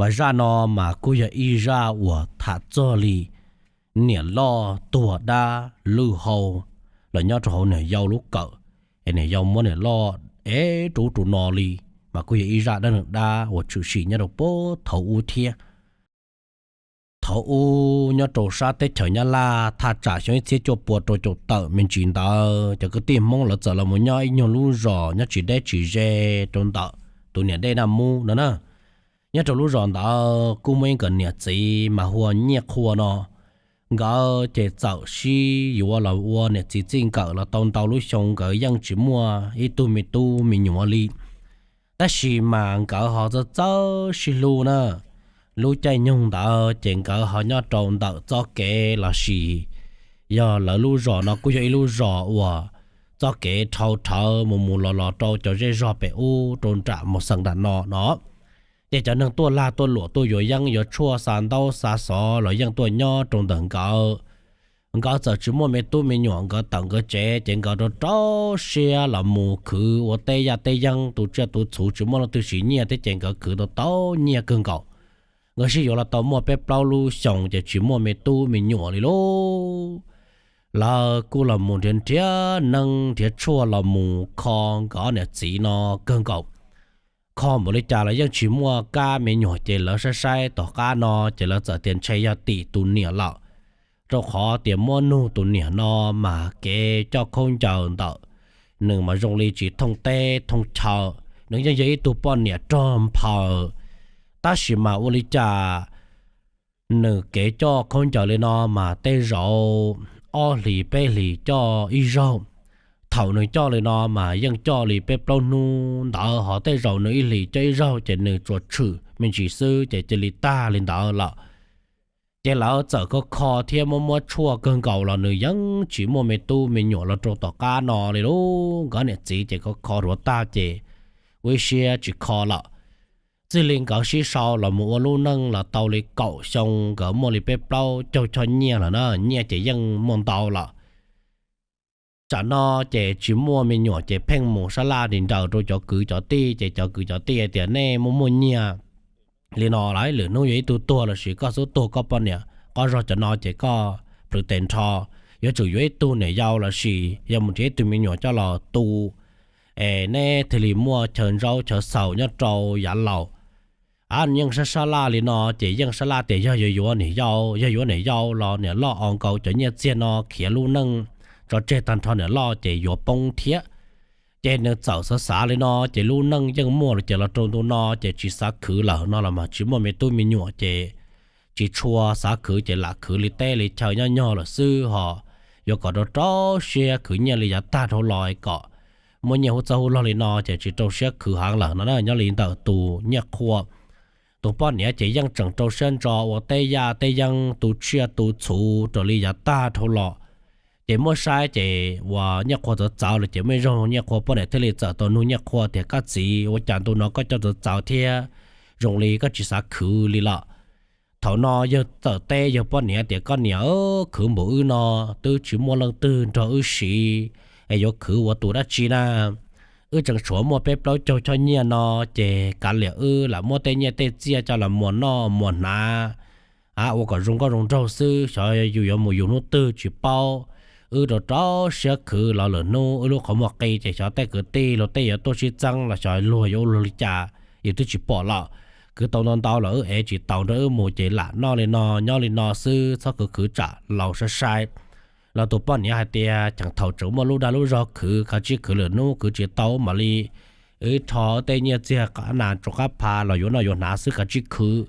Pas zaj no mas kuj yog ib zaj uas tham txog li niam loj tuag dab lwj hau los nyob rau hauv niam yau lub kawm, es niam yau muab niam loj ev rau ub rau no li, mas kuj yog ib zaj dab neeg dab uas tshwm sim nyob rau puag thaum ub thiab. Thaum ub nyob rau sab teb chaws Nyab Laj thaj tsam xyoo ib txhiab cuaj pua rau caum tawm me ntsis ntawd, cov kwv tij Hmoob lawv txawm los mus nyob ib nyuag lub zos nyob tsis deb tsis ze rau ntawm tus niam dej Naj Mub no na. Nyob rau lub zos ntawd kuj muaj ib nkawm niam txiv mas hu ua Nyiaj Qhua no. Nkawd ces txawm sib yuav los ua niam txiv txij nkawm los tau ntau lub xyoo, nkawd yeej tsis muaj ib tug me tub me nyuam li. Tab sis mas nkawd ho txawj txawj sib hlub na. Lub caij nyoog ntawd ces nkawd ho nyob rau ntawm txoj kev los sis yog lawv lub zos no kuj yog ib lub zos uas txoj kev dhau rhawv mus mus los los rau cov zej zog pem ub rau nram Mos Xeem nram no no. Ces cov neeg tuaj lag tuaj luam tuaj yuav yeeb yuav tshuaj xa ntaub xa xov los yeej tuaj nyob rau ntawm nkawd. Nkawd txawm tsis muaj me tub me nyuam, nkawd tawm nkawd tsev ces nkawd rau rau siab los mus khwv ua teb yaj teb yeeb tu tsiaj tu txhuv, tsis muaj leej twg siv nyiaj thiab ces nkawd khwv tau tau nyiaj kawg nkaus. Nkawd sib yuav los tau muaj peb plaub lub xyoos ces tsis muaj me tub me nyuam li lauj. Lawv kuj los mus nrhiav nrhiav neeb nrhiav tshuaj los mus kho nkawd ob niam txiv no kawg nkaus. Kho npaum li cas los yeej tsis muaj kab me nyuam ces lawv saib saib tom qab no ces lawv txawm tias ntshe yog tim tus niam lawm, rau qhov tias muab nug tus niam no mas kev coj khaub ncaws ntawm nws mas zoo li tsis thooj teb thooj chaw. Nws yeej yog ib tug poj niam rog nphaws, tab sis mas ua li cas nws kev coj khaub ncaws li no mas tej zaum ob hlis peb hlis coj ib zaug. Thaum nws coj li no mas yeej coj li peb plaub hnub ntawd, ho tej zaum nws ib hlis coj ib zaug ces nws tsuas tshwm me ntsis xwb ces cia li tag li ntawd lawm. Ces lawv txawm kho kho thiab muab muab tshuaj kawg nkaus los nws yeej tsis muaj me tub me nyuam los rau tom qab no li lauj. Nkawd niam txiv ces kho kho ruav tag ces ua ib siab tsis kho lawm. Txij li nkawd sib sau los mus ua lub neej los tau li kaum xyoo, nkawd muaj li peb plaub caug choj nyiaj lawm na, nyiaj ces yeej muaj ntau lawm. Tsam no ces tsis muaj me nyuam ces pheej mus sab laj nraws rau cov kwv cov tij, ces cov kwv cov tij hais tias nej muaj muaj nyiaj li no lawm, lwm hnub yog ib tug tuag los sis koj xub tuag koj poj niam qoj zog cov no ces koj plhws tes nrho, yuav tsum yuav ib tug niam yau los sis yog mus nrhiav ib tug me nyuam coj los tu, es neb thiaj li muaj chaw ntsaub chaw xaus nyob rau yav laus. Yeej sab sab laj li no ces yeej sab laj tias yog yuav yuav niam yau, yog yuav niam yau los niam loj o nkaus cov nyiaj txiag no khiav lub neej tso tseg tag nrho niam loj ces yuav poob thiab. Ces nws txawm xav xav li no ces lub neej yeej muaj los ces los rau ntu no ces tsis xav khwv lawm no los mas tsis muaj me tub me nyuam ces tsis tshua xav khwv ces lam khwv li teb li chaw nyob nyog lawm xwb ho. Yuav kom rau rau siab khwv nyiaj li yav tag dhau los kom muaj nyiaj hub txoj hub log li no ces tsis rau siab khwv heev lawm no na. Nyob li ntawm tus Nyiaj Qhua, tus poj niam ces yeej tseem rau siab ntso ua teb yaj teb yeeb tu tsiaj tu txhuv raws li yav tag dhau los. Ces muab saib ces uas Nyiaj Qhua txawv txawv lawm ces muaj ib zaug Nyiaj Qhua poj niam thiaj li txawm tau nug Nyiaj Qhua tias koj txiv, ua cas ntu no koj coj txawv txawv thiab zoo li koj tsis xav khwv li lawm? Thaum no yawg txawm teb yawg poj niam tias koj niam, khwv npaum wb no twb tsis muaj leej twg nrog wb siv es yuav khwv ua tus dab tsi na. Wb tseem tshuav muaj peb plaub caug choj nyiaj no ces kav liam wb lam muab tej nyiaj tej txiaj coj los muas noj muas hnav, ua kom zoo nkauj zoo nraug xwb, xyov yus yuav mus yus hnub twg tsis paub. Wb rau rau siab khwv los lwm hnub wb lub qhov muag qi ces xyov tej kwv tij luag tej yuav tuaj sib txeeb los xyov luag yuav ua luag li cas, yus twb tsis pom lawm. Khwv tau ntau ntau los wb ev tsis taus nrog wb mus ces lam noj li no nyob li no xwb, txhob khwv khwv tsam laus saib saib. Los tus poj niam hais tias cheem thaum tseem muaj lub dag lub zog khwv, kav tsij khwv, lwm hnub khwv tsis tau mam li wb rho tej nyiaj txiag qab nas rau qab pha los yuav noj yuav hnav xwb, kav tsij khwv.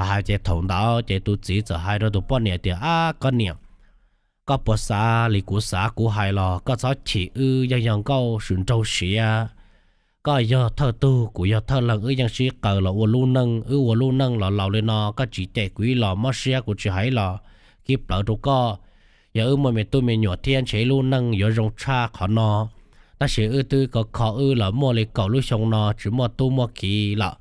Hais ces thaum ntawd ces tus txiv txawm hais rau tus poj niam tias ab koj niam, koj puas xav li kuv xav kuv hais los koj txhob chim wb, yeej yog nkauj swm nraug siav. Koj yog thawj tug kuv yog thawj leeg, wb yeej sib qaws los ua lub neej, wb ua lub neej los laus li no koj tsis cem kuv ib los mob siab kuv tsis hais ib los kib plawv rau koj. Yog wb muaj me tub me nyuam thiab ntshe ib lub neej yuav zoo tshaj qhov no, tab sis wb twb kho kho wb los muaj li kaum lub xyoo no tsis muaj tub muaj kiv lawm.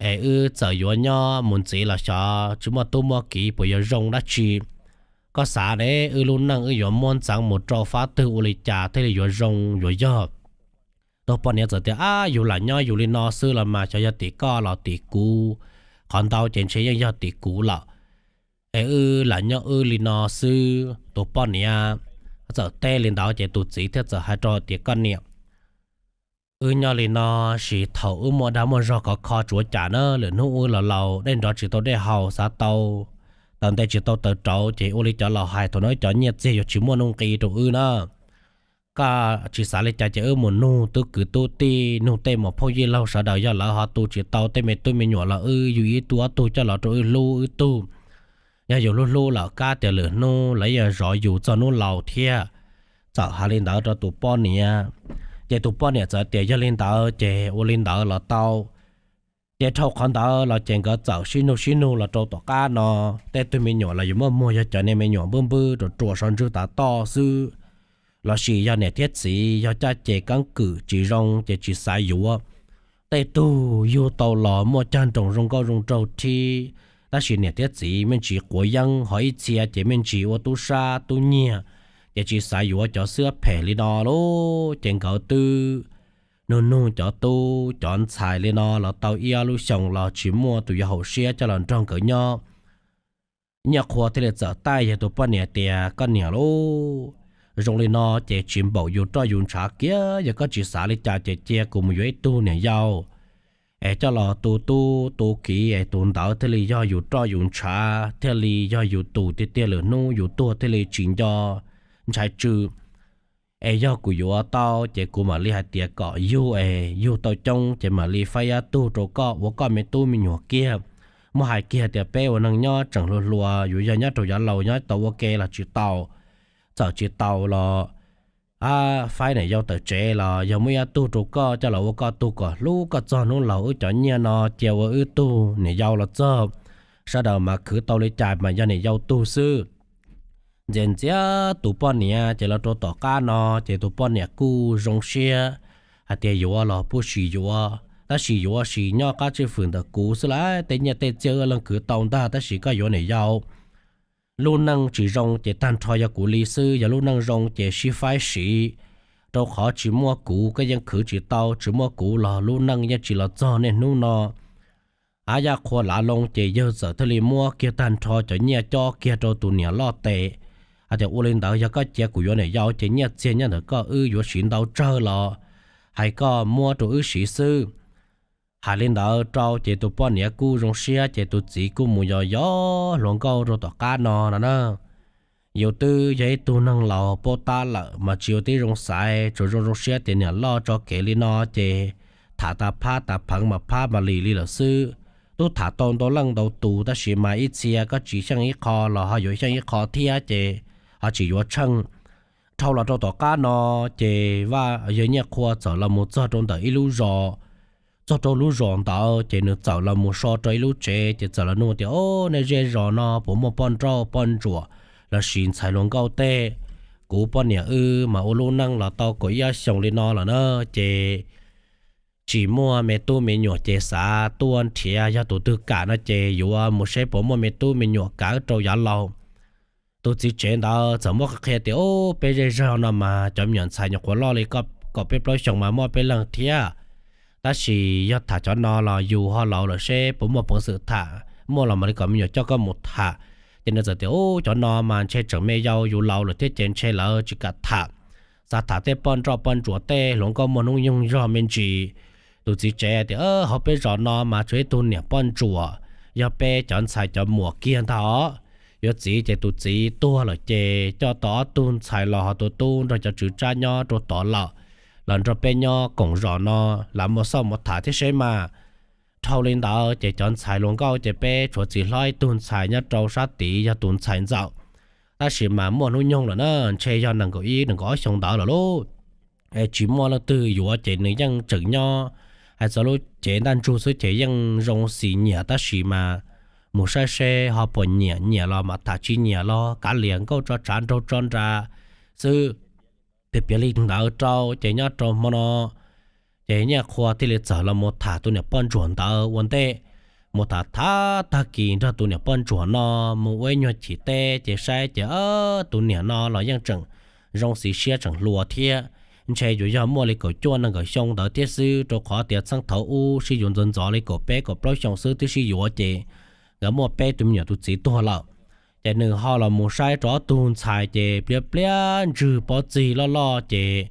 Es wb txawm yuav nyob mus ntxiv los xyov tsis muaj tub muaj kiv puas yuav zoo dab tsi. Koj xav ne, wb lub neej wb yuav muab ntxeev mus rau fab twg ua li cas thiaj li yuav zoo yuav yog? Tus poj niam txawm tias ab yus lam nyob yus li no xwb los mas xyov yog tim koj los tim kuv. qhov ntau ces ntshe yeej yog tim kuv lawm. Es wb lam nyob wb li no xwb. Tus poj niam txawm teb li ntawd ces tus txiv thiaj txawm hais rau tias, Koj niam, wb nyob li no, sis thaum wb muaj dag muaj zog khov kho tsuav cas na, lwm hnub wb los laus dej nrov tsis tau dej haus, xav tau taws nte tsis tau taws rauv, ces ua li cov laus hais, thaum no wb cov nyiaj txiag yuav tsis muaj nuj nqi rau wb na. Koj tsis xav li cas ces wb mus nug tub kwv tub tij, nug tej muam phauj yij laug sawv daws, yog lawv ho tu tsis tau tej me tub me nyuam los wb yug ib tug ob tug coj los rau wb hlub wb tug. Yog yus hlub hlub lawm, kab tias lwm hnub lawv yuav zov yus txog hnub laus thiab. Txawm hais li ntawd rau tus poj niam, ces tus poj niam txawm tias yog li ntawd ces ua li ntawd los tau. Ces dhau qhov ntawd los ces nkawd txawm sib nug sib nug los rau tom qab no, tej tug me nyuam los yuav muaj muag yog cov niag me nyuam npwb npwb ruam ruam sau ntswg tav toj xwb, lossis yog niam thiab txiv yog caj ces keeb kwm tsis zoo ces tsis xav yuav. Tej tug yug tau los muaj cag nroos zoo nkauj zoo nraug thiab, tab sis niam thiab txiv me ntsis quav yeeb, ho ib txhia ces me ntsis ua tub sab tub nyiag, ces tsis xav yuav cov xwb phem li no lauj. Ces nkawd twb nug nug cov tub cov ntxhais li no los tau ib ob lub xyoos los tsis muaj tus yuav haum siab coj los nrog nkawd nyob. Nyiaj Qhua thiaj li txawm taij yog tus poj niam tias, Koj niam lauj, zoo li no ces tsis npaum yus roj yus ntshav kiag, yog koj tsis xav li cas ces cia kuv mus yuav ib tug niam yau es coj los tu tub tu kiv es tus ntawd thiaj li yog yus roj yus ntshav, thiaj li yog yus tus tiag tiag, lwm hnub yus tuag thiaj li tsis nco ntshai tsw. Es yog kuv yuav tau ces kuv mam li hais tias kom yug es yug tau coob ces mam li faib ob tug rau koj ua koj me tub me nyuam kiag. Muab hais kiag tias peb ua neeg nyob tseem hluas hluas, yuav yog nyob rau yav laus nyob tau ua ke los tsis tau. Txawm tsis tau los faib niam yau tawm tsev los yog muaj ib ob tug rau koj coj los ua koj tug kom hlub koj txog hnub laus. Wb cov nyiaj no cia ua wb tug niam yau los txog, sawv daws mas khwv tau li cas mas yog niam yau tug xwb. Ntxias ntxias tus poj niam ces los rau tom qab no ces tus poj niam kuj zoo siab hais tias yuav los pub sim yuav, tab sis yuav sim nyob qab tswj fwm ntawm kuv xwb lauj, tej nyiaj tej txiaj wb leej khwv tau ntag, tab sis koj yuav niam yau. Lub neej tsis zoo ces tag nrho yog kuv li xwb, yog lub neej zoo ces sib faib siv, rau qhov tsis muaj kuv koj yeej khwv tsis tau, tsis muaj kuv los lub neej yeej tsis los txog niaj hnub no. Ab, Yaj Qhua lav loo ces yawg txawm thiaj li muab kiag tag nrho cov nyiaj cob kiag rau tus niam loj tes, hais tias ua li ntawd yog koj cia kuv yuav niam yau ces nyiaj txiag nyob ntawm koj wb yuav siv ntau tsawg los hais koj muab rau wb siv xwb. Hais li ntawd rau ces tus poj niam kuj zoo siab ces tus txiv kuj mus yos yos hluas nkauj rau tom qab no no na. Yus twb yog ib tug neeg laus paub tab lawm mas tsis ua tib zoo xaiv, tsuas zoo zoo siab tias niam loj tso kev li no ces tham tas phab tas pheev mas phab mas lis li lawm xwb. Twb tham tau ntau leej ntau tus tab sis mas ib txhia koj tsis xyeej ib qho los ho yuav xyeej ib qho thiab ces ho tsis yuav tsheej. Dhau los rau tom qab no ces Vaj yawg Nyiaj Qhua txawm los mus txog rau ntawm ib lub zos. Txog rau lub zos ntawd ces nws txawm los mus so rau ib lub tsev ces txawm los nug tias, Au, nej zej zos no puas muaj poj nrauj poj ntsuam lossis ntxhais hluas nkauj tej? Kuv poj niam wb mas ua lub neej los tau kaum ib ob xyoos li no lawm na, ces tsis muaj me tub me nyuam ces xav tuaj nrhiav, yog tus twg kam no ces yuav mus seb puas muaj me tub me nyuam kav rau yav laus. Tus txiv tsev ntawd txawm muab qhia tias, Au, peb zej zog no mas cov me nyuam ntxhais nyuam qhuav loj li kaum peb plaub xyoos mas muaj peb leeg thiab. Tab sis yog tham cov no los yus ho laus lawm seb puas muaj peev xwm tham, muaj los mam li kom me nyuam coj koj mus tham. Ces nws txawm tias, Au, cov no mas ntshe tseem me yau, yus laus lawm thiab ces ntshe lawv tsis kam tham. Xav tham tej poj nrauj poj ntsuam tej hluas nkauj muaj hnub nyoog zog me ntsis. Tus txiv tsev tias, Hauv peb zos no mas tshuav ib tug niam poj ntsuam, yog peb cov ntxhais cov muam kiag ntag os. Yuav txiv ces tus txiv tuag lawm ces coj tau ob tug ntxhais los ho tus tub nrog cov tswv tsab nyob rau tod lawm, los nrog peb nyob koom zos no, lam mus xauj mus tham thiab seb mas. Dhau li ntawd ces cov ntxhais hluas nkauj ces peb tshuav txiv hlob ib tug ntxhais nyob rau sab tid yog tus ntxhais ntxawm, tab sis mas muaj hnub nyoog lawm na, ntshe yog nees nkaum ib nees nkaum ob xyoo ntawd lawm lauj. Es tsis muaj leej twg yuav ces nws yeej tseem nyob hais txog lub cev ntaj ntsug xwb ces yeej zoo xis nyiam, tab sis mas mus saib seb ho puas nyiam, nyiam los mam tham, tsis nyiam los kav liam nkauj tso tshav nraug tso nra xwb. Piav piav li ntawd rau ces nyob rau hmo no ces Nyiaj Qhua thiaj li txawm los mus tham tus niam poj ntsuam ntawd ua ntej. Mus tham tham tag kis nrog tus niam poj ntsuam no mus ua ib nyuag chim teb ces saib ces tus niam no los yeej tseem zoo xis siab tseem hluas thiab. ntshe yuav yog muaj li kaum cuaj nees nkaum xyoo ntawd thiab xwb, rau qhov tias txheej thaum ub sib yuav ntxov ntxov li kaum peb kaum plaub xyoo xwb twb sib yuav ces nkawd muaj peb tus me nyuam tus txiv tuag lawm. Ces nws ho los mus saib rau ob tug ntxhais ces pliab pliab ntswg pob txig loj loj ces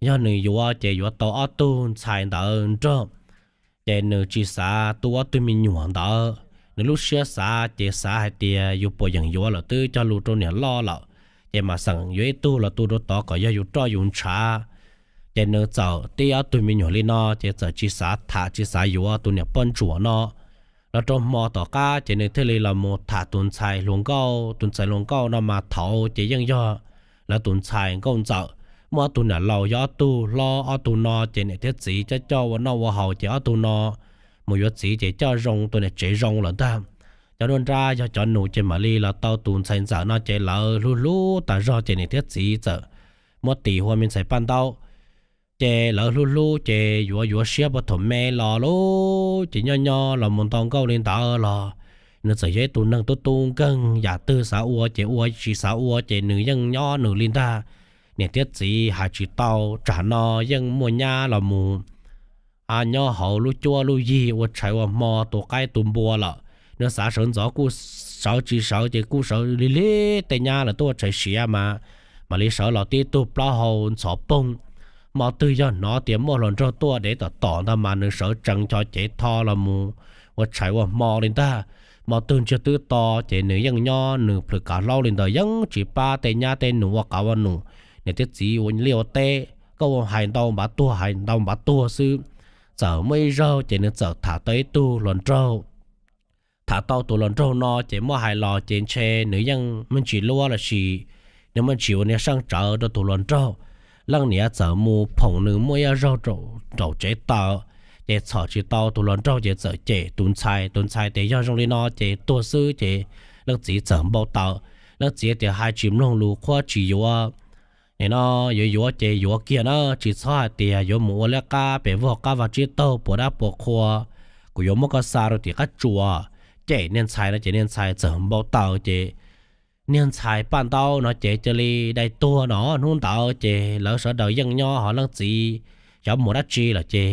yog nws yuav ces yuav tau ob tug ntxhais ntawd nrog. Ces nws tsis xav tu ob tug me nyuam ntawd, nws lub siab xav ces xav hais tias yus puas yeem yuav lawm twb cog lus rau niam loj lawm, ces mam xeem yuav ib tug los tu rau tod kom yog yus roj yus ntshav. Ces nws txawm tib ob tug me nyuam li no ces txawm tsis xav tham tsis xav yuav tus niam poj ntsuam no. Los rau hmo tom qab ces nws thiaj li los mus tham tus ntxhais hluas nkauj. Tus ntxhais hluas nkauj no mas thaud ces yeej yog lawv tus ntxhais nkauj ntxawm, muaj ob tug niam laus yog ob tug hlob. Ob tug no ces niam thiab txiv coj coj ua noj ua haus ces ob tug no mus yuav txiv ces coj zoo tus niam tsev zoo lawm ntag. Cov nruab nrab yog cov nus ces mam li los tau tus ntxhais ntxawm no ces lawv hlub hlub tas zog ces niam thiab txiv txawm muab tis hu ua me ntxhais Paj Ntaub. Ces lawv hlub hlub ces yuav yuav siab puag thaum me los lauj, ces nyob nyob los mus nto nkauj li ntawd los nws txawm yog ib tug neeg tub tub nkeeg, yam twg xav ua ces ua, tsis xav ua ces nws yeej nyob nws li ntag. Niam thiab txiv hais tsis tau, tsam no yeej muaj nyab los mus nyob hauv lub cuab lub yig ua tshais ua hmo tu qaib tu npua lawm. Nws xav sawv ntxov kuj sawv, tsis sawv ces kuj sawv li li tej nyab lawv tuaj ua tshais siav mas mam li sawv los tib tug plaub hau ntxhov poog. Hmo twg yog hnov tias muaj hluas nraug tuaj dev tom tom ntag mas nws sawv tsees ncho cev tho los mus ua tshais ua hmo li ntag. Hmo twg ntsiag twb to ces nws yeej nyob nws plhws kav hlaub li ntawd, yeej tsis pab tej nyab tej nus ua qav ua nus, niam thiab txiv ua liaj ua teb, koj ua hais ntau npav tuag hais ntau npav tuag xwb. Txawm muaj ib zaug ces nws txawm tham tau ib tug hluas nraug. Tham tau tus hluas nraug no ces muab hais los ces ntshe nws yeej me ntsis luab lossis nws me ntsis ua niag seej tsawv rau tus hluas nraug. Leej niam txawm mus phoom nws muaj ib zaug nraum tsev taws, ces txhom tsis tau tus hluas nraug ces txawm cem tus ntxhais. Tus ntxhais tias yog zoo li no ces tuag xwb ces leej txiv txawm npau taws. Leej txiv tias hais tsis mloog lus qhuab tsis yuav, nim no yuav yuav ces yuav kiag na, tsis txhob hais tias yuav mus ua liab qab pem vog qab vag tsib taug puas dab puas qhua, kuv yuav muab koj xa rau tim qab tsuas. Cem niag ntxhais no ces niag ntxhais txawm npau taws ces niag ntxhais Paj Ntaub no ces cia li dai tuag no. Hnub ntawd ces lawv sawv daws yeej nyob, ho leej txiv xyov mus dab tsi lawm ces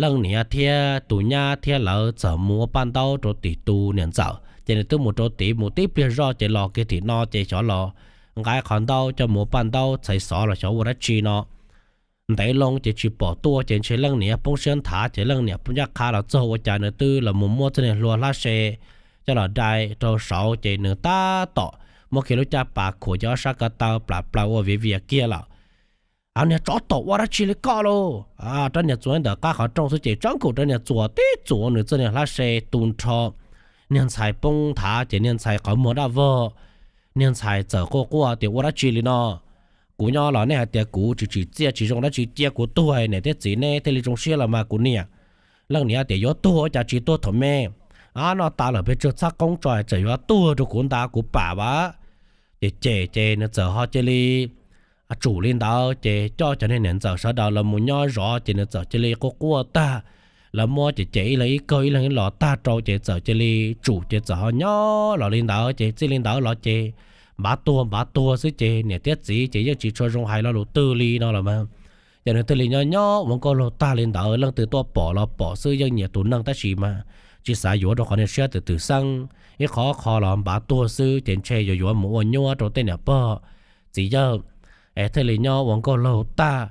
leej niam thiab tus nyab thiab lawv txawm mus ua Paj Ntaub rau tim tus niam ntxawm. Ces nws twb mus rau tid mus tib pliag zoj ces los kiag tim no ces xyov los nqa qhov ntaub coj mus ua Paj Ntaub txhais xov los xyov ua dab tsi no. Ntev loo ces tsis pom tuaj ces ntshe leej niam poob siab nthav ces leej niam poob ncaj qha los txog ua cas nws twb los mus muab txoj niag hlua hlab se coj los dai rau saud ces nws tab tom muab kiag lub caj pas khuam ces ob sab ko taw plam plaws ua viav vias kiag lawm. Av, niag tsov tom, ua dab tsi li koj lauj? Rab niag txuas ntawm qab qhov rooj xwb ces tsab nkaus rab niag txuas tib txuas nws txoj niag hlab se tu nrho. Niag ntxhais poob nthav ces niag ntxhais qhov muag daj vog. Niag ntxhais txawm quaj quaj tias ua dab tsi li no? Kuv nyob los nej hais tias kuv tsis tsim txiaj tsis zoo dab tsi, cia kuv tuag niam thiab txiv neb thiaj li zoo siab los mas kuv niam. Leej niam tias yuav tuag ua cas tsis tuag thaum me, noj tas lawm pes tsawg txhab qoob tso tseem yuav tuag rau kuv nta kuv pam vas. Ces cem ces nws txawm ho cia li tsum li ntawd ces coj cov niag niam ntxawm sawv daws los mus nyob zov ces nws txawm cia li quaj quaj tag. Lawv muab ces cem ib leeg ib kaug ib leeg ib los tag rau ces txawm cia li tsum ces txawm ho nyob los li ntawd ces txij li ntawd los ces npav tuag npav tuag xwb ces niam thiab txiv ces yeej tsis tshua zoo hais lo lus twg li no los mas. Ces nws thiaj li nyob nyob ua nkauj laug tag li ntawd, leej twg tuaj pom los pom xwb yeej nyiam tus neeg tab sis mas tsis xav yuav rau qhov niag siab twm twm xeeb, ib qho qho los npav tuag xwb ces ntshe yuav yuav mus ua nyuab rau tej niam pog txiv yawg es thiaj li nyob ua nkauj laug tag.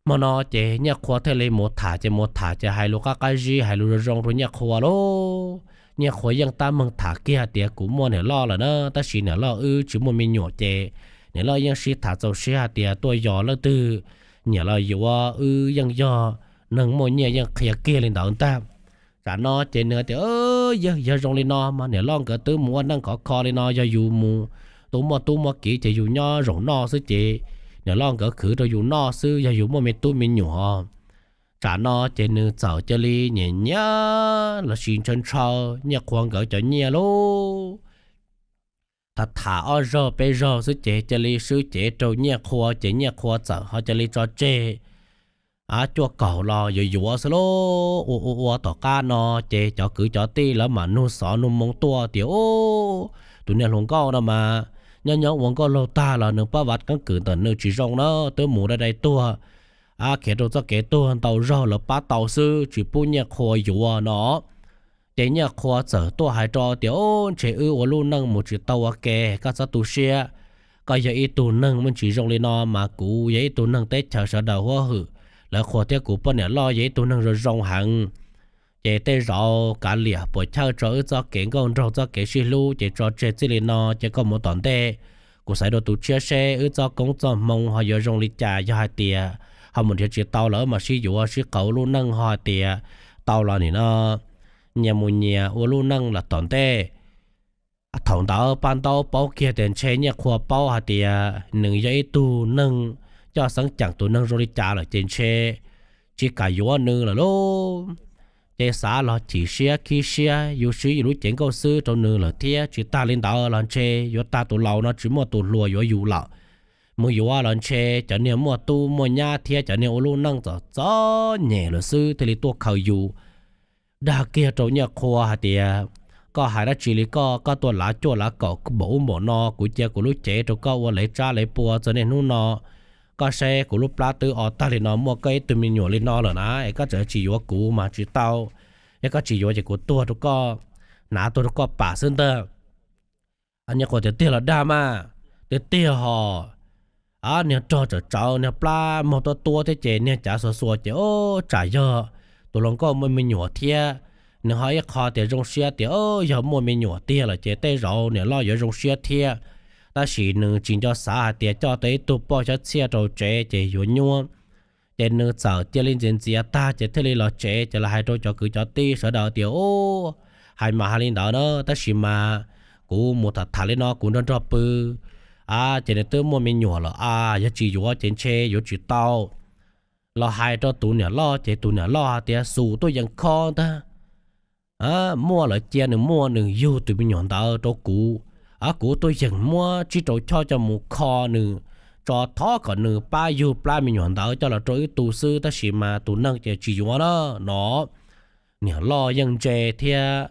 Hmo no ces Nyiaj Qhua thiaj li mus tham ces mus tham ces hais lus qab qab zib hais lus zoo zoo rau Nyiaj Qhua lauj. Nyiaj Qhua yeej tab meeg tham kiag tias kuv muaj niam loj lawm na tab sis niam loj wb tsis muaj me nyuam ces niam loj yeej sib tham txaus siab hais tias tuaj yos leej twg nyiam los yuav, wb yeej yog neeg muaj nyiaj yeej qhia kiag li ntawd ntag. Tam no ces nws tias yog, yog zoo li no mas niam loj nkawd twb mus ua neej khov kho li no yog yus mus tu muaj tub muaj kiv ces yus nyob zaum noj xwb ces niam loj nkawd khwv rau yus noj xwb yog yus muaj me tub me nyuam. Tam no ces nws txawm cia li nyiam nyiam lossis ntshaw ntshaw Nyiaj Qhua nkawd cov nyiaj lauj. Tham tham ob zaug peb zaug xwb ces cia li swb cev rau Nyiaj Qhua ces Nyiaj Qhua txawm ho cia li tso tseg cuaj kaum los yuav yuav xwb lauj. Ua ua ua tom qab no ces cov kwv cov tij lawv mam nug xov nug moo tuaj tias tus niag hluas nkauj no mas nyob nyob ua nkauj laug tag los nws pab vav keeb kwm ntawm nws tsis zoo na, twb mus dai dai tuag, a, khiav rau txoj kev tuag ntau zaug lawv pab tau xwb tsis pub Nyiaj Qhua yuav no. Ces Nyiaj Qhua txawm tuaj hais rau tias, Ub, ntshe wb ua lub neej mus tsis tau ua ke, koj txhob tu siab. Koj yog ib tug neeg muaj tsis zoo li no mas kuv yog ib tug neeg teb chaws sawv daws huab hwm, lawv qhuas thiab kuv poj niam loj yog ib tug neeg zoo zoo heev. Ces tej zaum kav liam puas chawj tso wb txoj kev nkauj nraug txoj kev sib hlub ces tso tseg txij li no ces koj mus tom ntej, kuv xaiv dua tus tshiab seb wb txoj koob txoj hmoo ho yuav zoo li cas, yog hais tias ho mus nrhiav tsis tau los wb mam sib yuav sib qawm ua lub neej, ho hais tias tau los nim no nyias mus nyias ua lub neej los tom ntej. Thaum ntawd pab ntaub paub kiag tias ntshe Nyiaj Qhua paub hais tias nws yog ib tug neeg coj xeeb ceem tus neeg zoo li cas lawm ces ntshe tsis kam yuav nws lawm lauj. Ces xav los chim siab khib siab, yus siv yus lub cev nkauj xwb rau nws lawm thiab, tsis tag li ntawd los ntshe yuav tag tus laus no tsis muaj tus hluas yuav yus lawm. Mus yuav los ntshe cov niag muaj tub muaj nyab thiab cov niag ua lub neej txom txom nyem lawm xwb thiaj li tuaj khaws yus. Dag kiag rau Nyiaj Qhua hais tias, Koj hais dab tsi li koj, koj tuaj lav cuaj lav kaum npaum ub npaum no, kuv cia kuv lub cev rau koj ua lev tsab lev pua txog niaj hnub no. Koj saib kuv lub plab twb o tag li no, muaj koj ib tug me nyuam li no lawm na, es koj tseem tsis yuav kuv mas tsis tau. Yog koj tsis yuav ces kuv tuag rau koj, hnav tuag rau koj pam xwb ntag. Nyiaj Qhua tias, Tiag los dag mas? Tiag tiag hos. Niag rog tsawm tsawv, niag plab mog tuab tuab thiab ces niag cav xuas xuas ces, Ub, tsam yog tus hluas nkauj muaj me nyuam thiab, nws ho ib qho tias zoo siab tias yog muaj me nyuam tiag lawm ces tej zaum niam loj yuav zoo siab thiab. Tab sis nws tsis nco xav hais tias coj tau ib tug poj xyab txhiaj rau tsev ces yuav nyuab. Ces nws txawm cia li ntxias ntxias tag ces thiaj li los tsev ces los hais rau cov kwv cov tij sawv daws tias, Ub, hais mas hais li ntawd na, tab sis mas kuv mus tham tham li no kuv nrog nrog pw, a, ces nws twb muaj me nyuam lawm a, yog tsis yuav ces ntshe yuav tsis tau. Los hais rau tus niam loj ces tus niam loj hais tias, Xus tuaj yeem kho ntag. Muaj lawm cia nws muaj, nws yug tus me nyuam ntawd rau kuv, a, kuv tuaj yeem muab tsib rau choj coj mus kho nws, tso thov kom nws pab yug plab me nyuam ntawd coj los rau wb tu xwb, tab sis mas tus neeg ces tsis yuav na no. Niam loj yeej ntse thiab.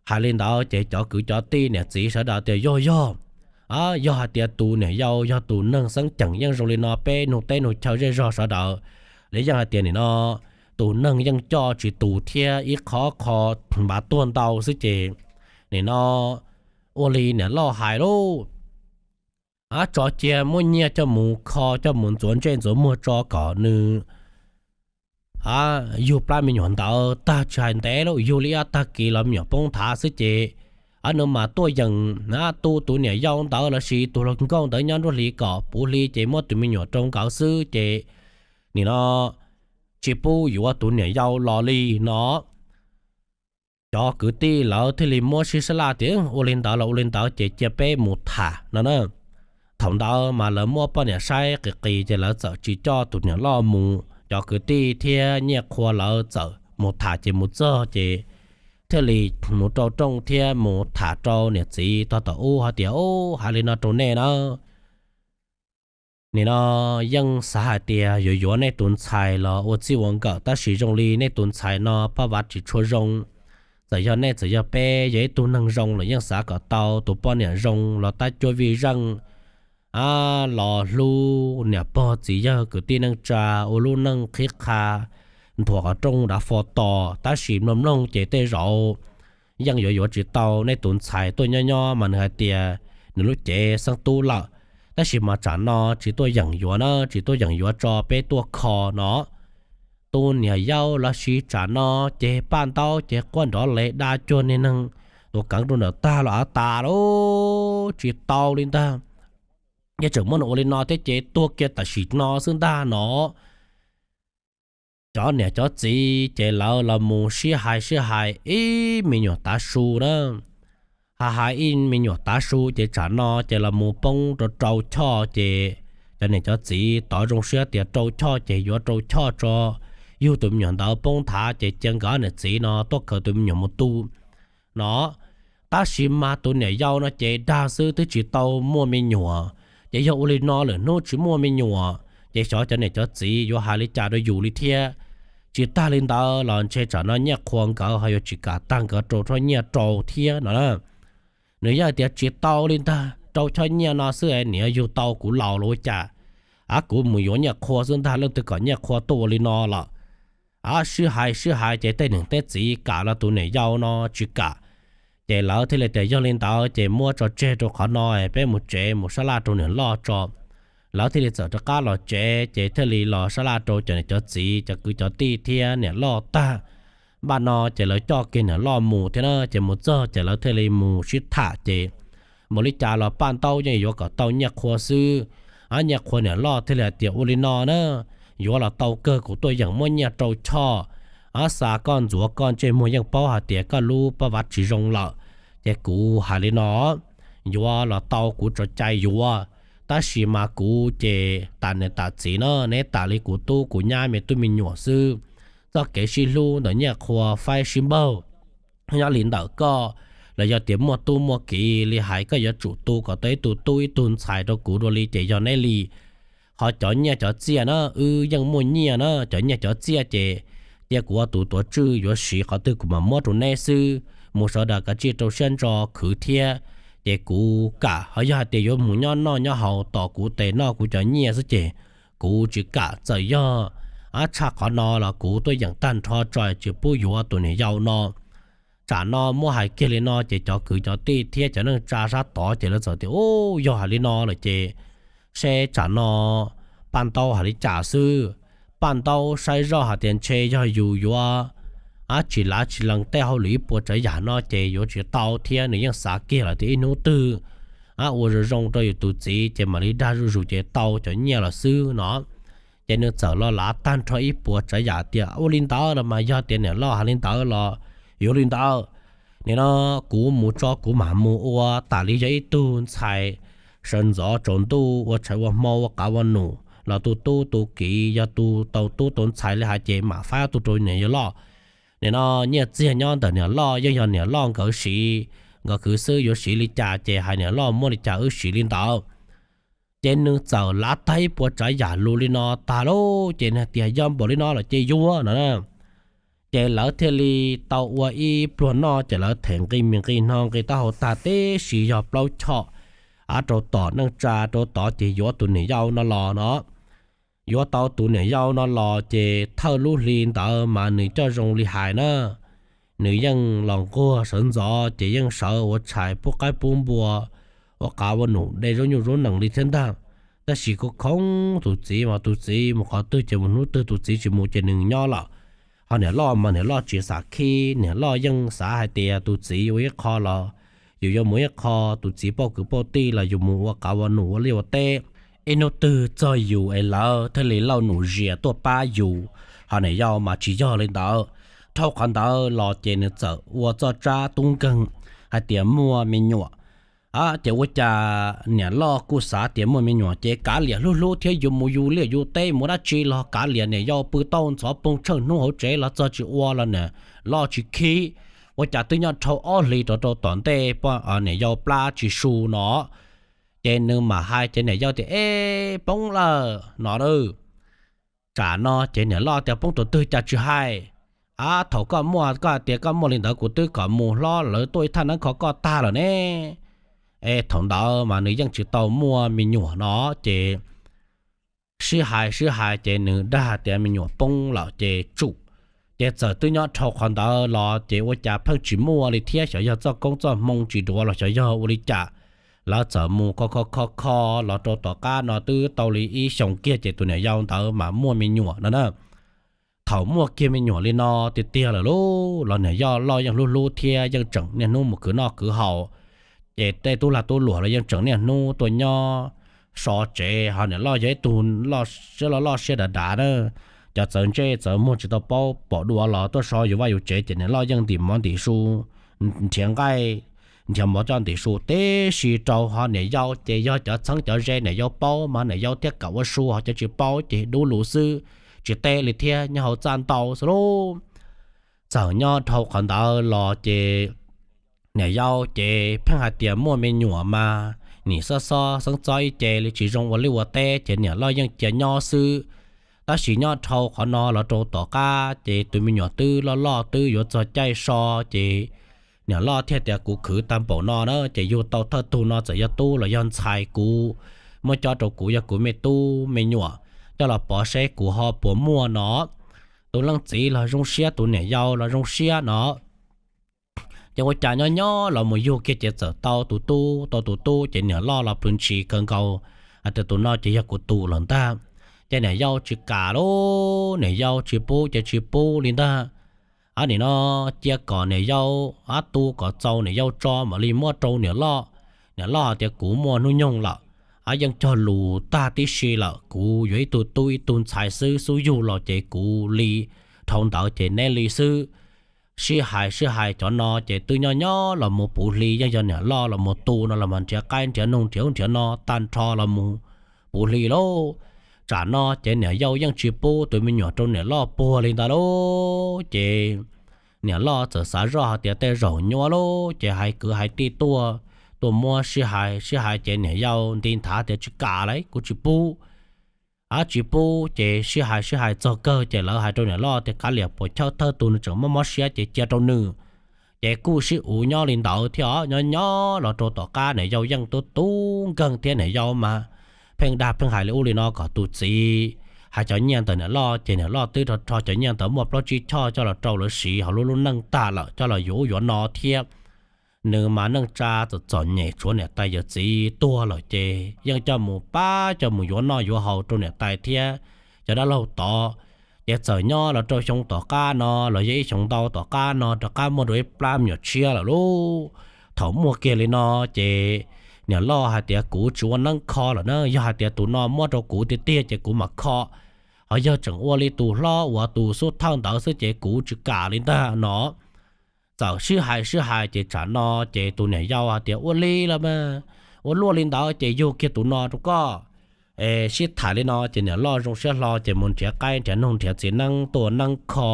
Hais li ntawd ces cov kwv cov tij niam txiv sawv daws tias, Yog yog, yog hais tias tus niam yau yog tus neeg xeeb ceem yeej zoo li no, peb nug teb nug chaw zej zog sawv daws lawv yeej hais tias nim no tus neeg yeej coj tsis tus thiab, ib qho qho npav tuag ntau xwb ces nim no ua li niam loj hais lauj, a, tso cia muab nyiaj coj mus kho, coj mus ntxuav ntsej ntxuav muag tso kom nws yug plab me nyuam ntawd tag, tsis hais ntev lauj, yug li ob tag kis los me nyuam poob nthav xwb ces, a, nws mam tuaj yeem tu tus niam yau ntawd lossis tus hluas nkauj ntawd nyob nruab hlis kom puv hli ces muab tus me nyuam rau nkawd xwb ces nim no tsis pub yuav tus niam yau los li no. Cov kwv tij lawv thiaj li muab sib sab laj tias, Ua li ntawd los ua li ntawd ces cia peb mus tham no na. Thaum ntawd mas lawv muab poj niam saib qis qis ces lawv txawm tsis coj tus niam loj mus. Cov kwv tij thiab Nyiaj Qhua lawv txawm mus tham ces mus txog ces thiaj li mus rau rooj thiab mus tham rau niam txiv tog tom ub hais tias, Ub, hais li no rau nej na, nim no yeej xav hais tias yuav yuav nej tus ntxhais los ua txij ua nkawm, tab sis zoo li nej tus ntxhais no paj vav tsis tshua zoo. Txawm yog nej txawm yog peb, yog ib tug neeg zoo los yeej xav kom tau tus poj niam zoo los tab cuab vij zeej, a, los hlub niam pog txiv yawg kwv tij neej tsa, ua lub neej qhib qha, nthuav qhov rooj dav fo tos, tab sis mloog mloog ces tej zaum yeej yuav yuav tsis tau nej tus ntxhais tuaj nyob nyob mas nws hais tias nws lub cev xeeb tub lawm, tab sis mas tsam no tsis tuaj yeem yuav na, tsis tuaj yeem yuav tso peb tuaj kho no. Tus niam yau lossis tsam no ces paj ntaub ces quaj nrov lev da cuag niag neeg tus keev rau ntawm tag los av tas lauj, tsis tau li ntag. Yeej tseem muab nws ua li no thiab ces tuag kiag tam sim no xwb ntag no. Cov niam cov txiv ces lawv los mus sib hais sib hais ib me nyuam tav su na. Hais hais ib me nyuam tav su ces tsam no ces los mus poob rau rau choj ces cov niam cov txiv tov zoo siab tias rau choj ces yuav rau choj tso, yug tus me nyuam ntawd poob nthav ces cia nkawd niam txiv no tuaj khaws tus me nyuam mus tu no. Tab sis mas tus niam yau no ces dag xwb twb tsis tau muaj me nyuam, ces yog ua li no lawm hnub tsis muaj me nyuam ces xyov cov niam cov txiv yuav hais li cas rau yus li thiab. Tsis tag li ntawd los ntshe tsam no Nyiaj Qhua nkawd ho yuav tsis kam tag nkawd rau rhob nyiaj rau thiab no na. Nws yeej hais tias tsis tau li ntag, rau choj nyiaj no xwb es nim no yug tau kuv laus los ua cas, a kuv mus yuav nyiaj qhua xwb ntag, leej twg kom nyiaj qhua tuaj ua li no lawm. A sib hais sib hais ces tej niam tej txiv kam los tus niam yau no tsis kam. Ces lawv thiaj li tias yog li ntawd ces muab tso tseg rau qhov no, peb mus tsev mus sab laj rau niam loj tso. Lawv thiaj li txawm rov qab los tsev ces thiaj li los sab laj rau cov niam cov txiv cov kwv cov tij thiab niam loj tag. Npaj no ces lawv coj kiag niam loj mus thiab na, ces mus txog ces lawv thiaj li mus sib tham ces mus li cas los Paj Ntaub yeej yuav kom tau nyiaj qhua xwb. A nyiaj qhua niam loj thiaj li hais tias ua li no na, yuav los tau kawg, kuv tuaj yeem muab nyiaj rau choj. A xa koj ntxuav koj ntsej muag yeej paub hais tias koj lub paj vav tsis zoo lawm, ces kuv hais li no, yuav los tau kuv tso cai yuav, tab sis mas kuv ces tam niam tam txiv na, neb tam li kuv tub kuv nyab me tub me nyuam xwb. Txoj kev sib hlub ntawm nyiaj qhua faib sib npaug nyob li ntawm koj, los yog tias muaj tub muaj kiv li hais koj yuav tsum tu kom tau ib tug tub ib tug ntxhais rau kuv dua li ces yog neb li. Qhov cov nyiaj cov txiaj na wb yeej muaj nyiaj na, cov nyiaj cov txiaj ces cia kuv ua tus tuav tswj yuav siv qhov twg kuv mam muab rau neb xwb. Mus sawv daws kav tsij rau siab ntso khwv thiab, ces kuv kam ho yog hais tias yuav mus nyob noj nyob haus tos kuv tes noj kuv cov nyiaj xwb ces kuv tsis kam. Txawm yog a tshaj qhov no los kuv tuaj yeem tag nrho tso tsis pub yuav tus niam yau no. Tsam no muab hais kiag li no ces cov kwv cov tij thiab cov neej tsa sab tod ces lawv txawm tias u, yog hais li no lawm ces seb tsam no Paj Ntaub hais li cas xwb. Paj Ntaub saib zoj hais tias ntshe yog yus yuav a tsis lav tsis lees tej hauj lwm ib puas tsav yam no ces yuav tsis tau thiab, nws yeej xav kiag lawm tias ib hnub twg a ua zoo zoo rau yus tus txiv ces mam li dag zuj zus ces tau cov nyiaj los xwb no. Ces nws txawm los lav tag nrho ib puas tsav yam tias ua li ntawd los mas yog tias niam loj hais li ntawd los yuav li ntawd. Nim no kuv mus tso kuv mam mus ua tam li yog ib tug ntxhais sawv ntxov tsaus ntuj ua tshais ua hmo ua qav ua num los tu tub tu kiv, yog tu tau tub tau ntxhais li hais ces mam faib ob tug rau niam yau loj. Nim no nyiaj txiag nyob ntawm niam loj yeej yog niam loj nkawd siv, nkawd khwv xwb, yuav siv li cas ces hais niam loj muab li cas wb siv li ntawd. Ces nws txawm lav tag ib puas tsav yam lus li no tag lauj, ces nws tias yog npaum li no lawm ces yuav no na. Ces lawv thiaj li tau ua ib pluag noj, ces lawv them nqi mis nqi hno nqi taub hau tag tib si yog plaub choj av rau tom neej tsa rau tod ces yuav tus niam yau no los no. Yuav tau tus niam yau no los ces thawj lub hli ntawd mas nws coj zoo li hais na, nws yeej los nquag sawv ntxov ces yeej sawv ua tshais pub qaib pub npua, ua qav ua num, de zaub nyuj zaub nees li thiab ntag. Tab sis khoob khoob tus txiv mas tus txiv mus qhov twg ces mus hnub twg tus txiv tsis mus ces nws nyob lawm. Ho niam loj mas niam loj tsis xav khib, niam loj yeej xav hais tias tus txiv ua ib qho los yus yuav mus ib qho, tus txiv pauj kwv pauj tij los yus mus ua qav ua num ua liaj ua teb, ib hnub twg txog yus es lawv thiaj li lauj num zias tuaj pab yus. Ho niam yau mas tsis yog li ntawd. Dhau qhov ntawd los ces nws txawm ua txoj tsab tub nkeeg hais tias muaj me nyuam. Ces ua cas niam loj kuj xav tias muaj me nyuam ces kav liam hlub hlub thiab, yus mus yus liaj yus teb mus dab tsi los kav liam, niam yau pw tau ntxhov poog tsheej hnub hauv tsev los txog tsis ua los niam loj tsis khib. Ua cas twb nyob dhau ob hlis rov rau tom ntej niam yau plab tsis su no, ces nws mam hais ces niam yau tias eb poob lawm no. Tsam no ces niam loj tias poob tus twg cas tsis hais, a thaum koj muaj koj hais tias koj muaj li ntawd kuv twb kom mus hlob lawv tuaj ib thaj neeb kho koj tag lawm ne. Es thaum ntawd mas nws yeej tsis tau muaj me nyuam no, ces sib hais sib hais ces nws dag tias me nyuam poob lawm ces tsum. Ces txawm twb nyob dhau qhov ntawd los ces ua cas pheej tsis muaj li thiab, xyov yog txoj koob txoj hmoo tsis duav los xyov yog ua li cas, lawv txawm mus kho kho kho kho los rau tom qab no twb tau li ib xyoos kiag ces tus niam yau ntawd mas muaj me nyuam no na. Thaum muaj kiag me nyuam li no tiag tiag lawm lauj los niam yau loj yeej hlub hlub thiab yeej tseem niaj hnub mus khwv noj khwv haus. Ces tej tub lag tub luam los yeej tseem niaj hnub tuaj nyob so tsev, ho niam loj yog ib tug siab loj loj siab dav dav na. Cov txawv ntsej txawv muag tsis tau paub pom dua los tuaj so yus vaj yus tsev ces niam loj yeej ntim mov ntim su, nrhiav nqaij nrhiav mov coj ntim su tib si rau. Ho niam yau ces yog cov txheeb cov ze niam yau paub mas niam yau thiaj kam ua su, ho cov tsis paub ces dub lus xwb, tsis teb li thiab, nyob hauv txaj ntau xwb lauj. Txawm nyob dhau qhov ntawd los ces niam yau ces pheej hais tias muaj me nyuam mas nim xob xob xeeb txob ib ce li tsis zoo ua liaj ua teb ces niam loj yeej cia nyob xwb. Tab sis nyob dhau qhov no los rau tom qab ces tus me nyuam twb loj loj twb yuav txog caij so ces niam loj thiaj tias kuv khwv tag npaum no na ces yug tau thawj tug no txawm yog tub los yog ntxhais kuv muab cob rau kuv yog kuv me tub me nyuam coj los pov seb kuv ho puas muaj no. Tus leej txiv los zoo siab tus niam yau los zoo siab no. Ces ua cas nyob nyob los mus yug kiag ces txawm tau tus tub, tau tus tub ces niam loj los plhws ntshis kawg nkaus hais tias tus no ces yog kuv tus lawm ntag. Ces niam yau tsis kam lauj, niam yau tsis pub ces tsis pub li ntag. Ab nim no cia kom niam yau ab tu kom txaus niam yau tso mam li muab rau niam loj. Niam loj hais tias kuv muaj hnub nyoog lawm, ab yeej cog lus tag tib si lawm, kuv yuav ib tug tub ib tug ntxhais xwb, xub yug los ces kuv li, dhau ntawd ces neb li xwb. Sib hais sib hais cov no ces twb nyob nyob los mus puv hli yeej yog niam loj los mus tu no los mas nrhiav qaib nrhiav noog nrhiav ub nrhiav no tag nrho los mus puv hli lauj. Tsam no ces niam yau yeej tsis pub tus me nyuam rau niam loj puag li ntawd lauj. Ces niam loj txawm xav zoj hais tias tej zaum nyuaj lauj, ces hais kwv hais tij tuaj, tuaj muab sib hais sib hais ces niam yau nti nthav tias tsis kam lauj, kuv tsis pub. Ab tsis pub ces sib hais sib hais txog kawg ces lawv hais rau niam loj tias kav liam puas chawb thawj tug nws tseem mob mob siab ces cia rau nws. Ces kuj sib uv nyob li ntawd thiab os, nyob nyob los rau tom qab niam yau yeej tub tub nkeeg thiab niam yau mas pheej dag pheej hais li ub li no kom tus txiv hais cov nyiaj ntawm niam loj ces niam loj twb rho rho cov nyiaj ntawd muaj plaub tsib choj coj los rau lawv siv hauv lub lub neej tag lawm coj los yuav ub yuav no thiab. Nws mas neej tsa txom txom nyem tshuav niam tais yawm txiv tuag lawm ces yeej coj mus pab coj mus yuav noj yuav haus rau niam tais thiab cov dab laug tod. Ces txawm nyob los rau xyoo tom qab no los yog ib xyoo ntau tom qab no rov qab muaj dua ib plab me nyuam tshiab lawm lauj. Thaum muaj kiag li no ces niam loj hais tias kuv tsis ua neeb kho lawm na, yog hais tias tus no muab rau kuv tiag tiag ces kuv mam kho, ho yog tseem ua li tus hlob uas tus xub thawj ntawd xwb ces kuv tsis kam li ntag no. Txawm sib hais sib hais ces tsam no ces tus niam yau hais tias ua li los mas, ua luaj li ntawd ces yug kiag tus no rau koj. Es sib tham li no ces niam loj zoo siab hlo ces mus nrhiav qaib nrhiav noog nrhiav txiv neeb tuaj ua neeb kho.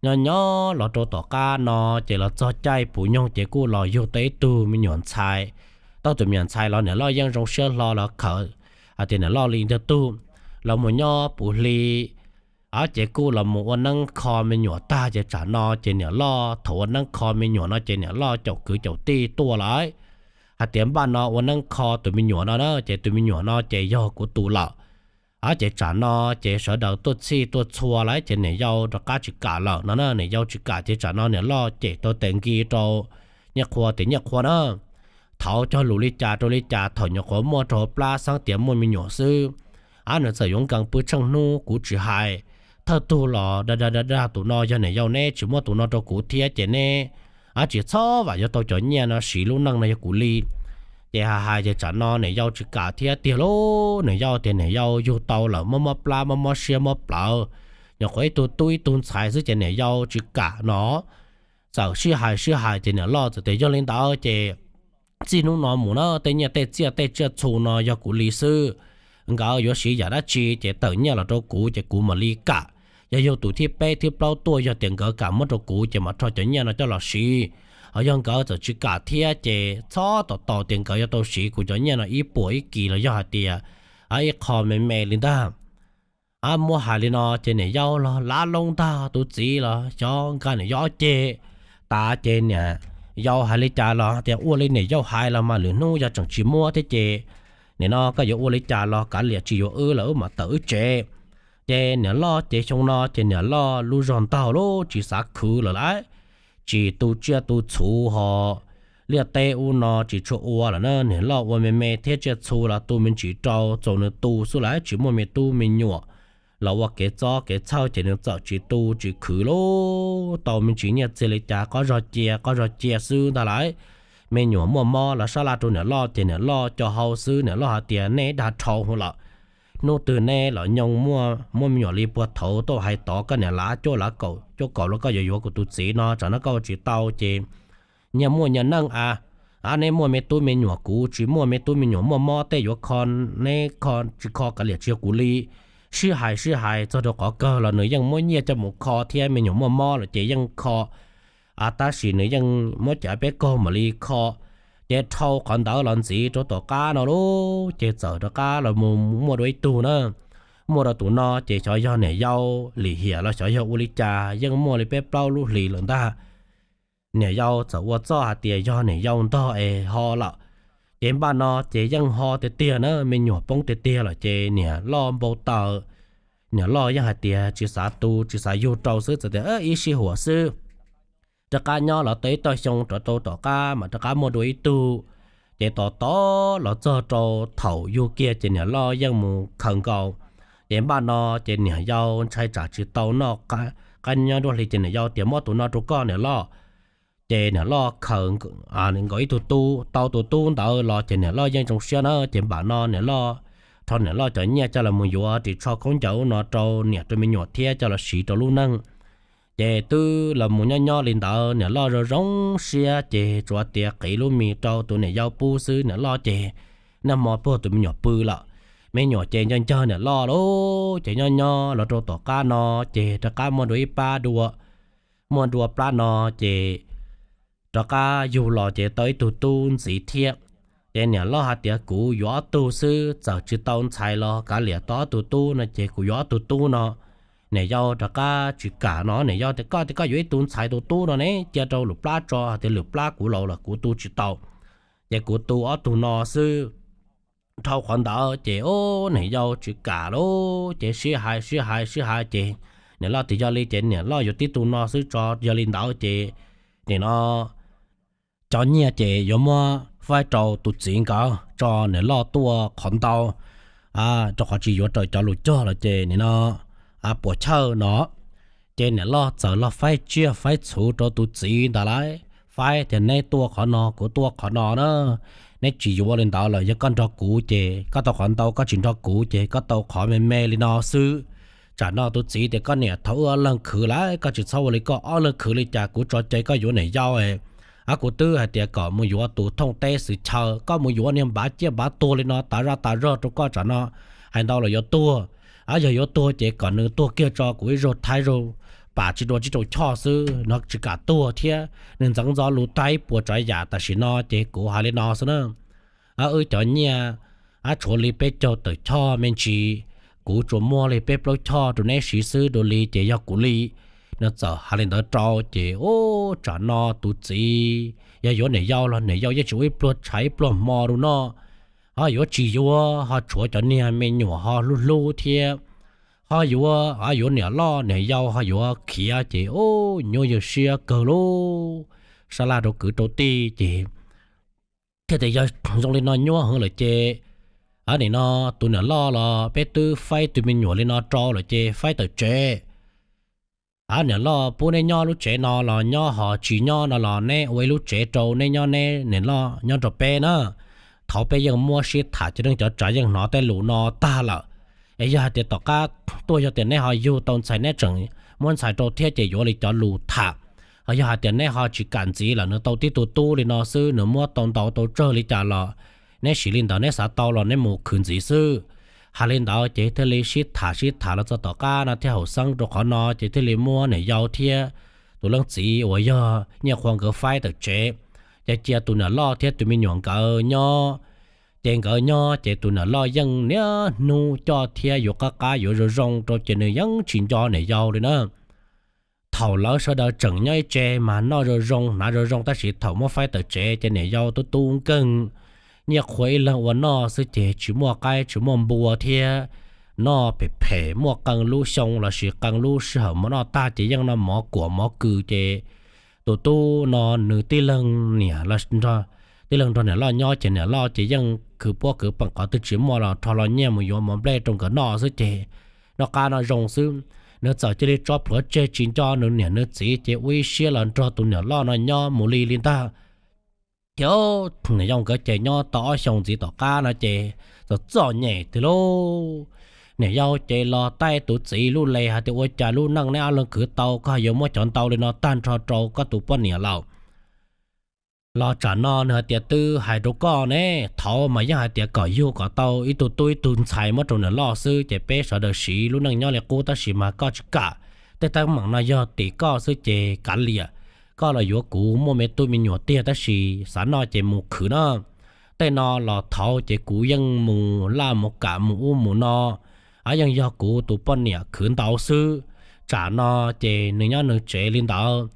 Nyob nyob los rau tom qab no ces los txog caij puv nyoog ces kuj los yug tau ib tug me nyuam ntxhais. Tau tus me nyuam ntxhais los niam loj yeej zoo siab hlo los khawm hais tias niam loj li ntawg tug los mus nyob puv hli. Ab ces kuj los mus ua neeb kho me nyuam tag ces tsam no ces niam loj thaum ua neeb kho me nyuam no ces niam loj caum kwv caum tij tuaj lawm hais tias npaj no ua neeb kho tus me nyuam no na, ces tus me nyuam no ces yog kuv tus lawm. Ab ces tsam no ces sawv daws tuaj txhij tuaj txhua lawm ces niam yau rov qab tsis kam lawm no na, niam yau tsis kam ces tsam no niam loj cem tau tes nki rau Nyiaj Qhua tias Nyiaj Qhua na, thaum cog lus li cas rau li cas thaum nyuam qhuav muaj rau plab xeeb tias muaj me nyuam xwb. Ab nws txawm yuav nkees pw tsheej hnub kuv tsis hais, thawj tug los dag dag dag dag tus no yog niam yau neb tsis muab tus no rau kuv thiab ces neb ab tsis txhob vam yuav tau cov nyiaj no siv lub neej no yog kuv li. Ces hais hais ces tsam no niam yau tsis kam thiab tiag lauj, niam yau tias niam yau yug tau lawm mob mob plab mob mob siab mob plawv, nyuam qhuav ib tug tub ib tug ntxhais xwb ces niam yau tsis kam no. Txawm sib hais sib hais ces niam loj txawm tias yog li ntawd ces txij hnub no mus na tej nyiaj tej txiaj tej tsiaj txhu no yog kuv li xwb. Nkawd yuav siv yam dab tsi ces tawm nyiaj los rau kuv ces kuv mam li kam. Yog yug tus thib peb thib plaub tuaj yog tias nkawd kam muab rau kuv ces mam rho cov nyiaj no coj los siv. Ho yog nkawd txawm tsis kam thiab ces txhob tos tos tias nkawd yuav tau siv kuv cov nyiaj no ib puas ib kis los yog hais tias ib qho me me li ntag. Ab muab hais li no ces niam yau los lav loo ntag, tus txiv los xyov nkag niam yau ob ceg. Tas ces niam yau hais li cas los tias ua li niam yau hais los mas lwm hnub yog tseem tsis muab thiab ces nim no koj yuav ua li cas los kav liam tsis yuav wb los wb mam tawm wb tsev. Ces niam loj ces xyoo no ces niam loj lub zog ntaug lub tsis xav khwv lawm lauj, tsis tu tsiaj tu txhuv ho liaj teb ub no tsis tshua ua lawm na, niam loj ua me me thiab tsiaj txhu los tu me ntsis rau txaus nws tu xwb lauj, tsis muaj me tub me nyuam los ua kev txob kev txhawj ces nws txawm tsis tu tsis khwv lauj, tau me ntsis nyiaj txiag li cas qoj zog cia qoj zog cia xwb ntag lauj. Me nyuam muaj mob los sab laj rau niam loj ces niam loj co hau xwb, niam loj hais tias neb dag dhau hwv lawm, hnub twg neb los nyoo muaj muaj me nyuam li puag thaud tuaj hais tod koj niam lav cuaj lav kaum cuaj kaum los koj yuav yuav kuv tus txiv no tsam no koj ua tsis tau ces nyias muaj nyias neej a. Ab neb muaj me tub me nyuam kuv tsis muaj me tub me nyuam muaj mob tej yuav kho neb kho tsis kho kav liam tsis yog kuv li. Sib hais sib hais txog rau qhov kawg los nws yeej muab nyiaj coj mus kho thiab me nyuam muaj mob lawm ces yeej kho. Tab sis nws yeej muab cov peb kaug mam li kho. Ces dhau qhov ntawd los ntxiv rau tom qab no lauj ces txawm rov qab los mus muaj dua ib tug na. Muaj rau tus no ces xyov yog niam yau lim hiam los xyov yog ua li cas yeej muaj li peb plaub lub hlis lawm ntag. niam yau txawm ua txuj hais tias yog niam yau ntog es ho lawm. Ces npaj no ces yeej ho tiag tiag na, me nyuam poob tiag tiag lawm ces niam loj npau taws, niam loj yeej hais tias tsis xav tu tsis xav yug rau xwb, txawm tias ib sij huam xwb, rov qab nyob los tau ib tog xyoo rov rau tom qab mas rov qab muaj dua ib tug. Ces tos tos los txog rau thaum yug kiag ces niam loj yeej mus khaws nkaus. Ces npaj no ces niam yau ntshai tsam tsis tau noj qaib nyob nruab hli ces niam yau tias muab tus no rau koj niam loj. Ces niam loj khaws nkaus ib tug tub, tau tus tub ntawd los ces niam loj yeej zoo siab na, ces npam no niam loj rho niam loj cov nyiaj coj los mus yuav ris tsho khaub ncaws no rau niam rau me nyuam thiab coj los siv rau lub neej. Ces twb los mus nyob nyob li ntawd niam loj zoo zoo siab ces tsuas tias qiv lub mis rau tus niam yau pub xwb, niam loj ces nag hmo puag tus me nyuam pw lawm. Me nyuam ces ncawg ncawg niam loj lauj, ces nyob nyob los rau tom qab no ces rov qab muaj dua ib pab dua, muaj dua plab no ces rov qab yug los ces tau ib tug tub ntxiv thiab. Ces niam loj hais tias kuv yuav ob tug xwb, txawm tsis tau ntxhais los kav liam tau ob tug tub no ces kuv yuav ob tug tub no. Niam yau rov qab tsis kam no, niam yau tias koj tias koj yuav ib tug ntxhais tus tub no ne, cia rau lwm plab tso, hais tias lwm plab kuv laus lawm kuv tu tsis tau, ces kuv tu ob tug no xwb. Dhau qhov ntawd ces ub niam yau tsis kam lauj, ces sib hais sib hais sib hais ces niam loj tias yog li ces niam loj yuav tib tug no xwb tso, yog li ntawd ces nim no cov nyiaj ces yuav muab faib rau tus txiv nkawd tso, niam loj tuaj qhov ntau, rau qhov tsis yuav raws cov lus cog lawm ces nim no puas chawj no. Ces niam loj txawm los faib tsiaj faib txhu rau tus txiv ntawd lawm, faib tias neb tuaj qhov no kuv tuaj qhov no na, neb tsis yuav li ntawd lawm, yog koj nrog kuv ces koj tau qhov ntau, koj tsis nrog kuv ces koj tau qhov me me li no xwb. Tsam no tus txiv tias koj niam, thaum wb ob leeg khwv lawm koj tsis txhob ua li, koj ob leeg khwv li cas kuv tso cai koj yuav niam yau. Ab, kuv twb hais tias kom mus yuav tus thooj teb xwm chaw, koj mus yuav niag npav ciaj npav tuag li no tas zaj tas zog rau koj, tsam no hais ntau los yuav tuag. Ab, yog yuav tuag ces kom nws tuag kiag tso, kuv ib zaug thaib zaug pam tsis dua tsib rau choj xwb no tsis kam tuag thiab. Nws ntxeev ntxo lus tag ib puas tsav yam, tam sim no ces kuv hais li no xwb na. Wb cov nyiaj ab tshuav li peb caug tawm choj me ntsis, kuv tsuas muaj li peb plaub choj rau neb siv xwb, dua li ces yog kuv li. Nws txawm hais li ntawd rau ces ub, tsam no tus txiv yog yuav niam yau los niam yau yeej tsis ua ib pluag tshav ib pluag hmo rau noj, ho yuav tsis yuav ho tshuav cov niag me nyuam ho hlub hlub thiab, ho yuav, yuav niam loj niam yau ho yuav khiav ces ub, nyuaj yawg siab kawg lauj. Sab laj rau kwv rau tij ces thiaj tias yog zoo li no nyuaj heev lawm ces, nim no tus niam loj los peb twb faib tus me nyuam li no rau lawm ces faib tawm tsev. Niam loj pub neb nyob lub tsev no los nyob, ho tsis nyob no los neb ua ib lub tsev rau neb nyob, neb niam loj nyob nrog peb na. Thaum peb yeej muab sib tham cov neej cov tsav yeej hnov tej lus no tag lawm. Es yog hais tias tom qab tuaj yog tias neb ho yug tau ntxhais neb tseem muab ntxhais rau thiab ces yuav li cov lus tham. Ho yog hais tias neb ho tsis kam ntxiv lawm, nws tau tib tug tub li no xwb, nws muab tau ntau tau tsawg li cas los neb siv li ntawd, neb xav tau los neb mus khwv ntxiv xwb. Hais li ntawd ces thiaj li sib tham sib tham los txog tom qab no thiaj haum xeeb rau qhov no ces thiaj li muab niam yau thiab tus leej txiv uas yog Nyiaj Qhua nkawd faib tawm tsev, ces cia tus niam loj thiab tus me nyuam nkawd nyob. Ces nkawd nyob ces tus niam loj yeej niaj hnub coj thiab yuav qab qab yuav zoo zoo rau ces nws yeej tsis nco niam yau li na. Thaum lawv sawv daws tseem nyob ib tse mas noj zoo zoo hnav zoo zoo, tab sis thaum muab faib tawm tsev ces niam yau tub tub nkeeg, Nyiaj Qhua ib leeg ua noj xwb ces tsis muaj qaib tsis muaj npua thiab, noj phem phem, muaj qee lub xyoo lossis qee lub sij hawm mov noj tag ces yeej noj mov kuam mov kws ces tus tub no nws tib leeg niam, tib leeg nrog niam loj nyob ces niam loj ces yeej khwv puab khwv peem, qhov twg tsis muaj los rho los nyiaj mus yuav mov nplej rau nkawd noj xwb ces noj qab noj zoo xwb. Nws txawm cia li tso plhuav tseg tsis nco nws niam nws txiv ces ua ib siab los nrog tus niam loj no nyob mus li li ntag. Ces niam yau nkawd ces nyob tau ob xyoos ntxiv tom qab no ces txom txom nyem tiag lauj. Niam yau ces los taij tus txiv lub les hais tias ua cas lub neej neb ob leeg khwv tau koj yuav muab cov ntau li no tag nrho rau koj tus poj niam lawm. Los tsam no nws hais tias twb hais rau koj ne, thaud mas yeej hais tias kom yug kom tau ib tug tub ib tug ntxhais muab rau niam loj xwb ces peb sawv daws siv lub neej nyob li qub, tab sis mas koj tsis kam. Tej teeb meem no yog tim koj xwb ces kav liam, koj los yuav kuv muaj me tub me nyuam tiag tab sis xav noj ces mus khwv na. Tej no los thaud ces kuv yeej mus laj mus kam mus ub mus no, yeej yog kuv tus poj niam khwv ntau xwb. Tsam no ces nws nyob nws tsev li ntawd.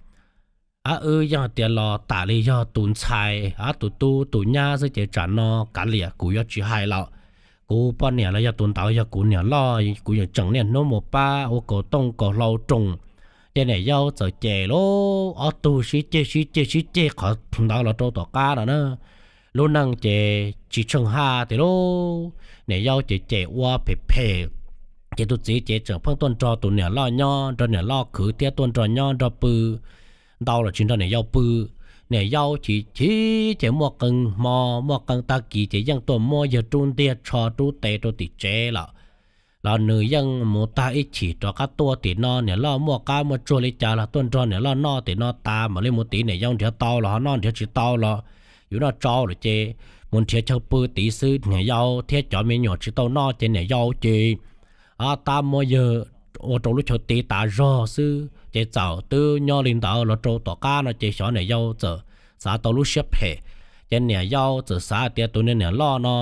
Ab, wb yeej hais tias los tam li yog tus ntxhais, ab, tus tub tus nyab xwb ces tsam no kav liam kuv yuav tsis hais lawm. Kuv poj niam los yog tus ntawd yog kuv niam loj, kuv yeej tseem niaj hnub mus pab ua kaus tooj kaus hlau roos. Ces niam yau txawm cem lauj, ob tug sib ceg sib ceg sib ceg qhov ntawd los rau tom qab no na. Lub neej ces tsis tsheej haj tiag lauj, niam yau ces cem ua phem phem. Ces tus txiv ces tseem pheej tuaj nrog tus niam loj nyob, nrog niam loj khwv thiab tuaj nrog nyob nrog pw ntau los tsis nrog niam yau pw. Niam yau chim chim ces muaj qee hmo muaj qee tag kis ces yeej tuaj muab yawg rub ntiag tsho rub tes rau tim tsev lawm. Los nws yeej mus tag ib chim rov qab tuaj tim no, niam loj muaj qab muaj tsuag li cas los tuaj nrog niam loj noj tim no tas mam li mus tid. Niam yau nrhiav tau los ho noj, nrhiav tsis tau los yus noj tsau lawm ces mus nrhiav chaw pw tid xwb. Niam yau thiab cov me nyuam tsis tau noj ces niam yau ces tab muab yawg ua rau lub chaw tid tas zog xwb ces txawm twb nyob li ntawd los rau tom qab no ces xyov niam yau txawm xav tau lub siab phem. Ces niam yau txawm xav tias tus niag niam loj no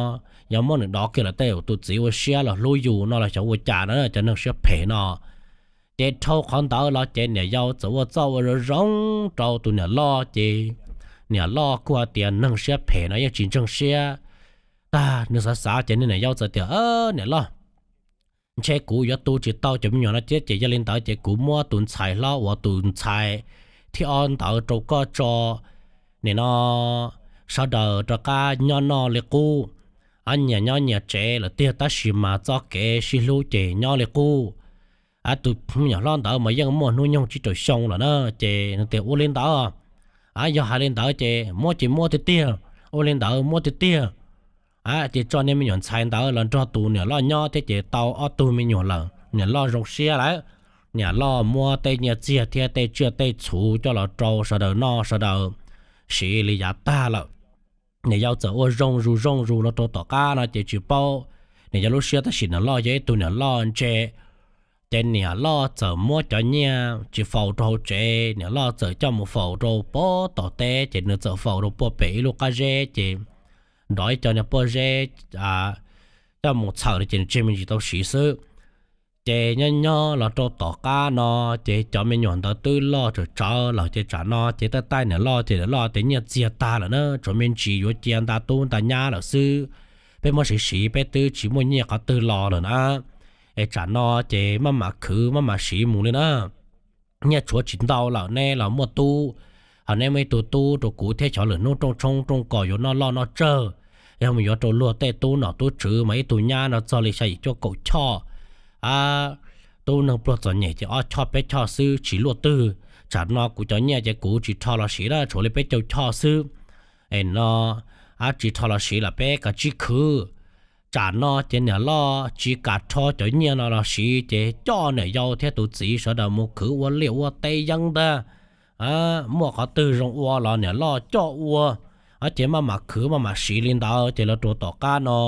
yog muab nws dov kiag lawm tej tus txiv ua siab los hlub yus no los xyov ua cas no cov neeg siab phem no. Ces dhau qhov ntawd los ces niam yau txawm ua txuj ua zoo zoo rau tus niam loj ces niam loj kuj hais tias neeg siab phem no yeej tsis ntseeg siab. Tag nws xav xav ces niag niam yau txawm tias, Niam loj, ntshe kuv yuav tu tsis tau cov me nyuam no thiab ces yog li ntawd ces kuv muab tus ntxhais hlob uas tus ntxhais thib ob ntawd rau koj tso. Nim no sawv daws rov qab nyob noj li qub, nyias nyob nyias tsev lawm tiag tab sis mas txoj kev sib hlub ces nyob li qub. Tus me nyuam hlob ntawd mas yeej muaj hnub nyoog tsib rau xyoo lawm na. Ces nws tias, Ua li ntawd, yog hais li ntawd ces muab ces muab tiag tiag, ua li ntawd muab tiag tiag. Ces tso niag me nyuam ntxhais ntawd los nrog tus niam loj nyob thiab ces tau ob tug me nyuam lawm, niam loj zoo siab lawm. Niam loj muab tej nyiaj txiag thiab tej tsiaj tej txhu coj los rau sawv daws noj sawv daws siv li yav tag lawm. Niam yau txawm ua zoo zus zoo zus los rau tom qab no ces tsis paub niam yau lub siab tab sis niam loj yog ib tug niam loj ntse. Ces niam loj txawm muab cov nyiaj tsis faus rau hauv tsev, niam loj txawm coj mus faus rau pem tom teb ces nws txawm faus rau puag pem ib lub qab zeb ces nrov ib co niag pob zeb coj mus txhawm ces nws tseg me ntsis tau siv xwb. Ces nyob nyob los rau tom qab no ces cov me nyuam ntawd twb loj tsawm tsawv lawm ces tsam no ces taij taij niam loj ces niam loj tias nyiaj txiag tag lawm na, tshuav me ntsis yuav cia nta tub nta nyab lawm xwb. Peb muab siv siv peb twb tsis muaj nyiaj qhov twg los lawm na. Es tsam no ces maj mam khwv maj mam siv mus li na. Nyiaj tshuav tsis ntau lawm, neb los muaj tub, ho neb muaj ib tug tub rau kuv thiab xyov lwm hnub rooj tshoob rooj kos yuav noj loj noj tsawg, yog mus yuav rau luag tej tub nom tub tswv mas ib tug nyab no txog li xya yim cuaj kaum choj. Tub neeg pluag txom nyem ces ob choj peb choj xwb tsis luaj twg. Tsam no kuv cov nyiaj ces kuv tsis rho los siv na, tshuav li peb caug choj xwb. Es no, tsis rho los siv los peb kav tsij khwv. Tsam no ces niam loj tsis kam rho cov nyiaj no los siv ces coj niam yau thiab tus txiv sawv daws mus khwv ua liaj ua teb yeeb ntag. Muaj qhov twg zoo ua los niam loj coj ua. Ces maj mam khwv maj mam siv li ntawd ces los rau tom qab no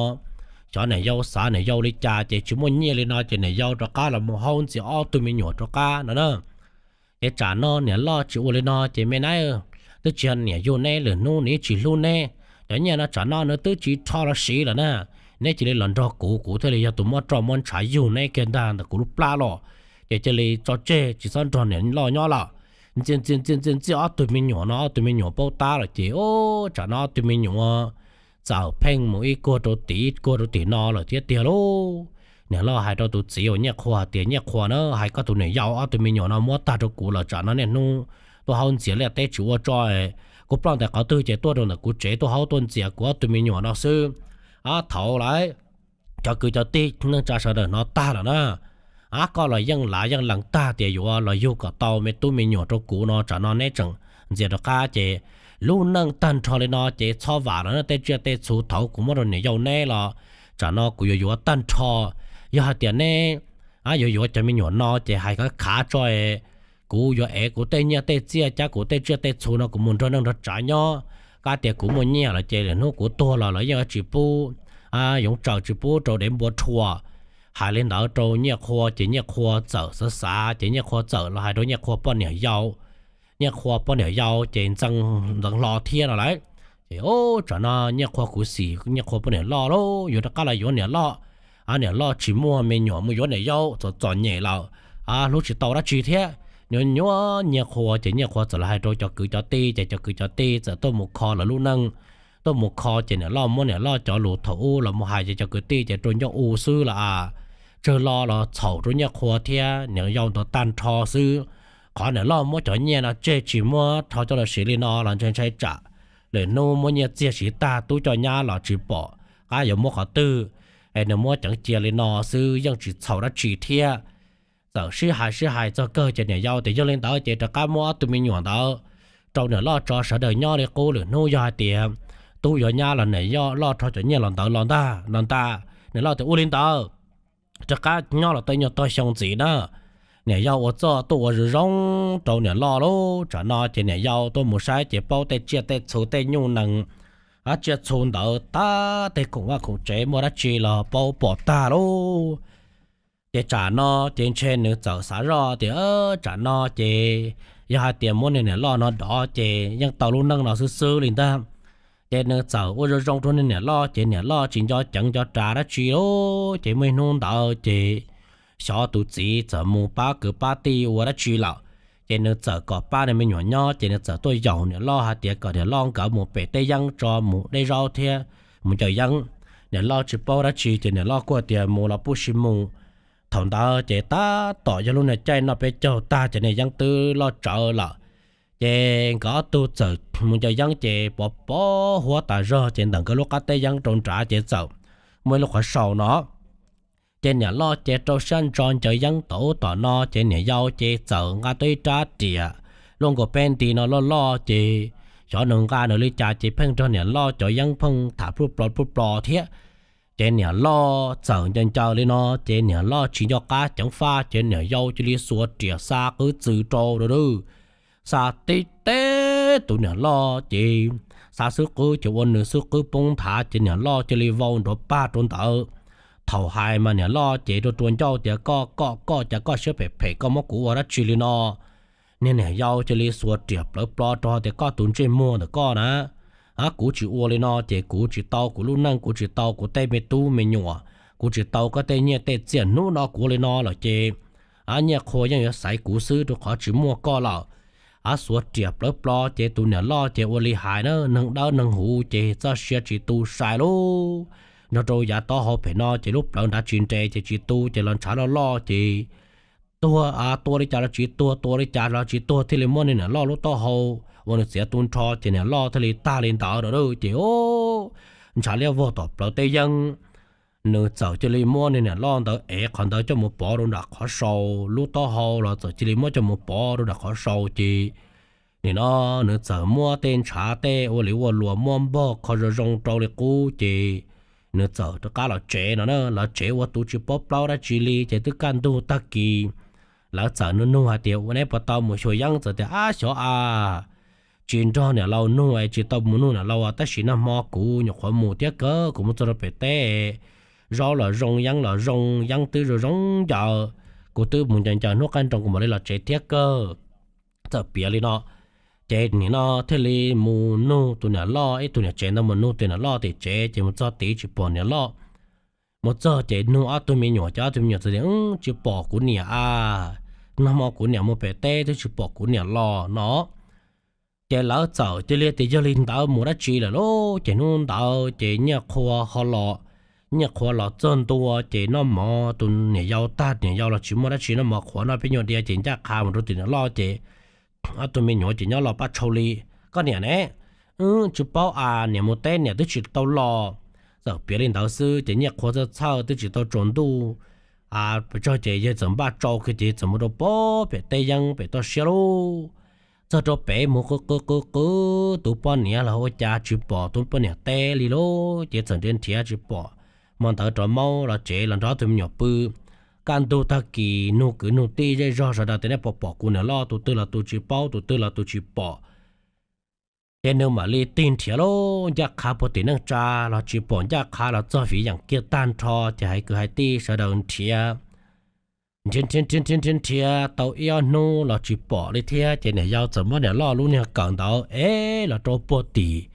xyov niam yau xav niam yau li cas ces tsis muaj nyiaj li no ces niam yau rov qab los mus haub ntxias ob tug me nyuam rov qab no na. Ces tsam no niam loj tsis ua li no ces me nab, twb tsis yog niam yug neb, lwm hnub nws tsis hlub neb. Cov nyiaj no tsam no nws twb tsis rho los siv lawm na. Neb cia li los nrog kuv, kuv thiaj li yog tus muab roj muab ntshav yug neb kiag ntag ntawm kuv lub plab los. Ces cia li tso tseg tsis txhob nrog niam loj nyob lawm. Ntxias ntxias ntxias ntxias ob tug me nyuam no, ob tug me nyuam paub tab lawm ces tsam no ob tug me nyuam txawm pheej mus ib kuag rau tim ib kuag rau tim no lawm thiab tiag lauj. Niam loj hais rau tus txiv uas Nyiaj Qhua tias, Nyiaj Qhua na, hais koj tus niam yau ob tug me nyuam no muab tag rau kuv lawm, tsam no niaj hnub tuaj haub ntxias liaj teb tsis ua tso. Kuv ploj ntais qhov twg ces tuaj rau ntawm kuv tsev tuaj haub tuaj ntxias kuv ob tug me nyuam no xwb. Ab, thaum lawv cov kwv cov tij neej tsa sawv daws hnov tag lawm na, ab, koj los yeej lav yeej lees tag tias yuav los yug kom tau me tub me nyuam rau kuv no, tsam no neb tseem ntxias rov qab ces lub neej tag nrho li no ces txhob vam lawm na. Tej tsiaj tej txhu thaum kuv muab rau niam yau neb los tsam no kuv yuav yuav tag nrho. Yog hais tias neb yuav yuav cov me nyuam no ces hais khav khav tso, kuv yuav ev kuv tej nyiaj tej txiaj cab kuv tej tsiaj tej txhu no kuv mus nrog neej nrog tsav nyob. Kab tias kuv muaj nyiaj lawm ces lwm hnub kuv tuag los lawv yeej tsis pub, yoov tsaws tsis pub rau dev npua rhuas. Hais li ntawd rau Nyiaj Qhua ces Nyiaj Qhua txawm xav xav ces Nyiaj Qhua txawm los hais rau Nyiaj Qhua poj niam yau. Nyiaj Qhua poj niam yau ces ntxeev ntxeev hlo thiab no lawm. Ces tsam no Nyiaj Qhua khuv xim Nyiaj Qhua poj niam loj lauj, yuav rov qab los yuav niam loj. Niam loj tsis muaj me nyuam mus yuav niam yau, txom txom nyem lawm, hlub tsis tau dab tsi thiab. nyuaj nyuaj Nyiaj Qhua ces Nyiaj Qhua txawm los hais rau cov kwv cov tij ces cov kwv cov tij txawm tuaj mus kho lawv lub neej. Tuaj mus kho ces niam loj muab niam loj cov lus thaum ub los mus hais ces cov kwv tij ces rua ncauj u xwb los as, tsawg lo los txhaum rau Nyiaj Qhua thiab niam yau ntawd tag nrho xwb. Qhov niam loj muab cov nyiaj no tseg tsis muab rho coj los siv li no los ntshai ntshai tsam lwm hnub muab nyiaj txiag siv tag tub coj nyab los tsis pom qab yuav muab qhov twg, es nws muab ceev cia li no xwb yeej tsis txhaum dab tsi thiab. Txawm sib hais sib hais txog kawg ces niam yau tias yog li ntawd ces rov qab muab ob tug me nyuam ntawd rau niam loj tso sawv daws nyob li qub, lwm hnub yog hais tias tub yuav nyab los niam loj rho cov nyiaj los ntawd los ntag no ntag. Niam loj tias ua li ntawd, rov qab nyob los tau nyuag tog xyoo ntxiv na. Niam yau ua txuj tuaj ua zoo zoo rau niam loj lub tsam no ces niam yau tuaj mus saib ces paub tej tsiaj tej txhu tej nyuj nees, tsiaj txhu ntawd tab tej khoom vaj khoom tsev muaj dab tsi los paub pom tag lub. Ces tsam no ces ntshe nws txawm xav zoj tias tsam no ces yog hais tias muab niag niam loj no dov ces yeej tau lub neej no xwb xwb li ntag. Ces nws txawm ua zoo zoo rau niag niam loj ces niam loj tsis nco ceev nco ras dab tsi lub. Ces muaj ib hnub ntawd ces xyov tus txiv txawm mus pab kwv pab tij ua dab tsi lawm, ces nws txawm kom pab nws me nyuam nyob ces nws txawm tuaj yaum niam loj hais tias kom niam loj nkawd mus pem teb yeeb tso mus dej zaub thiab mus ncaws yeeb. Niam loj tsis paub dab tsi ces niam loj kuj tias mus los pub sis mus. Thaum ntawd ces tab tom yog lub niag caij noj peb caug tag ces niag yeeb twb loj tsawv lawm. Ces nkawd ob tug txawm mus ncaws yeeb ces pov pov huab tas zog ces ntawm nkawd lub qab teb yeeb rau nrad ces txawm muaj ib lub qhov sau no. Ces niam loj ces rau siab ntso ncaws yeeb tom ub tom no ces niam yau ces txawm nqa tau ib rab riam luaj nkaus peb nti no loj loj ces xyov nws nqa nws li cas ces pheej nrog niam loj cov yeeb pheej tham pluj plo pluj plo thiab. Ces niam loj txawm ncaws ncaws li no ces niam loj tsis nco qab ceev faj ces niam yau cia li xuas riam xa qwb txwv rau lawm. Xa tib teb tus niam loj ces xa xwb qwb ces ua nws xwb qwb poob nthav ces niam loj cia li vau nrov pag rau ntawd. Thaum hais mas niam loj ces rua rua ncauj tias koj koj koj cas koj siab phem phem koj muab kuv ua dab tsi li no. Niag niam yau cia li xuas riam plawv plo rau tias koj tus ntsej muag ntawm koj na, kuv tsis ua li no ces kuv tsis tau kuv lub neej, kuv tsis tau kuv tej me tub me nyuam, kuv tsis tau koj tej nyiaj tej txiaj, hnub no kuv ua li no lawm ces Nyiaj Qhua yeej yuav xaiv kuv xwb rau qhov tsis muaj koj lawm. Xuas riam plawv plo ces tus niam loj ces ua li hais na, neeg dawb neeg huv ces txoj sia tsis tu sai lub. Nrog rau yav taub hau pem no ces lub plawv nrad tsis nres ces tsis tu ces los ntshav loj loj ces tuag, tua li cas los tsis tuag, tua li cas los tsis tuag thiaj li muab niag niam loj lub taub hau ua nws txiav tu nrho ces niam loj thiaj li tag li ntawd lawm ces ntshav liab vog tom plawv teb yeeb. Nws txawm cia li muab niag niam loj ntawd ev qhov ntawd coj mus pov rau nram qhov sau, lub taub hau los txawm cia li muab coj mus pov rau nram qhov sau ces nim no nws txawm muab tej ntshav tej ua li ua luas muab npog kho zoo zoo rau li qub ces nws txawm rov qab los tsev no na. Los tsev ua tus tsis paub plaub dab tsi li ces twb kaj ntug tag kis lawv txawm nug nug hais tias ua neb puas tau mus xyuas yeeb, txawm tias ab xyov a, tsis nrog niam laus nug es tsis tau mus nug niam laus, tab sis nag hmo kuv nyuam qhuav mus thiab kawg, kuv mus txog rau pem teb, zaub los zoo, yeeb los zoo, yeeb twb zoo zoo ncaws, kuv twb mus ncaws ncaws hnub qaij nroos kuv mam li los tsev thiab kawg. Txawm piav li no ces nim no thiaj li mus nug tus niam loj, ib tug niam tsev ntawd mus nug tus niam loj tim tsev ces mus txog tid tsis pom niam loj. Mus txog ces nug ob tug me nyuam ces ob tug me nyuam txawm tias tsis pom kuv niam a, nag hmo kuv niam mus pem teb twb tsis pom kuv niam los no. Ces lawv txawm cia li tias yog li ntawd mus dab tsi lawm lauj. Ces hnub ntawd ces Nyiaj Qhua ho los, Nyiaj Qhua los txog ntua ces noj mov, tus niam yau tag, niam yau los tsis muaj dab tsi noj mov, qhuav noj peb nyuag diav ces ncaj qha mus rau tus niam loj ces ob tug me nyuam ces nyob los pab tshau li, koj niam ne, wb tsis paub a, niam mus teb niam twb tsis tau los. Txawm piav li ntawd xwb ces Nyiaj Qhua txhawj txhawj twb tsis tau tsaus ntuj, pes tsawg ces yawg txawm npaj tsau kiag ces txawm mus rau pem teb yeeb pem toj siab lauj. Txog rau pem mus qw qw qw qw tus poj niam los ua cas tsis pom tus poj niam teb li lauj. Ces txawm nrhiav nrhiav tsis pom, hmo ntawd rov maub los tsev los nrog ob tug me nyuam pw. Kaj ntug tag kis nug kwv nug tij zej zog sawv daws tias nej puas pom kuv niam loj, tus twg los tus tsis paub, tus twg los tus tsis pom. Ces nws mam li tig nrhiav lauj, ncaj qha puag tim neej tsa los tsis pom, ncaj qha los txog viv yeem kiag tag nrho ces hais kwv hais tij sawv daws nrhiav nrhiav nrhiav nrhiav nrhiav tau ib ob hnub los tsis pom li thiab ces niam yau txawm muab niam loj lub niag kawm ntawd ev los rau puag tim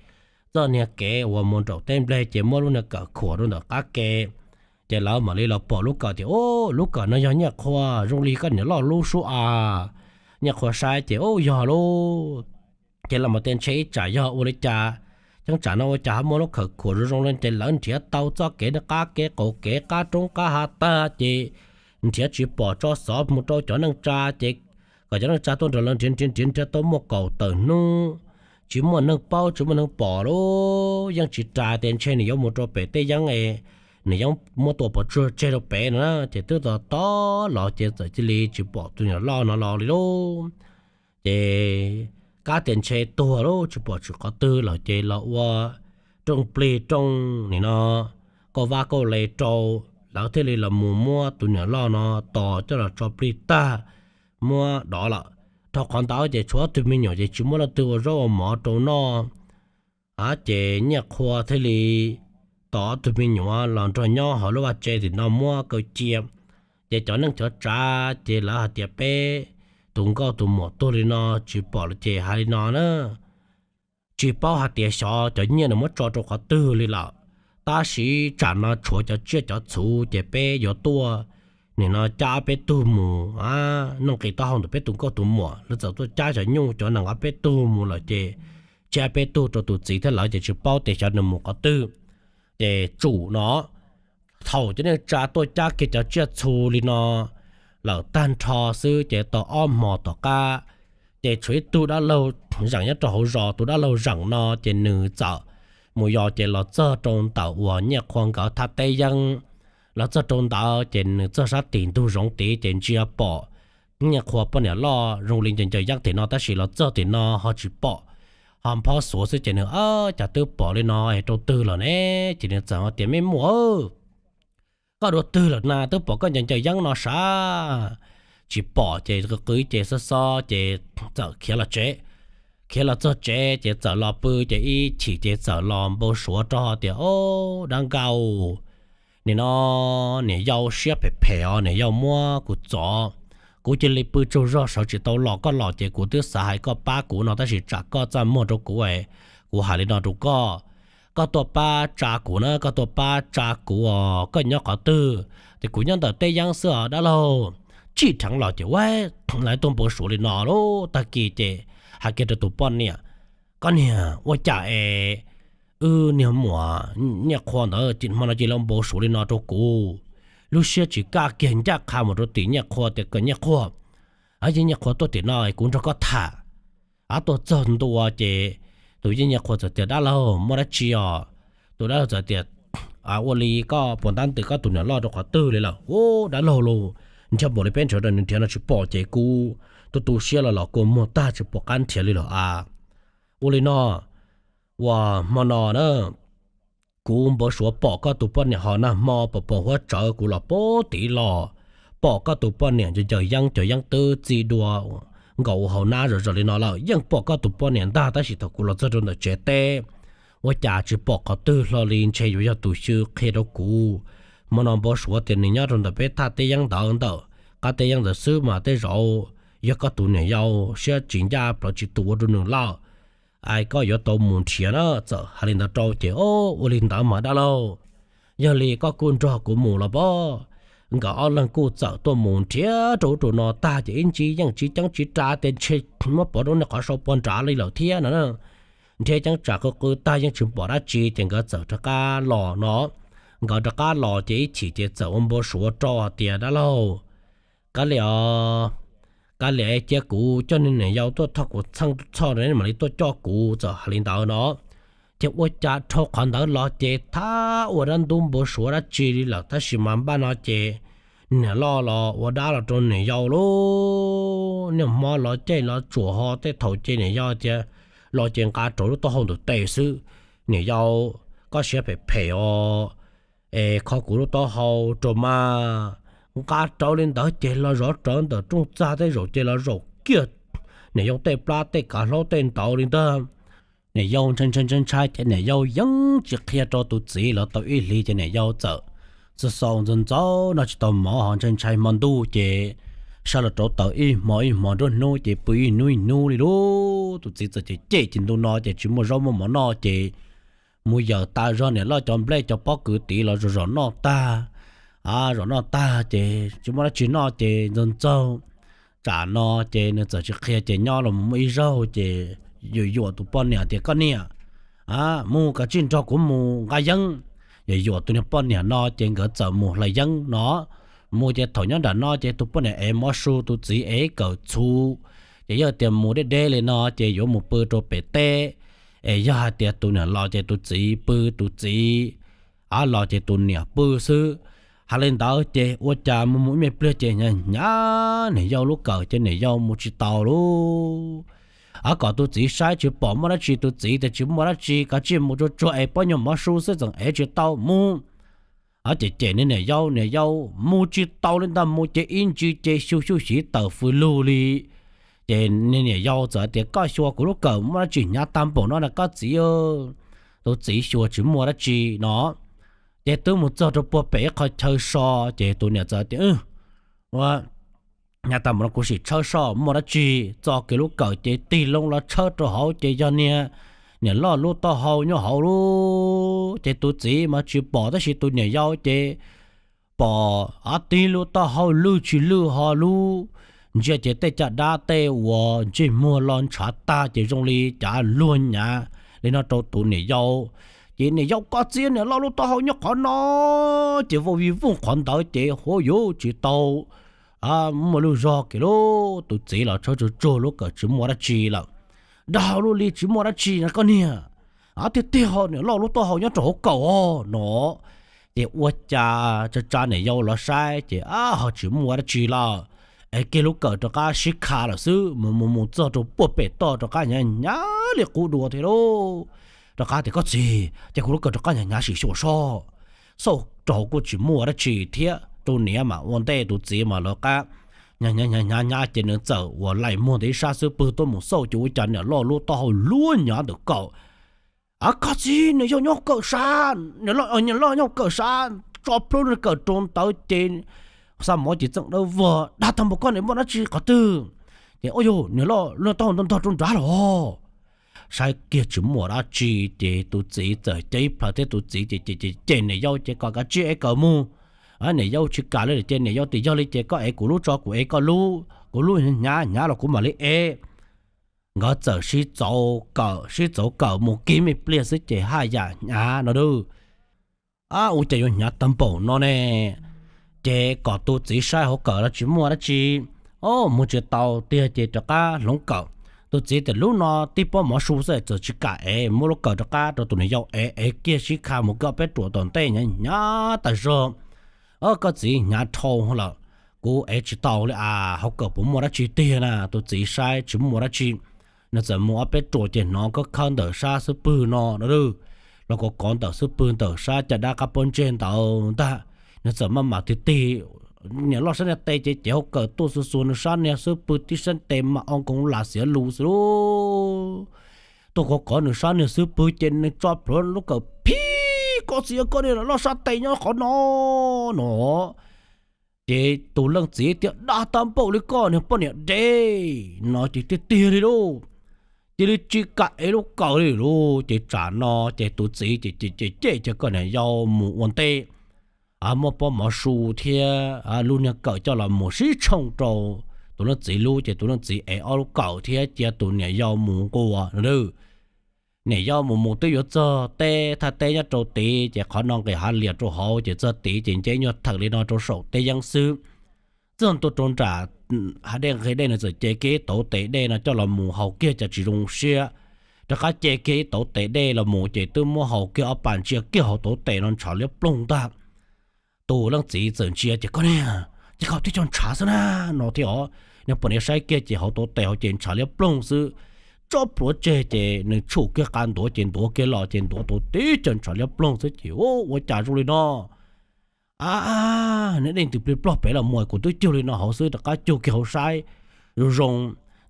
txoj niag kev uas mus nraum teb nplej ces muab lub niag kawm khuam rau ntawm qab ke. Ces lawv mam li los pom lub kawm tias, Ub, lub kawm no yog Nyiaj Qhua, zoo li koj niam loj lub sub as. Nyiaj Qhua saib ces ub yog lauj, ces los mus tias ntshe ib tsam yog ua li cas, cheeb tsam no ua cas ho muaj lub khawv khuam zoo zoo li ces lawv nrhiav tau txoj kev qab kev qaum kev qab roob qab hav tag ces nrhiav tsis pom tso xov mus rau cov neej tsa ces kom cov neej tsa tuaj nrog lawv nrhiav nrhiav nrhiav nrhiav tau muaj kaum tawm hnub tsis muaj neeg paub tsis muaj neeg pom lauj, yeej tsis ras tias ntshe nws yuav mus rau pem tej yeeb es nws yeej muab tua pov tseg rau pem no na ces twb tos tos los ces txawm cia li tsis pom tus niam loj no los li lauj. Ces kab tias ntshe tuag lauj tsis pom tsis qhov twg lawm ces los ua rooj plig rooj nim no kauj vab kauj le rau, lawv thiaj li los mus muab tus niam loj no tos coj los tso plig tag muab dov lawm. Dhau qhov ntawd ces tshuav ob tug me nyuam ces tsis muaj leej twg ua zaub ua mov rau noj ces Nyiaj Qhua thiaj li tos ob tug me nyuam los nrog nyob hauv lub vaj tse tim no muab kaw cia. Ces cov neej cov tsav ces lawv hais tias peb tus nkauj tus muam tuag li no tsis pom lawm ces hais li no na, tsis paub hais tias xyov cov nyiaj nws muab tso rau qhov twg li lawm, tab sis tsam no tshuav cov tsiaj cov txhu ces peb yuav tuaj nim no cab peb tug mus noj nqi taub hau ntawm peb tus nkauj tus muam, lawv txawm tuaj cab cov nyuj cov nees ob peb tug mus lawm ces cab peb tug rau tus txiv thiab lawv ces tsis paub tias xyov nws mus qhov twg. Ces tsum no thaum cov neej tsa tuaj cab kiag cov tsiaj txhu li no lawm tag nrho xwb ces tau ob hmos tom qab ces tshuav ib tug dab laug zeem nyob rau hauv zos, tus dab laug zeem no ces nws txawm mus yos ces los txog rau ntawm uas Nyiaj Qhua nkawd thaj teb yeeb, los txog rau ntawd ces nws txog sab tim ntug zoov tid ces ntsia pom Nyiaj Qhua poj niam loj zoo li ncaws ncaws yeeb tim no tab sis los txog tim no ho tsis pom, ho nphob xuav xwb ces nws cas twb pom li no es rau twg lawm ne, ces nws txawm tias me muam, koj dua twg lawm na twb pom koj ncaws ncaws yeeb no sav. Tsis pom ces qw qw ces xob xob ces txawm khiav los tsev. Khiav los txog tsev ces txawm los pw ces ib chim ces txawm los npau suav rau tias o, dab nkauj, nim no niam yau siab phem phem os, niam yau muab kuv txov, kuv cia li pw tsaug zog sawv tsis tau los, koj los ces kuv twb xav hais koj pab kuv no tab sis tsam koj txaj muag rau kuv, kuv hais li no rau koj, koj tuaj pab tsa kuv na, koj tuaj pab tsa kuv os, koj nyob qhov twg? Ces kuv nyob ntawm teb yeeb xwb os dab laug. Tsim dheev los ces ua lawv tuaj npau suav li no lub tag kis ces hais kiag rau tus poj niam, koj niag ua cas es wb niag muam Nyiaj Qhua ntawd hmo no cia li npau suav li no rau kuv, lub siab tsis kaj kiag ncaj qha mus rau tim Nyiaj Qhua tias kom Nyiaj Qhua, yeej Nyiaj Qhua tuaj tim no kuv nrog koj tham. Ab tuaj txog ntua ces tus yeej Nyiaj Qhua txawm tias dab laug muaj dab tsi os? Tus dab laug txawm tias ua li koj puas ntab ntws koj tus niam loj rau qhov twg li lawm? Ub dab laug lauj, nrhiav npaum li peb nrhiav rau nws nrhiav no tsis pom ces kuv tu tu siab los los kua muag tag tsis pom qab nrhiav li lawm a. Ua li no, uas hmo no na kuv npau suav pom koj tus poj niam ho nag hmo pom pom huab tsawv kuv los pub tid los pom koj tus poj niam ncaws ncaws yeeb cov yeeb twb txi dua nkaus hauv nab zom zaws li no lawm, yeej pom koj tus poj niam ntag tab sis thaum kuv los txog rau ntawm tsev teb ua cas tsis pom qhov twg hlo li, ntshe yuav yog tus xyw qhia rau kuv. Hmo no npau suav tias nws nyob rau ntawm peb thaj teb yeeb ntawd ntawm qab teb yeeb ntawd xwb mas tej zaum yog koj tus niam yau siab tsis ncaj plaws tsis tus ua rau nws lawm. Koj yuav tau mus nrhiav na. Txawm hais li ntawd rau ces ua li ntawd mas dab laug, yog li koj kuj nrog kuv mus los pob. Nkawd ob leeg kuj txawm tuaj mus nrhiav rau ub rau no tag ces ib ntsis yeej tsis ceeb tsis ras tias ntshe muab pov rau niag qhov sau pov nrad li lawm thiab no. Nrhiav ceeb tsam qw qw tag yeej tsis pom dab tsi ces nkawd txawm rov qab los no. Nkawd rov qab los ces ib chim ces txawm ua npau suav rau tias dab laug, kav liam, kav liam cia kuv coj niag niam yau tuaj thov kuv txheej txhoj mam li tuaj coj kuv. Txawm hais li ntawd no ces ua cas dhau qhov ntawd los ces thab ua dab ntub npau suav dab tsi li lawm tab sis mas npaj no ces niam loj los ua dab los rau niam yau lauj. Niaj hmo los caij los tsuam ho tej thaum ces niam yau tias los ces nqa rau lub taub hau ntawm tes xwb. Niam yau, koj siab phem phem os, es kho kuv lub taub hau rau mas. Nqa rau li ntawd ces los zov rawv ntawm rooj txag tej zaum ces los zaum kiag niam yau tej plab tej kav hlaub tej ntawd li ntag. Niam yau ntshai ntshai ntshai ntshai ces niam yau yeej tsis qhia rau tus txiv lawv tau ib hlis ces niam yau txawm xaus xaus ntxov ntxov noj tsis tau mov ho ntshai ntshai hmo ntuj ces sawv los rauv taws ib hmo ib hmo nruab hnub ces pw ib hnub ib hnub li lauj. Tus txiv txawm cem cem ces ntu no ces tsis muaj zaub muaj mov noj ces mus yawm tas zog niam loj cov nplej cov pob kws tid los zom zom noj tag. Zom noj tag ces tsis muaj dab tsi noj ces ntxaug ntxaug Tsam no ces nws txawm tsis qhia ces nyob los muaj ib zaug ces yuam yuam tus poj niam tias, koj niam, mus koj tsij nrog kuv mus nqa yeeb. Yuam yuam tus niag poj niam no ces nkawd txawm mus hlais yeeb no. Mus ces thaum nyob nram no ces tus poj niam ev mov su, tus txiv ev kawm txhuv. Ces yog tias mus deb deb li no ces yuav mus pw rau pem teb, es yog hais tias tus niam los ces tus txiv pw, tus txiv los ces tus niam pw xwb. Hais li ntawd ces ua cas mus mus ib me pliag ces hnyav hnyav niam yau lub kawm ces niam yau mus tsis tau lawm. Kom tus txiv saib tsis pom muaj dab tsi, tus txiv tias tsis muaj dab tsi, koj tsij mus tsuag tsuag es pob nyuag mov su xwb tseem ev tsis tau mus. Ces cem niag niam yau, niam yau mus tsis tau li ntag, mus ces ib ntsis ces xyu xyuj xyiv tawm fws lug li. Ces niag niam yau txawm tias, koj xyuas kuv lub kawm muaj dab tsi hnyav tag npaum no na koj txiv. Tus txiv xyuas tsis muaj dab tsi no. Ces twb mus txog rau puag pem ib qho chaw so, ces tus niam txawm tias, ua hnyav tag npaum no kuv sim tshawb soj muaj dab tsi. Txo kiag lub kawm ces tig loo los tshawb rau hauv ces yog niag niam loj lub taub hau nyob hauv lub. Ces tus txiv mas tsis pom tab sis tus niam yau ces pom, tig lub taub hau lwj tsis lwj ho lub, ntsia ces tej caj dab tej uas ntsej muag los ntshav tag ces zoo li cav luag nyav li no rau tus niam yau. Ces niam yau, koj txiv, niam loj lub taub hau nyob qhov no. Ces vau vij vooj qhov ntawd ces huv yuv tsis tau muaj lub zog kiag lub. Tus txiv los tshawb tsuag tsuag lub kawm tsis muaj dab tsi lawm. Dag lub li tsis muaj dab tsi na koj niag. Tiag tiag ho niam loj lub taub hau nyob rau hauv kawm os no. Ces ua cas tsa tsa niam yau los saib ces ho tsis muaj dab tsi lawm. Es kiag lub kawm rov qab sib kha lawm xwb, mus mus mus txog rau puag pem toj rov qab hnyav hnyav li qub dua thiab lauj. Rov qab tias, koj txiv, ces kuv lub kawm rov qab hnyav hnyav sim xyuas soj. Xauj rau hauv kuj tsis muaj dab tsi thiab, tus niam mas ua ntej tus txiv mas lawv qab hnyav hnyav hnyav hnyav ces nws txawm ua laim muag ntawm ib sab xub pwg tuaj mus xauj ces ua cas niam loj lub taub hau luag nyav ntawm kawm. Koj txiv, niam yau nyob kawm sab, niam loj nyob kawm sab, tso plhuav kawm rau ntawd ces xa mov ces txeem dawb vog, dag tag npaum koj niam muaj dab tsi qhov twg? Ces ua yog niam loj lub taub hau ntog ntog rau nrad los. Saib kiag tsis muaj dab tsi ces tus txiv txawm cev ib plhaw thiab tus txiv ces cem cem niam yau ces kom kav tsij ev kawm mus. Niam yau tsis kam li lawm ces niam yau tias yog li ces koj ev kuv lub tso kuv ev koj lub, kuv lub hnyav hnyav los kuv mam li ev. Nkawd txawm sib txauv kawm sib txauv kawm mus kiag me pliag xwb ces haj yam hnyav no lauj. Ua cas yuav hnyav tag npaum no ne? Ces kom tus txiv saib hauv kawm los tsis muaj dab tsi. O, mus tsis tau tiag ces rov qab hloov kawm. Tus txiv tias lub no tib pob mov su xwb txawm tsis kam ev, muab lub kawm rov qab rau tus niam yau ev, ev kiag sib kha mus kiag ob peb ruam tom ntej hnyav hnyav tas zog. O, koj txiv, hnyav dhau lawm, kuv ev tsis tau li as, hauv kawm puas muaj dab tsi tiag na? Tus txiv saib tsis muaj dab tsi, nws txawm mus ob peb ruam ces hnov khawb khawb ntawm sab xub pwg no no, los kov kov ntawm xub pwg ntawm sab caj dab qab pob ntseg ntawd ntag. Nws txawm maj mam tig tig, niam loj sab niag tes ces cev hauv kawm tuaj xuas xuas nws sab niag xub pwg tib sab tes mas o nkoos lam xiav lus xwb lauj. Tuaj kov kov nws sab niag xub pwg ces nws tso plhuav lub kawm phib, koj txiv, koj niam loj sab tes nyob qhov no no. Ces tus leej txiv tias dag tag npaum li koj niag poj niam deb no ces tiag tiag li lauj. Cia li tsis kam ev lub kawm li lauj. Ces tsam no ces tus txiv ces cem cem cem cov koj niam yau mus ua ntej, muab pob mov su thiab lub niag kawm coj los mus sib tshooj rau tus leej txiv lub ces tus leej txiv ev ob lub kawm thiab cia tus niam yau mus nquas no. Niam yau mus mus twb yuav txog teb thaj teb nyob rau tid ces qhov no nqis hav lias rau hauv ces txog tid ces nce nyuag thawm li no rau saum teb yeeb xwb. Txog ntua rau nram hav dej nqhis dej nws txawm ce kiag ib tauv tes dej no coj los mus haus kiag cas tsis zoo siab. Rov qab ce kiag ib tauv tes dej los mus ces twb muab haus kiag ob pas ntsia kiag hauv tauv tes no ntshav liab ploog ntag. Tus leej txiv txawm ntsia ces koj niag, ces koj tib co ntshav xwb na no thiab os. Nws pom niag saib kiag ces hauv tauv tes hauv ces ntshav liab ploog xwb. Tso plhuav tseg ces nws tshum kiag qab ntuav ces ntuav kiag los ces ntuav tau tib co ntshav liab ploog xwb ces ua cas zoo li no. A, niag dej ntws plig plog pem los mus kuv twb cug li no hauv xwb, rov qab cug kiag hauv saib zoo zoo,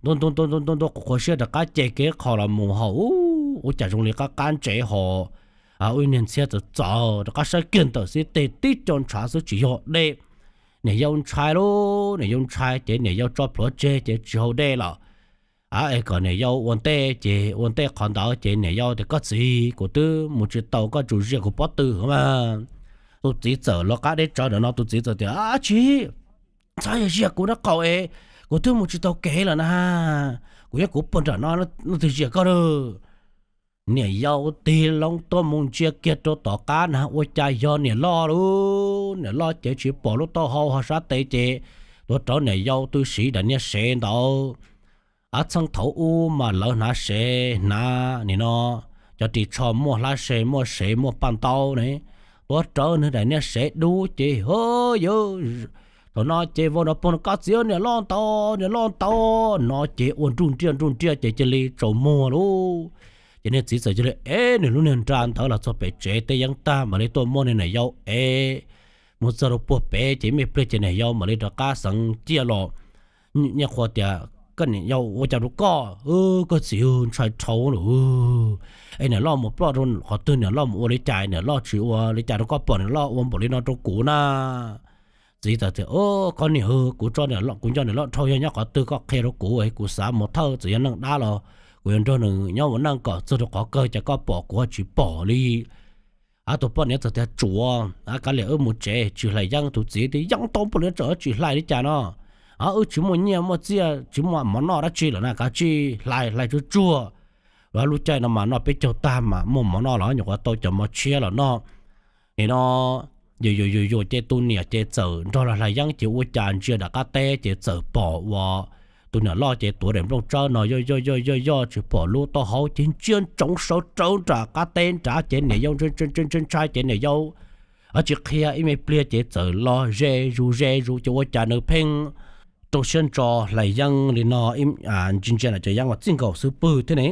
ntuav ntuav ntuav ntuav ntuav ntuav qhuav qhuav siab rov qab ce kiag qho los mus haus, ua cas zoo li qab qab ntsev ho ua ib niag ntxhiab txawv txawv. Rov qab saib kiag ntawm xib teg tib co ntshav xwb tsis yog dej. Niam yau ntshai lauj, niam yau ntshai ces niam yau tso plhuav tseg ces tsis haus dej lawm. Es kom niam yau ua ntej ces ua ntej qhov ntawd ces niam yau tias koj txiv, kuv twb mus tsis tau, koj tsum zias kuv pob tw mas. Tus txiv txawm los qab deb tsawv ntawm no, tus txiv txawm tias tsis, txhob zias kuv na qaum es, kuv twb mus tsis tau kev lawm na. Kuv yeej kuv puag nram no leej twg ziam koj lawm. Niam yau tig loo tuaj mus ntsia kiag rau tom qab na, ua cas yog niam loj lauj. Niam loj ces tsis pom lub taub hau, ho sab tes ces tuav rawv niam yau twb siv daim niag sev ntawd. Ab, txheej thaum ub mas lawv hnav sev hnav nim no, cov ris tsho muaj hlab se, muaj sev, muaj paj ntaub ne, tuav rawv nws daim niag sev dub ces ho yog thaum no ces vau nrov puag no, koj txiv, niam loj ntaus, niam loj ntaus no ces ua nruj nriaj nruj nriaj ces cia li tsaus muag lauj. Ces niag txiv txawm cia li ev nws lub niag nra ntawd los txog pem tsev, tej yeeb tag mam li tuaj muab niag niam yau ev mus txog rau puag pem ces me pliag ces niam yau mam li rov qab xeev ciaj los. Niaj qhuav tias, koj niam yau, ua cas rau koj, koj txiv, ntshai dhau lawm. Es niam loj mus ploj rau qhov twg, niam loj mus ua li cas, niam loj tsis ua li cas rau koj pom, niam loj ua npaum li no rau kuv na? Txiv txawm tias, koj niam, kuv tso, kuv nco niam loj dhau, yog nyob qhov twg koj qhia rau kuv, kuv xav mus thawj, txawm yog neeg dab los kuv yuav nrog nws nyob ua neej kom txog rau qhov kawg, cas koj pom kuv tsis pom li. Ab, tus poj niam txawm tias, tsuav, kav liam wb mus tsev, tsis hlais yeeb. Tus txiv tias, yeeb tau npaum li tsam tsis hlais li cas no, wb tsis muaj nyiaj muaj txiaj, tsis muaj mov noj dab tsi lawm na, kav tsij hlais, hlais tsuag tsuag. Los lub caij no mas noj peb caug tag mas muaj mov noj los nyuam qhuav tau cov mov tshiab los noj. Nim no yuav yuav yuav yuav ces tus niam ces txawm nrog los hlais yeeb ces ua cas ntsia nram qab teb ces txawm pom uas tus niam loj ces tuav daim nplooj tsawb no yoj yoj yoj yoj yoj tsis pom lub taub hau ces ntsia ntsoov sawv rawv nram qab teb nrad ces niam yau ntshai ntshai ces niam yau tsis qhia ib me pliag ces txawm los ze zus ze zus ces ua cas nws pheej rau siab ntso hlais yeeb li no, ntsia ntsia no cov yeeb uas txij nkaus xwb pwg thiab ne.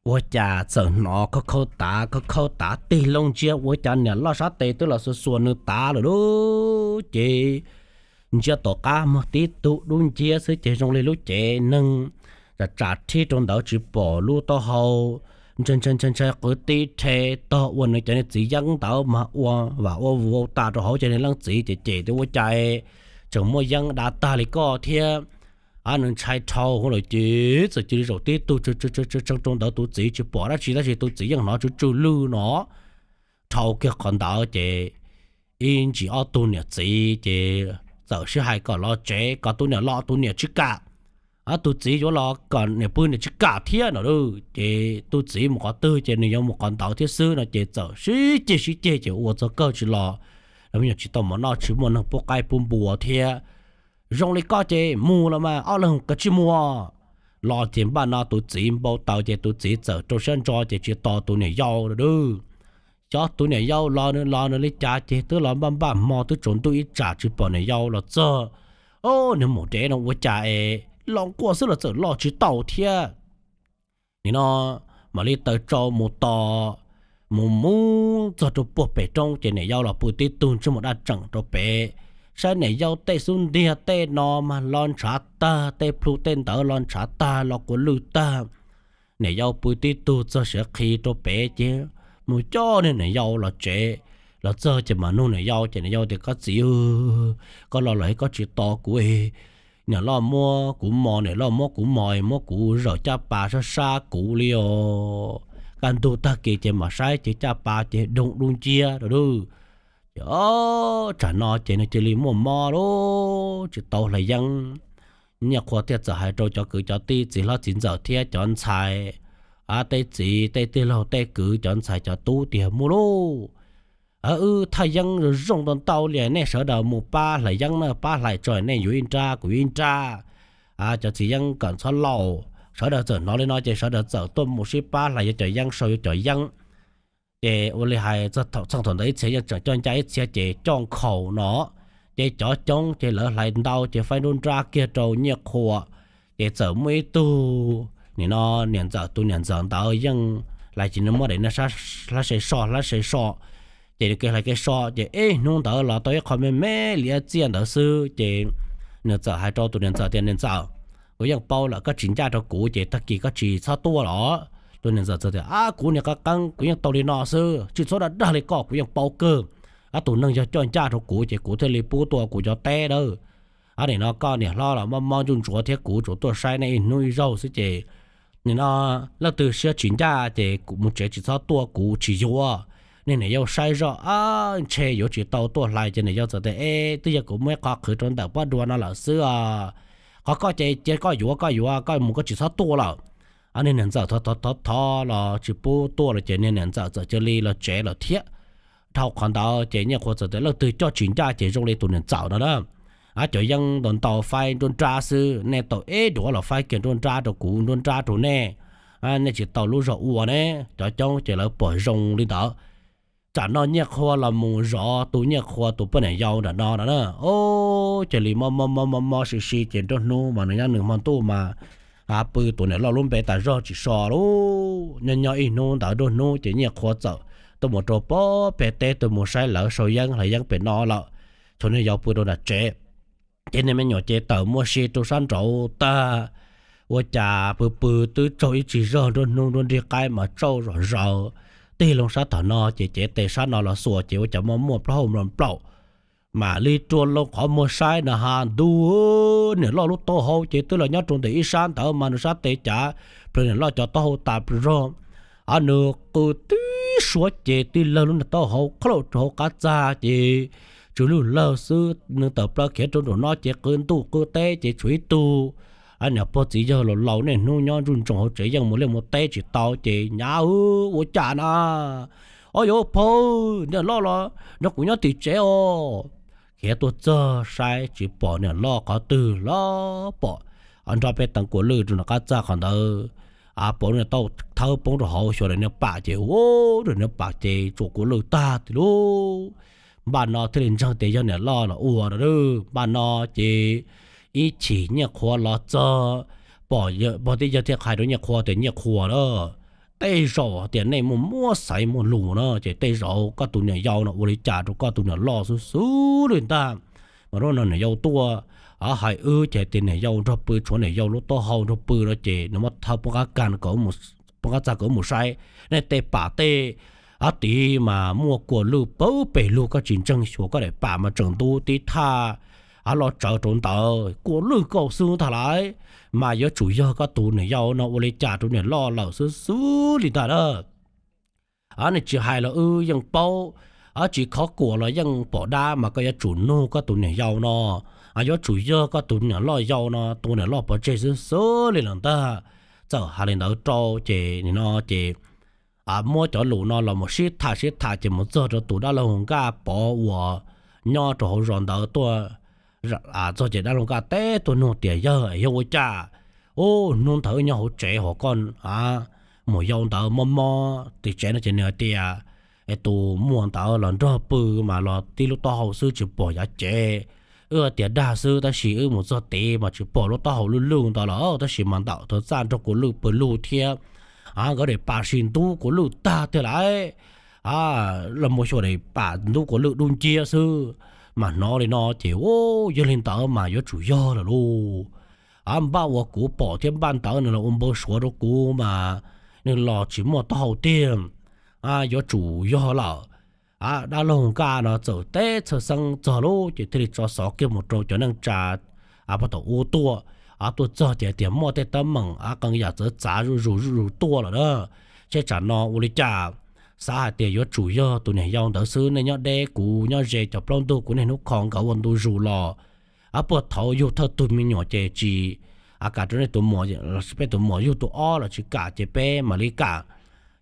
Ua cas txawm hnov khauj khauj tav khauj khauj tav tig loo ntsia ua cas niam loj sab tes twb los xuas xuas nws tav lawm lauj. Ces ntsia tom qab muag tib tug dub nciab xwb ces zoo li lub cev neeg tsam tsam rhib rau ntawd tsis pom lub taub hau. Ntshai ntshai ntshai ntshai qwv tib rhe tog ua nws cov niag txiv yeeb ntawd mas ua vam ua vau tas rau hauv ces niag leej txiv ces cem tias ua cas tseem muaj yeeb dav tag li koj thiab. Nws ntshai dhau hwv lawm ces txawm cia li zaum tib tug tshee rau ntawd, tus txiv tsis pom dab tsi tab sis tus txiv yeej hnov tsw tsw lwj no. Dhau kiag qhov ntawd ces ib ntsis ob tug niam txiv ces txawm sib hais kom los tsev, kom tus niam los tus niam tsis kam, tus txiv yuav los kom niam pw niam tsis kam thiab no. Ces tus txiv mus qhov twg ces nws yuav mus qhov ntawd thiab xwb no ces txawm sib ceg sib ceg ces ua txog kawg tsis los. Lawv me nyuam tsis tau mov noj, tsis muaj neeg pub qaib pub npua thiab. Zoo li koj ces mus los mas ob leeg kav tsij mus. Los ces npaj no tus txiv npau taws ces tus txiv txawm rau siab ntso ces tsis tos tus niam yau lawm. Xyov tus niam yau los nws los nws li cas ces twb los npaj npaj hmo twb tsaus ntuj ib tsam tsis pom niam yau los txog. Au, niag maum dev no ua cas es los nkuaj xwb los txawm los tsis tau thiab. Nim no mam li taws tsau mus tos, mus mus txog rau puag pem roob ces niam yau los pw tib tug ntsej muag daj tseem rau pem. Saib niam yau tej xub ntiag tej no mas los ntshav tag, tej plhu tej ntawd los ntshav tag los kua lwj tag. Niam yau pw tib tug txog siav qhi rau pem ces mus coj niag niam yau los tsev. Los txog ces mam nug niam yau ces niam yau tias, koj txiv, koj los lawm koj tsis tos kuv. Niam loj muab kuv mos, niam loj muab kuv mos, muab kuv zawm caj pas sab sab kuv li os. Kaj ntug tag kis ces mam saib ces caj pas ces doog dub nciab rau. Ces tsam no ces nws cia li muaj mob lauj, tsis tau hlais yeeb. Nyiaj Qhua thiaj txawm hais rau cov kwv cov tij, txiv hlob txiv ntxawm thiab cov ntxhais, tej txiv tej tij laug tej kwv cov ntxhais cov tub tias, mus lauj, wb thaj yeeb zoo zoo ntau ntau li, nej sawv daws mus pab hlais yeeb na, pab hlais tso nej yuav ib nrab kuv yuav ib nrab. Cov txiv yeeb kom txhob laus. Sawv daws txawm hnov li no ces sawv daws txawm tuaj mus sib pab hlais yuav cov yeeb, sau yuav cov yeeb. Ces ua li hais txog thaum ntawd ib txhia yeej tseem coj ncaj, ib txhia ces coj nkhaus no. Ces cov coob ces lawv hlais ntau ces faib nruab nrab kiag rau Nyiaj Qhua. Ces txawm muaj ib tug, nim no niam ntxawm, tus niam ntxawm ntawd yeej hlais ces nws muab daim niag hlab se so, hlab se so. Ces nws kev hlais kev so ces ib hnub ntawd los tau ib qho me me liab txiaj ntawd xwb ces nws txawm hais rau tus niam ntxawm tias, niam ntxawm, kuv yeej paub lawm, koj tsis ncaj rau kuv ces tag kis koj tsis txhob tuaj los. Tus niam ntxawm txawm tias, ab, kuv niag qab qeeb kuv yeej tau li no xwb, tsis txhob dag dag li koj, kuv yeej paub kawg. Ab, tus neeg yog coj ncaj rau kuv ces kuv thiaj li pub tuaj kuv cov teb dawb. Ab, nim no koj niam hlob los mob mob ntsuj ntsuav thiab kuv tsuas tuaj saib nej ib hnub ib zaug xwb ces nim no leej twg siab tsis ncaj ces kuv mus tsev, tsis txhob tuaj, kuv tsis yuav. Nej niam yau saib zoj, ab, ntshe yuav tsis tau tuaj hlais ces niam yau txawm tias, eb, twb yog kuv muab ib qho qhwv rau ntawm pob dua no lawm xwb os. Qhov koj ces cia koj yuav koj yuav, koj mus koj tsis txhob tuaj lawm. Niag niam ntxawm thov thov thov los tsis pub tuaj lawm ces niag niam ntxawm txawm cia li los tsev lawm thiab. Dhau qhov ntawd ces Nyiaj Qhua txawm tias leej twg coj tsis ncaj ces zoo li tus niam ntxawm no na. Cov yeeb ntau ntau faib nruab nrab xwb, nej tau ib duav los faib kiag nruab nrab rau kuv nruab nrab rau nej. Nej tsis tau lub zog ua ne. Cov coob ces lawv pom zoo li ntawd. Tsam no Nyiaj Qhua los mus zov tus Nyiaj Qhua tus poj niam yau nram no no na. Cia li mob mob mob mob mob si si ces nruab hnub mas nws nyob nws hmo ntuj mas pw tus niam loj lub npe tas zog tsis so lauj. Nyob nyob ib hnub ntawd nruab hnub ces Nyiaj Qhua txawm tuaj mus rau pob pem teb tuaj mus saib lawv sau yeeb hlawv yeeb pem no lawm, tshuav niag yau pw rau nram tsev. Ces niag me nyuam ces tawm muaj si rau sab nraud tag, ua cas pw pw twb tsaug ib tsig zog nruab hnub nruab nrig qaib mas tsauj zom zaws. Tig loo sab tom no ces cev tes sab no los xuas ces ua cas muaj muaj plaub hau nplaum nplaum, mam li rua loo qhov muag saib na ha ntuj, niam loj lub taub hau ces twb los nyob rau ntawm ib sab ntawd mas nws sab tes cav plhws niam loj cov taub hau tas plhws zog. Nws qw tib suab ces tib lawg lub niag taub hau qhlob rau hauv qab txag ces tsw lug lawg xwb. Nws tawm plaws khiav rau nraum no ces qw ntuj qw teb ces tshuav ib tug niam pog txiv yawg laus laus niaj hnub nyob ntsoog ntsoog hauv tsev yeej mus liaj mus teb tsis tau ces nyav ua cas na, o yuav pog, niam loj los nrog kuv nyob tim tsev os. Khiav tuaj txog saib tsis pom niam loj qhov twg los pom nrog peb teev kua lwj rau nram qab txag qhov ntawd. Pom lub niag taub thawb poob rau hauv xyuas daim niag pam ces ua daim niag pam ces tsuas kua lwj tag ti lub. Npaj no thiaj li ntseeg tias yog niam loj los ua no. Npaj no ces ib chim Nyiaj Qhua los txog, pog tib yawg thiaj qhia rau Nyiaj Qhua tias Nyiaj Qhua a, tej zaum tias nej muaj muab xaiv muaj lus no ces tej zaum koj tus niam yau no ua li cas rau koj tus niam loj xwb xwb li ntag. Mas lub no niam yau tuaj hais wb ces tias niam yau nrog pw tshuav niam yau lub taub hau nrog pw no ces nws muab thawb poob qab txag kom wb mus saib nej tej pam tej tid mas muaj kua lwj pawg pes lug, koj tsis ntseeg xyuas koj daim pam mas tseem ntub tib thaj los tsawv rau ntawd kua lwj kauj xwb ntag lauj. Mas yuav tsum yog koj tus niam yau no ua li cas rau niam loj lawm xwb xwb li ntag na. Nej tsis hais los wb yeej paub, tsis khov kuam los yeej pom dab mas koj yuav tsum nug koj tus niam yau no. Yuav tsum yog koj tus niam loj yau no tua niam loj pov tseg xwb xwb li lawm ntag. Txawm hais li ntawd rau ces nim no ces muab cov lus no los mus sib tham sib tham ces mus txog rau tus dab laug Nkaj Pov uas nyob rau hauv zos ntawd tuaj txog ces dab laug Nkaj teb tuaj nug tias yawg, yog ua cas hnub ntawd wb nyob hauv tsev hos koj mus yau ntawd mob mob tim tsev no ces nws hais tias tus muam ntawd los nrog pw mas los tib lub taub hau xwb tsis pom yav cev. Wb tias dag xwb tab sis wb mus txog tid mas tsis pom lub taub hau lwj lwj ntawd lawm tab sis mas ntawm thav txaj nrog kua lwj pw lug thiab nkawd daim pam sib ntub kua lwj tag tiag lauj. Los mus xyuas daim pam ntub kua lwj dub nciab xwb. Mas hnov li no ces yog li ntawd mas yuav tsum yog lawm lauj. Npaj uas kuv pom thiab npaj ntawd nws los ua npau suav rau kuv mas nws los tsis muaj taub hau tiag. Yuav tsum yog lawm. Dab laug Nkaj no txawm teb txhawj xeeb txog lub ces thiaj li tso xov kiag mus rau cov neej tsa pog tom ub tuaj. Tuaj txog ces tias muaj tej teeb meem qee yam txawv txav zuj zus zuj zus tuaj lawm na. Seb tsam no ua li cas, xav hais tias yuav tsum yog tus niam yau ntawd xwb, nej nyob deb kuv nyob ze cov plaub ntug kuv niaj hnub kho nkawd ua ntu zus los. Puag thaud yug thawj tug me nyuam ces tsis kam rau nej tus muam, peb tus muam yug tus ob los tsis kam ces peb mam li kam.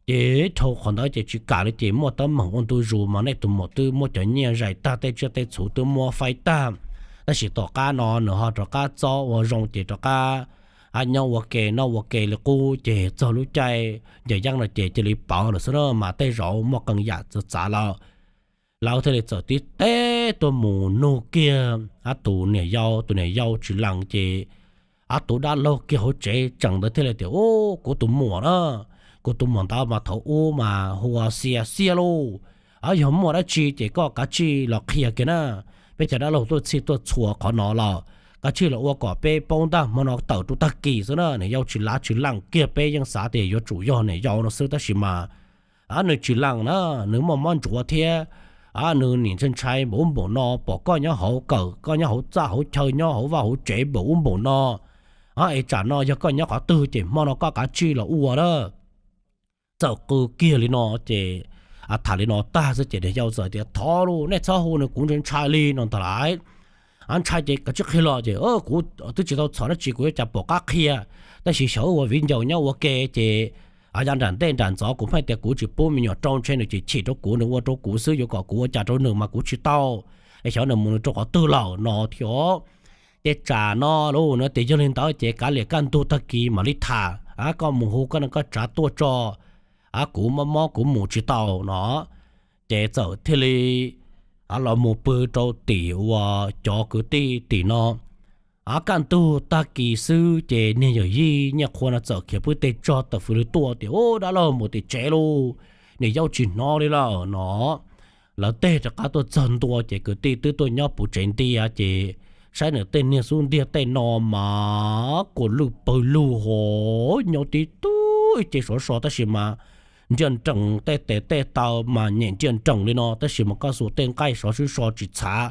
Ces dhau qhov ntawd ces tsis kam li ces muaj teeb meem ua ntu zus mas nej tus muam twb muab cov nyiaj zais tag, tej tsiaj tej txhu twb muab faib tag. Tab sis tom qab no nws ho rov qab txob ua zoo ces rov qab nyob ua ke noj ua ke li qub ces txog lub caij ncaws yeeb no ces cia li pawv lawm xwb na, mas tej zaum muaj qee yam txawv txav lawm. Lawv thiaj li txawm tib teb tuaj mus nug kiag tus niam yau, tus niam yau tsis lees ces tus dab laug kiag hauv tsev tseem ntawd thiaj li tias, Ub, kuv tus muam na, kuv tus muam ntawd mas thaum ub mas hu ua Xia Xiab lauj. Yog muaj dab tsi ces koj kav tsij los qhia kiag na. Peb cov dab laug tuaj txhij tuaj txhua qhov no los kav tsij los ua kom peb paub ntag, hmo no tawm rau tag kis xwb na. Niam yau tsis lav tsis lees kiag, peb yeej xav tias yuav tsum yog niam yau no xwb tab sis mas nws tsis lees na, nws muaj mob ntsuav thiab nws nim ntshai ntshai npaum ub npaum no, pom koj nyob hauv kawm, koj nyob hauv txaj hauv chaw, nyob hauv vaj hauv tsev npaum ub npaum no. Es tsam no yog koj nyob qhov twg ces hmo no koj kav tsij los ua na. Txawm qw kiag li no ces tham li no tag xwb ces niam yau txawm tias, Thov lauj, nej txhob hu nws, kuv ntshai ntshai li no ntag lauj. Ntshai ces koj tsis qhia los ces kuv twb tsis tau txhom dab tsi, kuv yuav cas pom qab qhia. Tab sis xyov ua viv ncaus nyob ua ke ces yav nram ntej nram ntxov kuv pheej tias kuv tsis pub me nyuam rau ntshe nws chim chim rau kuv, nws ua rau kuv xwb, yuav kom kuv ua cas rau nws mas kuv tsis tau. Es xyov nws mus nws rau qhov twg lawm no thiab. Ces tsam no los nws tias yog li ntawd ces kav liam kaj ntug tag kis mam li tham, koj mus hu koj neej koj tsav tuaj tso, kuv mob mob kuv mus tsis tau no. Ces txawm thiaj li los mus pw rau tim uas cov kwv tij tim no. Kaj ntug tag kis xwb ces niag yawm yij Nyiaj Qhua no txawm khiav pw tej tsog tawm fws li tuaj tias, Ub, dab laug mus tim tsev lauj, niam yau tsis hnov li lawm no. Lawv tej rov qab tuaj txog ntua ces kwv tij twb tuaj nyob puv tsev ntiag ces saib nws tej niag xub ntiag tej no mas kua lwj pawg lug hov nyob tib tug ib ce sov so tab sis mas nriaj nrees, tej tes tej taw mas nyem nriaj nrees li no tab sis mas koj xuas tej nqaij sov sib so tsis txhav.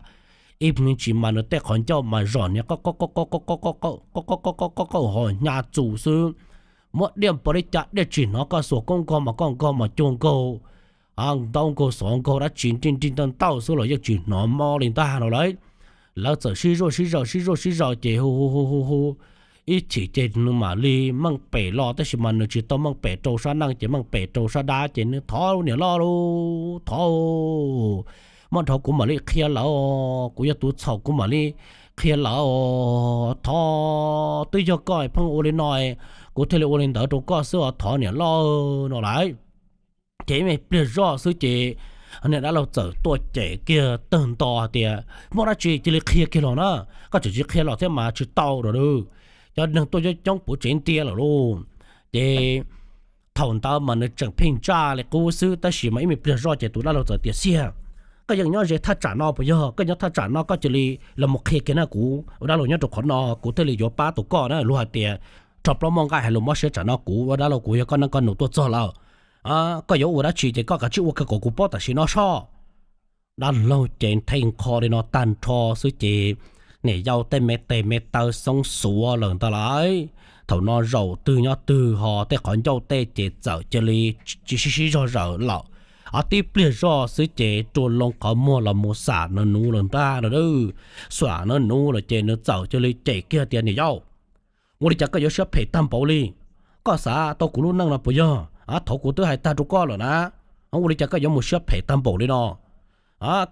Ib me ntsis mas nws tej qhov ncauj mas zom niag qawj qawj qawj qawj qawj qawj qawj qawj qawj qawj qawj qawj hos hnyav txus xwb. Muab diaj npog li cas diaj tsis hnov, koj xuas koob nkaug mas koj nkaug mas cuag nkaug ntaub nkaug xov nkaug dab tsi nrij nrij ntawj ntawj xwb los yeej tsis hnov mob li ntag no lauj. Lawv txawm sib zuaj sib zaws sib zuaj sib zaws ces hu hu hu hu hu ib chim ces nws mam li meej pem los tab sis mas nws tsis tau meej pem rau sab neej ces meej pem rau sab dab ces nws thov niam loj lauj, Thov, muab dhau kuv mam li qhia lawv, kuv yog tus txhaum kuv mam li qhia lawv, thov, twb yog koj pheej ua li no, kuv thiaj li ua li ntawd rau koj xwb os, thov niam loj no lauj. Ces ib me pliag zoj xwb ces niag dab laug txawm tuaj cem kiag tawg nto tias, Muaj dab tsi cia li qhia kiag los na, koj tseem tsis qhia los thiab mas tsis tau lawm. Cov neeg tuaj coob coob puv tsev ntiag lawm lauj. Ces thaum ntawd mas nws tseem pheej ntsaj li qub xwb tab sis mas ib me pliag zoj ces tus dab laug txawm tias, Xiag, koj yeej nyob ze thaj tsam no puas yog? Koj nyob thaj tsam no koj cia li los mus qhia kiag na, kuv ua dab laug nyob rau qhov no kuv thiaj li yuav pab tau koj na. Luag hais tias rho plaub muaj nqaij, hais lus mob siab tsam no kuv ua dab laug kuv yog koj neej koj nus tuaj txog lawm. Koj yuav ua dab tsi ces koj kav tsij ua kiag kom kuv paub tam sim no soj. Dab laug ces theej qho li no tag nrho xwb ces niam yau tej me tes me taw xoob xuav lawm ntag lauj. Thaum no zaum twg nyob twg ho tej qhov ncauj tej ces txawm cia li tsis sib sib zog zaws lawm. Ob tib pliag zoj xwb ces rua loo qhov muag los mus xam nws nuv lawm ntag no. Xam nws nuv lawm ces nws txawm cia li cem kiag tias, Niam yau, ua li cas koj yuav siab phem tag npaum li? Koj xav tau kuv lub neej no puas yog? Thaum kuv twb hais tag rau koj lawm na, ua li cas koj yuav mus siab phem tag npaum li no?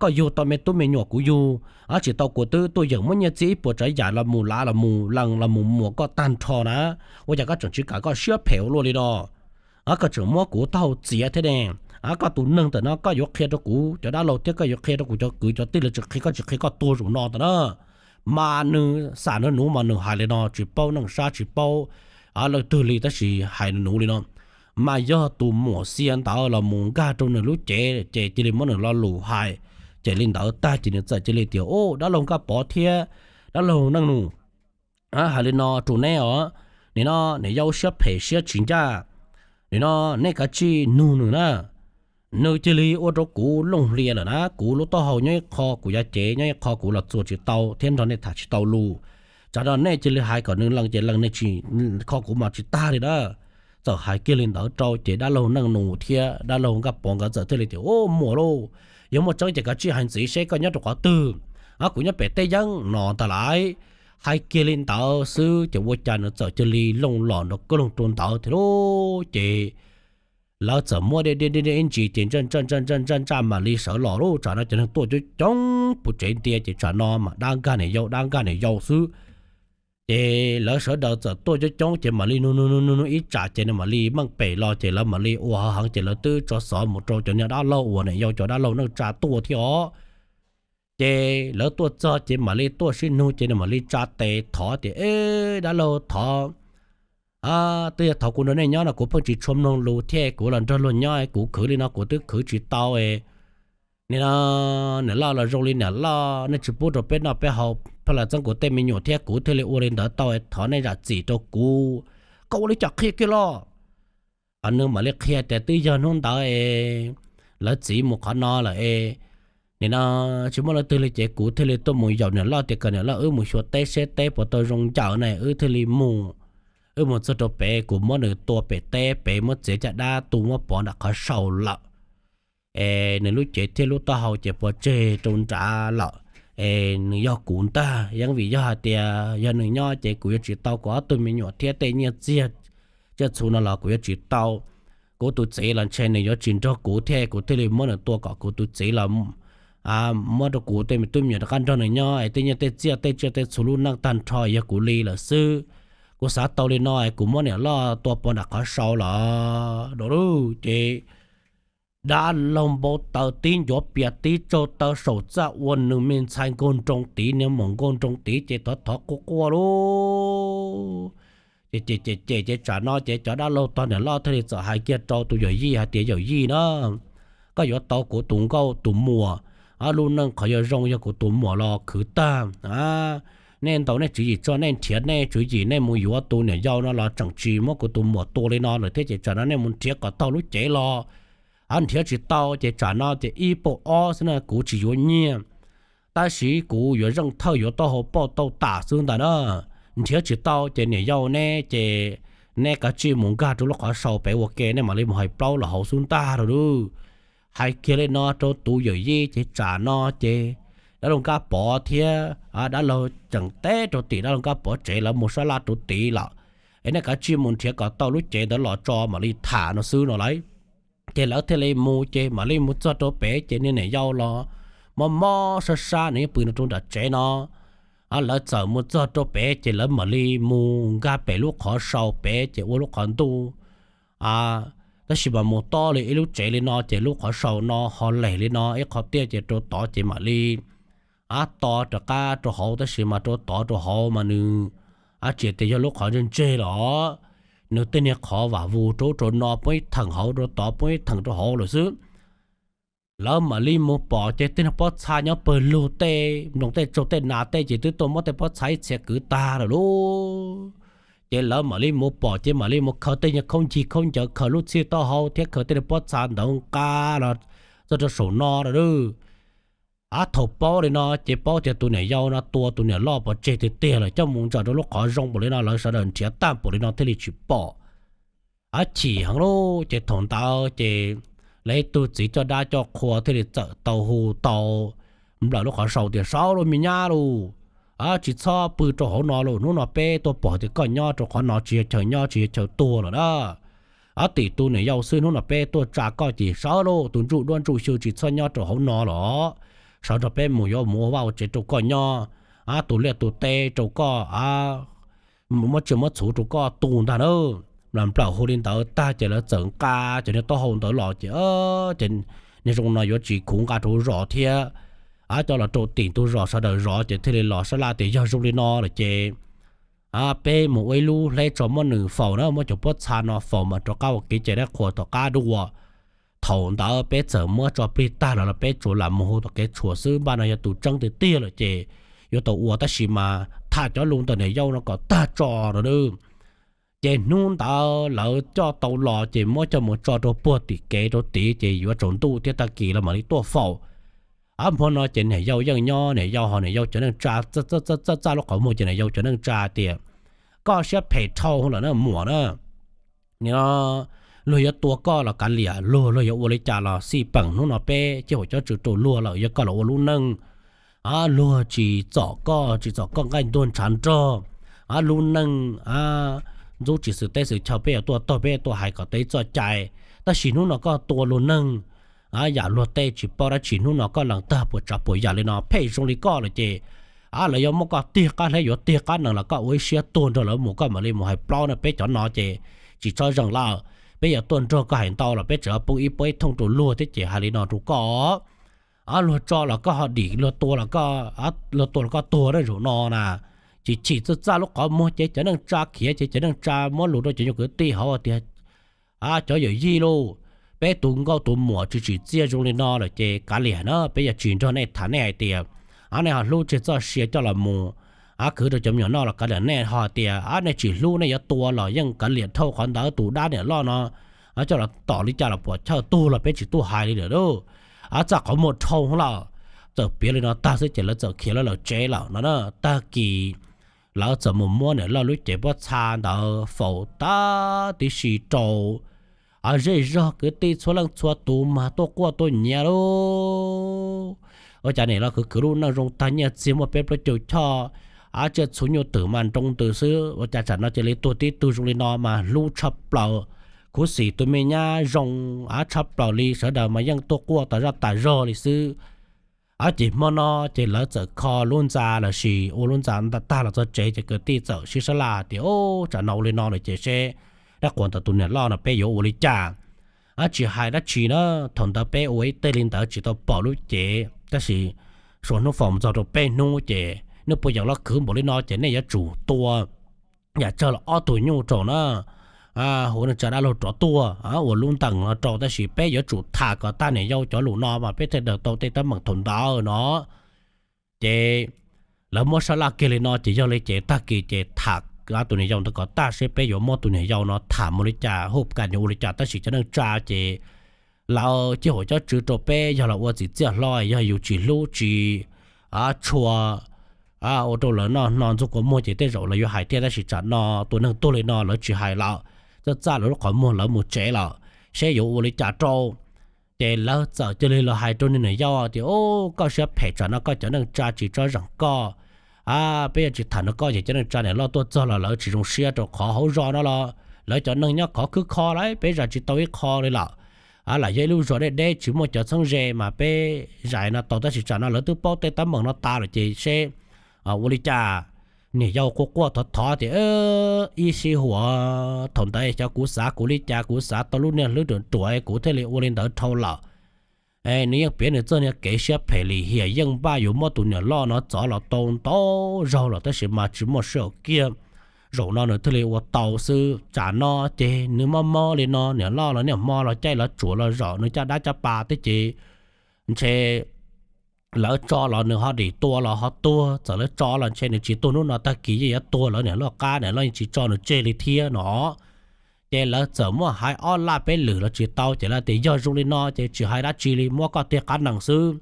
Koj yug tau me tub me nyuam kuv yug tsis tau, kuv twb tuaj yeem muab nyiaj txiag ib puas tsav yam los mus lav los mus lees los mus muas koj tag nrho na, ua cas koj tseem tsis kam koj siab phem ua luaj li no? Koj tseem muab kuv taub hau txiav thiab ne. Koj tus neeg ntawm no koj yuav qhia rau kuv cov dab laug thiab koj yuav qhia rau kuv cov kwv cov tij los tsis qhia, koj tsis qhia koj tuag zaum no ntag na. Mas nws xam nws nuv mas nws hais li no tsis paub neej sab tsis paub leej twg li tab sis hais nws nuv li no. Mas yog tus muam Xia ntawd los mus nkag rau nws lub cev ces cia li muab nws lo lus hais. Ces li ntawd tag ces nws txawm cia li tias, Ub, dab laug Nkaj Pov thiab dab laug Neej Nus, hais li no rau neb os, nim no niam yau siab phem siab tsis ncaj, nim no nej kav tsij nug nws na. Nws cia li ua rau kuv looj hlias lawm na, kuv lub taub hau nyob ib qho, kuv yav cev nyob ib qho, kuv los txuas tsis tau thiab nrog nej tham tsis tau lus. Tsam no nej cia li hais kom nws lees ces lees, nej tsis, kho kuv mas tsis tag li na. Txawm hais kiag li ntawd rau ces dab laug Neej Nus thiab dab laug Nkaj Pov nkawd txawm thiaj li tias, Ub, muam lauj, yog muaj tseeb ces kav tsij hais ntxiv seb koj nyob rau qhov twg. Kuv nyob pem teb yeeb no ntag lauj. Hais kiag li ntawd xwb ces ua cas nws txawm cia li looj los nrov kawg looj rau ntawd thiab lauj. Ces lawv txawm muab diaj diaj diaj ib ntsis ces ntsaj ntsaj ntsaj ntsaj ntsaj ntsaj mam li sawv los lauj. Tsam no cov neeg tuaj coob coob puv tsev ntiag ces tsam no mas dab nkag niam yau dab nkag niam yau xwb. Ces lawv sawv daws txawm tuaj coob coob ces mam li nug nug nug nug ib tsam ces nws mam li meej pem los ces lawv mam li ua hov heev ces lawv twb tso xov mus rau cov niag dab laug uas niam yau cov dab laug neej tsa tuaj thiab os. Ces lawv tuaj txog ces mam li tuaj sib nug ces nws mam li tsa tes thov tias, Eb, dab laug Thov, twb yog thaum kuv nrog nej nyob no kuv pheej tsis tshua mloog lus thiab kuv los nrog luag nyob kuv khwv li no kuv twb khwv tsis tau. Nim no niam loj los zoo li niam loj, nej tsis pub rau peb noj peb haus, pheej los txeeb kuv tej me nyuam thiab kuv thiaj li ua li ntawd tau, thov nej zam txim rau kuv. Koj ua li cas qhia kiag los? Nws mam li qhia tias twb yog hnub ntawd es lawv txiv mus qhov no lawm es, nim no tsis muaj leej twg li ces kuv thiaj li tuaj mus yaum niam loj tias kom niam loj wb mus xyuas teb seb teb puas tau zoo ncaws na, wb thiaj li mus. Wb mus txog rau pem kuv muab nws tua pem teb pem, muab txiav caj dab tu muab pov nram qhov saud lawm. Es nws lub cev thiab lub taub hau ces puas tseg rau nrad lawm. es nws yog kuv ntag. Yeej vim yog hais tias yog nws nyob ces kuv yuav tsis tau kuv ob tug me nyuam thiab tej nyiaj txiag tsiaj txhu no los kuv yuav tsis tau. Kuv tus txiv los ntshe nws yuav tsis nrog kuv thiab, kuv thiaj li muab nws tua kom kuv tus txiv los muab rau kuv tej me tub me nyuam rov qab nrog nws nyob es tej nyiaj tej txiaj tej tsiaj tej txhu lub neej tag nrho yog kuv li lawm xwb. Kuv xav tau li no es kuv muab niam loj tua pov nram qhov sau los. Ces dab laug npau taws tib ncuav pias tib tsaug taw saum txaj ua nws me ntxhais nkaug nroo tid, niag maum nkaug nroo tid ces thov thov quaj quaj lauj. Ces ces ces ces tsam no ces cov dab laug tog niam loj thiaj li txawm hais kiag rau tus yawm yij hais tias, Yawm yij na, koj yuav tau kuv tus nkauj tus muam, lub neej qhov yuav zoo yog kuv tus muam los khwv tag. Nej ntaus nej tswv yim tso, nej nrhiav nej tswv yim, nej mus yuav tus niam yau no los tseem tsis muab kuv tus muam tua li no lawm thiab ces tsam no nej mus nrhiav kom tau lub cev los. Nrhiav tsis tau ces tsam no ces ib puas ob xwb na, kuv tsis yuav nyiaj, tab sis kuv yuav zeej thawj yuav taub hau pauj tau tam xwb ntag na. Nrhiav tsis tau ces niam yau neb ces neb kav tsij mus nkag rau lub qhov sau pem ua ke, nej mam li mus hais plaub los hauv xwb ntag lauj. Hais kiag li no rau tus yawm yij ces tsam no ces dab laug Nkaj Pov thiab dab laug tseem teb rau tim dab laug Nkaj Pov tsev, lawv mus sab laj rau tid lawm. Es nej kav tsij mus nrhiav kom tau lub cev ntawd los tso mam li tham no xwb no lauj. Ces lawv thiaj li mus ces mam li mus txog rau pem ces niag niam yau los mob mob sab sab nws yeej pw no rau nram tsev no. Lawv txawm mus txog rau pem ces lawv mam li mus nkag pem lub qhov sau pem ces ua lub qhov ntuj, tab sis mas mus tob li ib lub tsev li no ces lub qhov sau no ho lem li no ib qho tiaj ces rau tod ces mam li to rov qab rau hauv, tab sis mas rau tod rau hauv mas nws tsis tias yog lub qhov ntseg ntseg los, nws tej niag qhov vam vus rau ub rau no poob ib theem hauv rau tod poob ib theem rau hauv lawm xwb. Lawv mam li mus pom ces tej niag pob txha nyob pawg lug tej nploos tej tsaug tej nas tej ces twb tuaj muab tej pob txha ib txhia kwv tag lawm lauj. Ces lawv mam li mus pom ces mam li mus khaws tej niag khaub ncig khaub ncaws, khaws lub txhij taub hau thiab khaws tej niag pob txha ntawd nqa los txog rau saum no lawm. Thaum paub li no ces paub tias tus niam yau no tua tus niam loj pov tseg tiag tiag lawm, coj mus ntsaws rau lub qhov zoo npaum li no lawv sawv daws nrhiav tag npaum li no thiaj li tsis pom. Chim heev lauj. Ces thaum ntawd ces lawv ib tug txiv coj dab coj qhua thiaj li txawm tau hu tau nplawm lub qhov sau tias, Sawv lauj me nyab lauj, tsis txhob pw rau hauv no lauj, hnub no peb tuaj pom tias koj nyob rau qhov no tsis yog chaw nyob tsis yog chaw tuag lawm na. Tim tus niam yau xwb, hnub no peb tuaj tsa koj ces sawv lauj, tus ntsuj duab ntsuj xyw tsis txhob nyob rau hauv no los, sawv nrog peb mus, yuav mus ua vaj ua tsev rau koj nyob, tus liaj tus teb rau koj, muab tsiaj muab txhuv rau koj tu ntag na. Nplawm hu li ntawd tag ces lawv txawm nqa cov niag taub hau ntawd los ces, ces niag zoo no yuav tsis khuv nqa rau zos thiab, coj los rau tim ntug zos sawv daws zov ces thiaj li los sab laj tias yog zoo li no lawm ces peb mus ua ib lub hleb tso muab nws faus na, muab cov pob txha no faus mas rov qab ua kev cai dab qhuas tom qab dua. Thaum ntawd peb txawm muab tso plig tag los los peb tsuas lam mus hu tom kev tshuam xwb, npaj no yog tus tseeb tiag tiag lawm ces yuav tau ua, tab sis mas tham cov lus ntawm niam yau no kom tag tso no. Ces hnub ntawd lawv coj tau los ces muab coj mus tso rau puag tim kev rau tid ces yuav tsaus ntuj thiab tag kis los mam li tuaj faus. Hmo no ces niam yau yeej nyob, niam yau ho niam yau cov neej tsa txaj txaj lub qhov muag ces niam yau cov neej tsa tias, Koj siab phem dhau lawm na muam na. Nim no luag yuav tua koj los kav liam, luag luag yuav ua li cas los xij peem, hnub no peb cia hum cob tsw rau luag lawm, yog koj los ua lub neej, luag tsis txom koj, tsis txom koj nqaij ntuag ntshav nrog, lub neej ntxub tsis xwm teb xwm chaw, peb yuav tuaj taug peb tuaj hais kom tau ib txoj cai. Tab sis hnub no koj tua luag neeg, yam luag tej tsis paub dab tsi, hnub no koj lees tag puas tsav puas yam li no phem zoo li koj lawm ces lawv yuav muab koj tiag qab hleb yuav tiag qab nees los koj ua ib siab tuag nrog lawv mus, koj mam li mus hais plaub no, peb cov no ces tsis txhob zeem lawm. Peb yuav tuaj nrog koj hais ntau los peb tseem poob ib puab ib thooj rau luag thiab ces hais li no rau koj. Luag tso los koj ho dim, luag tua los koj, luag tua los koj tuag dab zaum no na. Ces chim txaj txaj lub qhov muag ces cov neej tsa khiav ces cov neej tsa muab lus rau cov nyuag kwv tij hauv tias, Cov yawm yij lauj, peb tus nkauj tus muam tsis tsim txiaj zoo li no lawm ces kav liam na, peb yuav tsis nrog nej tham, nej hais tias nej ho hlub tseg txoj sia coj los mus khwv rau cov me nyuam noj los kav liam, nej ho tias nej tsis hlub nej yuav tua los yeej kav liam dhau. Qhov ntawd tus dab niam loj no coj los tom li cas los puam chawj tuag los peb tsis tuaj hais li lawm lauj. Txaj qhov muag dhau lawm. Txawm piav li no tag xwb ces lawv txawm khiav lawv lawm tsev lawm no na. Tag kis lawv txawm mus muab niam loj lub cev pob txha ntawd faus tag tib si rau zej zog kwv tij txhua leej txhua tus mas tuaj quaj tuaj nyiav lauj. Ua cas niam loj khwv khwv lub neej zoo tag nyiaj txiag muaj peb plaub caug choj, av tsiaj txhu nyuj twm mas nroo ntws xwb, ua cas tsam no cia li tuag tib tug zoo li no mas hlub tshaj plaws. Khuv xim tus me nyab zoo, av tshaj plaws li, sawv daws mas yeej tuaj quaj tas zaj tas zog li xwb. Ces hmo no ces lawv txawm kho lub ntxa los sis ua lub ntxa tag los txog tsev ces kwv tij txawm sib sab laj tias, Ub, tsam no ua li no lawm ces seb dab qhuas ntawm tus niam loj no peb yuav ua li cas? Tsis hais dab tsi na, thaum ntawd peb ua ib teg li ntawd tsis tau pom lub cev, tab sis suav hnub foom txog rau peb hnub ces nej puas yeem los khwv npaum li no ces nej yuav tsum tua yam tsawg los ob tug nyuj rau na, hu neej tsa dab laug rov tuaj ua lub ntees no rau, tab sis peb yuav tsum tham kom tag niam yau cov lus no mas peb thiaj daws tau tej teeb meem thaum ntawd no. Ces lawv muab sab laj kiag li no ces yog li ces tag kis ces tham tus niam yau ntawd kom tag seb peb yuav muab tus niam yau no tham mus li cas, hu kas yuav ua li cas, tab sis cov neej tsa ces lawv cib huam cob tswv rau peb, yog los ua txiv txiaj hlob, yog yus tsis hlub tsis tshua ua rau lawv noj hno ntxuag kua muag ces tej zaum lawv yuav hais thiab, tab sis tsam no tus neeg tuag li no lawv tsis hais lawm, txawj txaj lawv lub qhov muag lawv mus tsev lawm, seb yuav ua li cas rau. Ces lawv txawm cia li los hais rau niag niam yau tias, Ub, koj siab phem tsam no koj cov neej tsa tsis tso zeem koj. Peb yuav tsis tham nrog koj ces cov neej tsa niam loj tuaj txog los lawv tsis zoo siab rau qhov hauv zos no los lawv cov neeg nyob khov khwb kho lawm, peb zais tsis tau ib qho li lawm. Lam yog ib lub zos deb deb tsis muaj cov txheeb ze mas peb zais no tau, tab sis tsam no lawv twb paub tej teeb meem no tas lawm ces seb ua li cas. Niam yau quaj quaj thov thov tias, Ib sij huam thaum ntawd xyov kuv xav kuv li cas, kuv xav tau lub niag hlwb ruam ruam kuv thiaj li ua li ntawd dhau lawm. Nws yeej piav nws txoj niag kev siab phem lim hiam, yeej npaj yuav muab tus niam loj no txov los tau ntau zaug lawm tab sis mas tsis muaj sij hawm kiag. Zaum no nws thiaj li ua tau xwb, tsam no ces nws mob mob li no, niam loj los niaj hmo los caij los tsuam los zaum nws caj dab caj pas thiab ces ntshe lawv tso los nws ho dim tua los ho tuag, txawm lawv tso los ntshe nws tsis tuag hnub no tag kis yeej yuav tuag, lawv niam loj qab niam loj yeej tsis tso nws tseg li thiab no. Ces lawv txawm muab hais ob laj peb lwm los tsis tau, ces lawv tias yog zoo li no ces tsis hais dab tsi li, muab koj tiag qab nees xwb.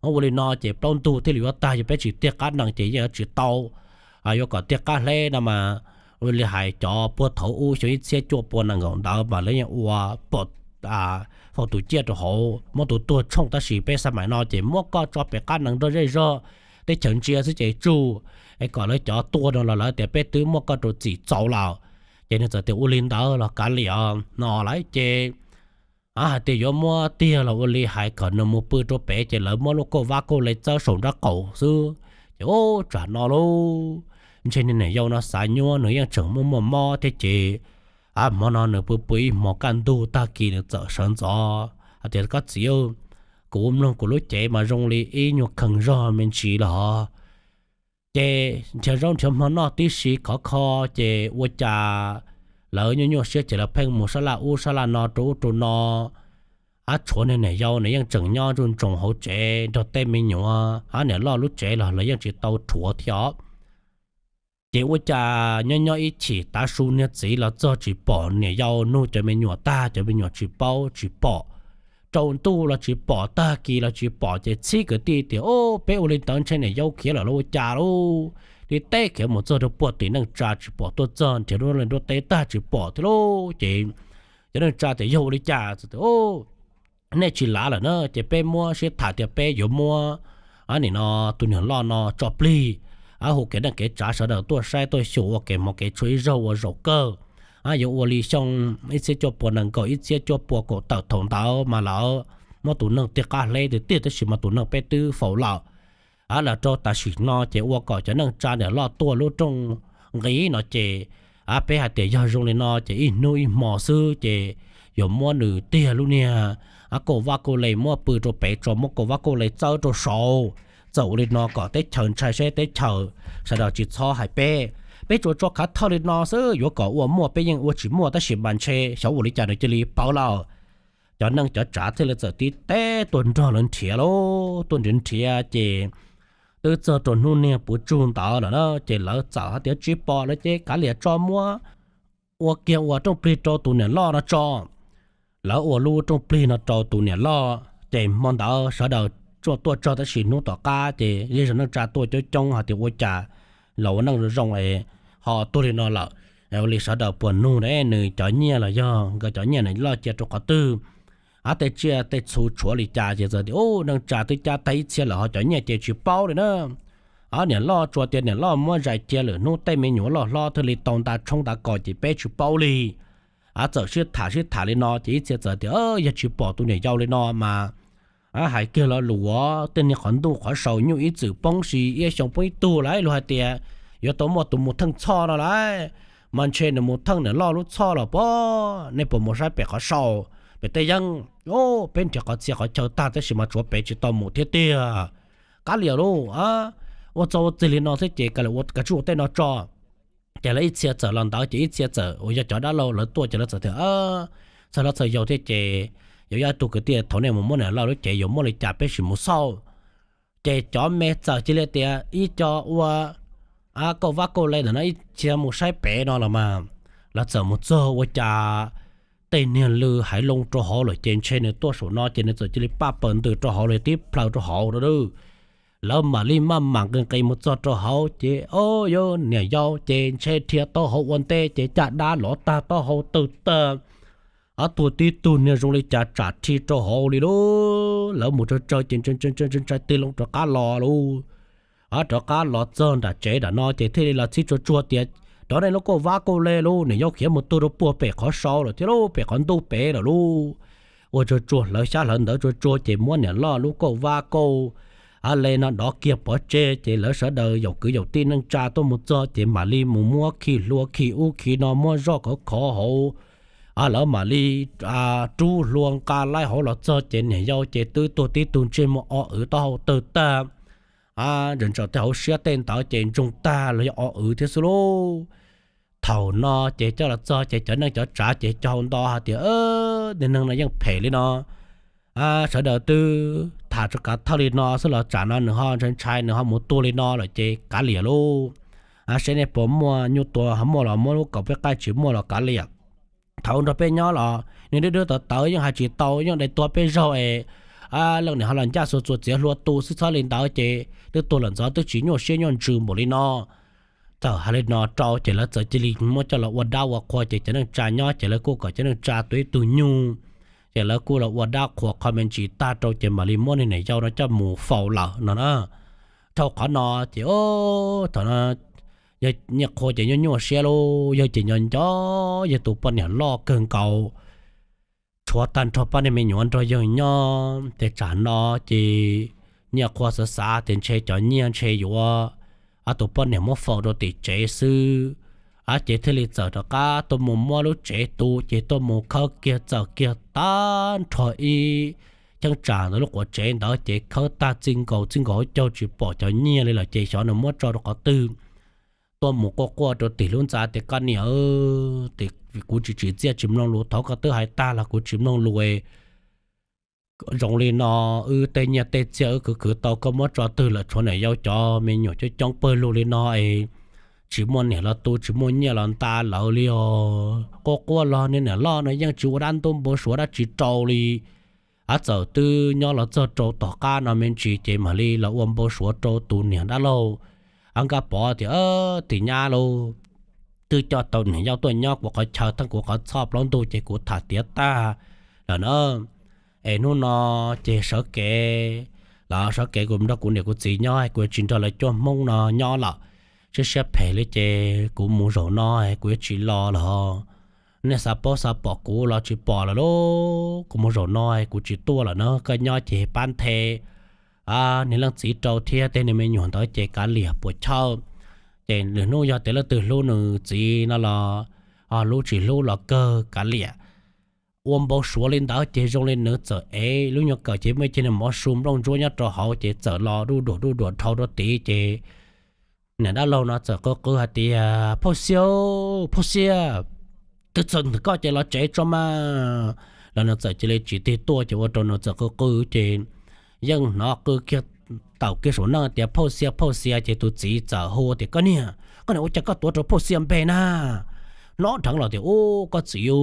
Ua li no ces plaub ntug thiaj li yuav tag, yog peb tsis tiag qab nees ces yeej yuav tsis tau. Yuav kom tiag qab hleb no mas, ua li hais cov puag thaum ub xyoo ib txhiab cuaj pua nees nkaum ntawd mas lawv yeej ua pom faus tus ciaj rau hauv muab tus tuag tshooj, tab sis peb xab maim no ces muab koj tso pem qab nees nrog zej zog teb chaws ntsia xwb ces tsuj, es kom lawv cov tuag no los lawv tias peb twb muab koj rau txim txaus lawm. Ces nws txawm tias ua li ntawd los kav liam no lawm ces hais tias yuav muab tiag los ua li hais kom nws mus pw rau pem, ces lawv muab lub kauj vab kauj le txawb saum nraub qaum xwb. Ces ub, tsam no lauj, ntshe niag niam yau no xav nyuab, nws yeej tseem muaj muaj mob thiab ces hmo no nws pw pw ib hmos kaj ntug, tag kis nws txawm sawv ntxov hais tias, Koj txiv, kuv mloog kuv lub cev mas zoo li ib nyuag khees zog me ntsis los. Ces nrhiav zaub nrhiav hmo noj tib si khov kho, ces ua cas lawv nyuaj nyuaj siab ces lawv pheej mus sab laj ub sab laj no rau ub rau no. Ab, tshuav niag niam yau nws yeej tseem nyob nruj ntsoos hauv tsev nrog tej me nyuam, ab, niam loj lub tsev los lawv yeej tsis tau rhuav thiab os. Ces ua cas nyob nyob ib chim tav su niag txiv los txog tsis pom niam yau nug cov me nyuam tag, cov me nyuam tsis paub tsis pom, rau ntuj los tsis pom, tag kis los tsis pom, ces txhib kwv tij tias, Ub, peb ua li ntawd ntshe niam yau khiav lawm los ua cas lauj? Li teb khiav mus txog rau puag tim neej tsa tsis pom tuaj txog, nrhiav nruab teb tag tsis pom thiab lauj. Ces cov neej tsa tias, Yog ua li cas? Nej tsis lav lawm na, ces peb muab sib tham tias peb yuav muab, ab, nim no tus niam loj no tso plig, ab, hu kev neej kev tsav sawv daws tuaj saib tuaj xyuas ua kev hmov kev tshua ib zaug ua zaum kawg. Ab, yuav ua li xyoo ib txhiab cuaj pua nees nkaum, ib txhiab cuaj pua kaum tawm thaum ntawd mas lawv muab tus neeg tiag qab hleb tiag tiag, tab sis mas tus neeg peb twb faus lawm. Ab, los rau tam sim no ces ua kom cov neej tsa niam loj tuaj lub rooj nqis no ces, ab, peb hais tias yog zoo li no ces ib hnub ib hmo xwb ces yuav muab nws tiag lub niag, ab, kauj vab kauj le muab pw rau pem tso, muab kauj vab kauj le txawb rau saud. Txawm ua li no kom teb chaws ntshai seb teb chaws sawv daws tsis txhob hais peb. Peb tsuas tso khav thawj li no xwb, yuav kom ua muaj peb yeej ua tsis muaj, tab sis mas ntshe xyov ua li cas nws cia li pawv lawm. Cov neej cov tsav thiaj li txawm tib teb tuaj nrog lawv nrhiav lauj, tuaj nrhiav nrhiav ces twb txog rau hnub niag puv tsug ntawd lawm na, ces lawv txawm hais tias tsis pom lawm ces kav liam tso muab ua kiag ua rooj plig rau tus niam loj no tso. Lawv ua lub rooj plig no rau tus niam loj ces hmo ntawd sawv daws tuaj txog tab sis hnub tom qab ces zej zog neej tsa tuaj coob coob hais tias ua cas los ua neej zoo es ho tuag li no lawm. Ua li sawv daws puas nug nws cov nyiaj los yog nkawd cov nyiaj nws loj cia rau qhov twg? Ab, tej tsiaj tej txhu tshuav li cas ces txawm tias, Ub, neej tsa twb cab tag ib txhia lawm ho cov nyiaj ces tsis paub li na. Ab, niam loj tsuas tias niam loj muab zais cia lwm hnub tej me nyuam loj hlob thiaj li tau nta tshoob nta kos ces peb tsis paub li. Ab, txawm sib tham sib tham li no ces ib txhia txawm tias, Yog tsis pom tus niam yau li no mas, ab, hais kiag lo lus, tej niag qhov ntuj qhov sau nyuj ib txwm poob si ib xyoo poob ib tug lawm, luag hais tias yuav tau muaj tus mus theej txhoj no lawm, mas ntshe nws mus theej niam loj lub txhoj los pom. Nej puas mus saib pem qhov sau, pem tej yeeb? Peb nrhiav qhov txhia qhov chaw tag tab sis mas tshuav pem tsis tau mus thiab tiag. Qab liam lauj, ua txog ua txig li no xwb ces kav liam ua kav tsij ua tej no tso. Ces lawv ib txhia txawm los ntawd ces ib txhia txawm uas yog cov dab laug lawv tuaj ces lawv txawm tias, Txawm los txawm yaus thiab ces yuav yog ib tug kwv tij thaum nej mus muab niam loj lub cev yuav muab li cas peb sim mus xauj. Ces cov me txawm cia li tias ib co ua kauj vab kauj le ntawm no ib txhia mus saib pem no los mas, lawv txawm mus txog ua cas tej niag lw haiv loo rau hauv lawm ces ntshe nws tuaj saum no ces nws txawm cia li paj paws ntws rau hauv li tib plhaw rau hauv no. Lawv mam li maj mam nqis nqis mus txog rau hauv ces, o, yog niam yau ces ntshe dhia taub hau ua ntej ces caj dab lov tag taub hau tawg tag. Ob tug tib tug niag zoo li cas tsam rhi rau hauv li lauj. Lawv mus tsawg tsawg ces ntshai tig loo rov qab los lauj. Rov qab los txog nram tsev nram no ces thiaj li los txhib tsuag tsuag tias, Cov nej lub kauj vab kauj le lauj, niam yau khiav mus tuag rau puag pem qhov sau lawm thiab lauj, pem qhov ntuj pem lawm lauj. Ua tsuag tsuag hlawv xyab hlawv ntawv tsuag tsuag ces muab niam loj lub kauj vab kauj le no dov kiag pov tseg ces lawv sawv daws yaum kwv yaum tij neej tsa tuaj mus txog ces mam li mus muab khi hlua khi ub khi no muab zoj khov khov hauv. Lawv mam li rub hlua nqa laib hauv los txog ces niam yau ces twb tuag tib tug ntsej muag o wv taub hau tawg tag. Ntsaws ntsaws tej hauv siab tej ntawd ces ntsoog tag los yog o wv thiab xwb lauj. Thaum no ces coj los txog ces cov neej cov tsav ces cog hau nto hais tias, Niag neeg no yeej phem li no. Sawv daws twb tham tso kav thawj li no xwb los tsam no nws ho ntshai ntshai nws ho mus tuag li no lawm ces kav liam lauj. Seb nej puas muaj nyuj tua ho muaj los muab lub kaum peb qaij, tsis muaj los kav liam. Thaum nrog peb nyob los niag dwb dwb tawv tawv yeej hais tsis tau, yeej dai tuag peb zaug es leej niam ho los ncaj xuas txuas txiav hlua tu xwb, txhob li ntawd ces twb tuag lawm ntxov twb tsis nyuaj siab nyuaj ntsws npaum li no. Txawm hais li no rau ces lawv txawm cia li muab coj los ua dab ua qhua ces cov neej tsa nyob ces lawv kuj kom cov neej tsa tua ib tug nyuj, ces lawv kuj los ua dab qhuas qho me ntsis tag rau ces mam li muab niag niam yau no coj mus faus lawm no na. Dhau qhov no ces thaum no yawg Nyiaj Qhua ces nyuaj nyuaj siab lauj, yawg ces nco nco yawg tus poj niam loj kawg nkaus, tshuav tag nrho pab niag me nyuam nrog yawg nyob. Ces tsam no ces Nyiaj Qhua xav xav tias ntshe cov nyiaj ntshe yuav ob tus poj niam muab faus rau tim tsev xwb. Ab, ces thiaj li txawm rov qab tuaj mus muab lub tsev tu, ces tuaj mus khawb kiag txawm kiag tag nrho ib cheeb tsam ntawd lub quav tsev ntawd ces khawb tag txij nkaus txij nkaus hauv caug tsis pom cov nyiaj li lawm ces xyov nws muab tso rau qhov twg. Tuaj mus quaj quaj rau tim lub ntxa tias, Koj niam, kuv tsis tsim txiaj tsis mloog lus, thaum koj twb hais tag los kuv tsis mloog lus. Zoo li no wb tej nyiaj tej txiaj wb khwv khwv tau koj muab tso twg lawm, tshuav niam yau cov me nyuam coob coob pawg lug li no es tsis muaj niam los tu tsis muaj nyiaj los nta lawv li os. Quaj quaj los niag niam loj no yeej tsis ua dab ntub npau suav dab tsi rau li. Ab, txawm twb nyob los txog rau tom qab no me ntsis ces mam li los ua npau suav rau tus niam dab laug Nkaj Pov tias, Tim nyab lauj, twb coj tau niam yau tuaj nyob kuv qhov chaw theej kuv qhov txhoj plaub ntug ces kuv tham tiav tag lawm na. Es hnub no ces sawv kev los sawv kev kuv nrog kuv niam kuv txiv nyob, kuv yuav tsis nrog lawv cuab Hmoob no nyob lawm. Siab siab phem li ces kuv mus zaum no kuv yuav tsis los lawm. Nej xav paub xav pom kuv los tsis pom lawm lauj. Kuv mus zaum no kuv tsis tuaj lawm na, koj nyob ces pab nthe niag leej txiv rau thiab tej niag me nyuam ntawd ces kav liam puas chawj. Ces lwm hnub yog tias leej twg hlub nws txiv no los, ho hlub tsis hlub los kawg kav liam. Ua npau suav li ntawd ces zoo li nws txawm ev lub nyuag kawm ces muaj ib ceg niag mov su nplooj ntsuab nyob rau hauv ces txawm los duj duam duj duam dhau rau tid ces niam dab laug no txawm qw qw hais tias, Phauj Xia, Phauj Xia, twb txog ntawm koj ces los tsev tso mas. Los nws txawm cia li tsis tig tuaj ces ua rau nws txawm qw qw ces yeej hnov qw kiag tawm kiag saum neej tias, Phauj Xia, Phauj Xia, ces tus txiv txawm hu tias, Koj niag, koj niam, ua cas koj tuav rau Phauj Xia npe na? Hnov dheev los tias, Ub, koj txiv,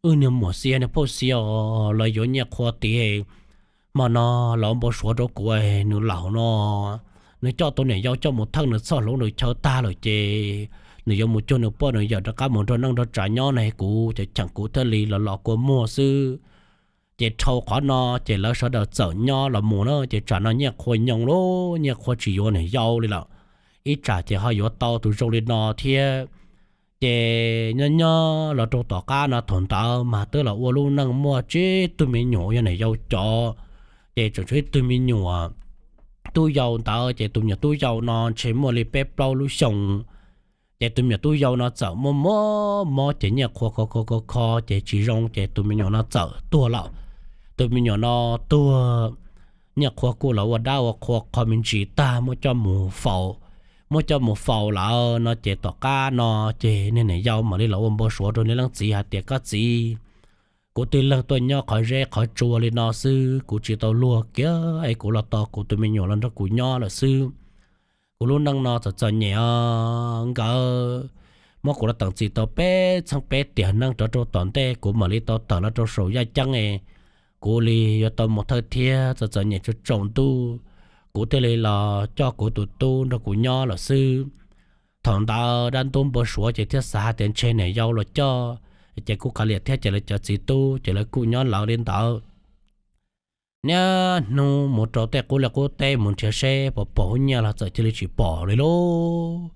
wb niag muam Xia niag Phauj Xia los yuav Nyiaj Qhua tid. Hmo no los ua npau suav rau kuv, nws laus no, nws coj tau niam yau coj mus theej nws txhoj hloov nws chaw tag lawm ces nws yuav mus cuag nws poj nws yawm rov qab mus nrog neej nrog tsav nyob ne, kuv cov cheem kuv thiaj li los los kua muag xwb. Ces dhau qhov no ces lawv sawv daws txawm nyob los mus na, ces tsam no Nyiaj Qhua nyoo lawm, Nyiaj Qhua tsis yuav niam yau li lawm, ib tsam ces ho yuav tau tus zoo li no thiab. Ces nyob nyob los rau tom qab no thaum ntawd mas twb los ua lub neej muaj tsib tug me nyuam yog niam yau cov, ces tseem tshuav ib tug me nyuam tub yau ntawd, ces tus me nyuam tub yau no ntshe muaj li peb plaub lub xyoo. Ces tus me nyuam tub yau no txawm muaj mob mob ces Nyiaj Qhua kho kho kho kho ces tsis zoo ces tus me nyuam no txawm tuag lawm. Tus me nyuam no tuag, Nyiaj Qhua kuj los ua dab ua qhua qho me ntsis tag muab coj mus faus. Muab coj mus faus lawm no ces tom qab no ces niag niam yau mam li los ua npau suav rau niag leej txiv hais tias, koj txiv, kuv tij leeg tuaj nyob qhov zeb qhov tsua li no xwb, kuv tsis tau luag kiag es kuv los tos kuv tus me nyuam los nrog kuv nyob lawm xwb. Kuv lub neej no txom txom nyem os nkawd, muab kuv los teem txim tau peb txheej peb tiam neej rov rau tom ntej kuv mam li tau tawm los rau saum yaj ceeb es kuv li yuav tau mus thawj thiab, txom txom nyem tsaus tsaus ntuj, kuv thiaj li los coj kuv tus tub nrog kuv nyob lawm xwb. Thaum ntawd dab ntub npau suav ces thiaj xav hais tias ntshe niam yau los coj, ces kuj kav liam thiab ces lawv cov txiv tub ces lawv kuj nyob lawv li ntawd. Niaj hnub mus rau tej qub liaj qub teb mus nrhiav seb puas pom hub nyiaj los txawm cia li tsis pom li lauj.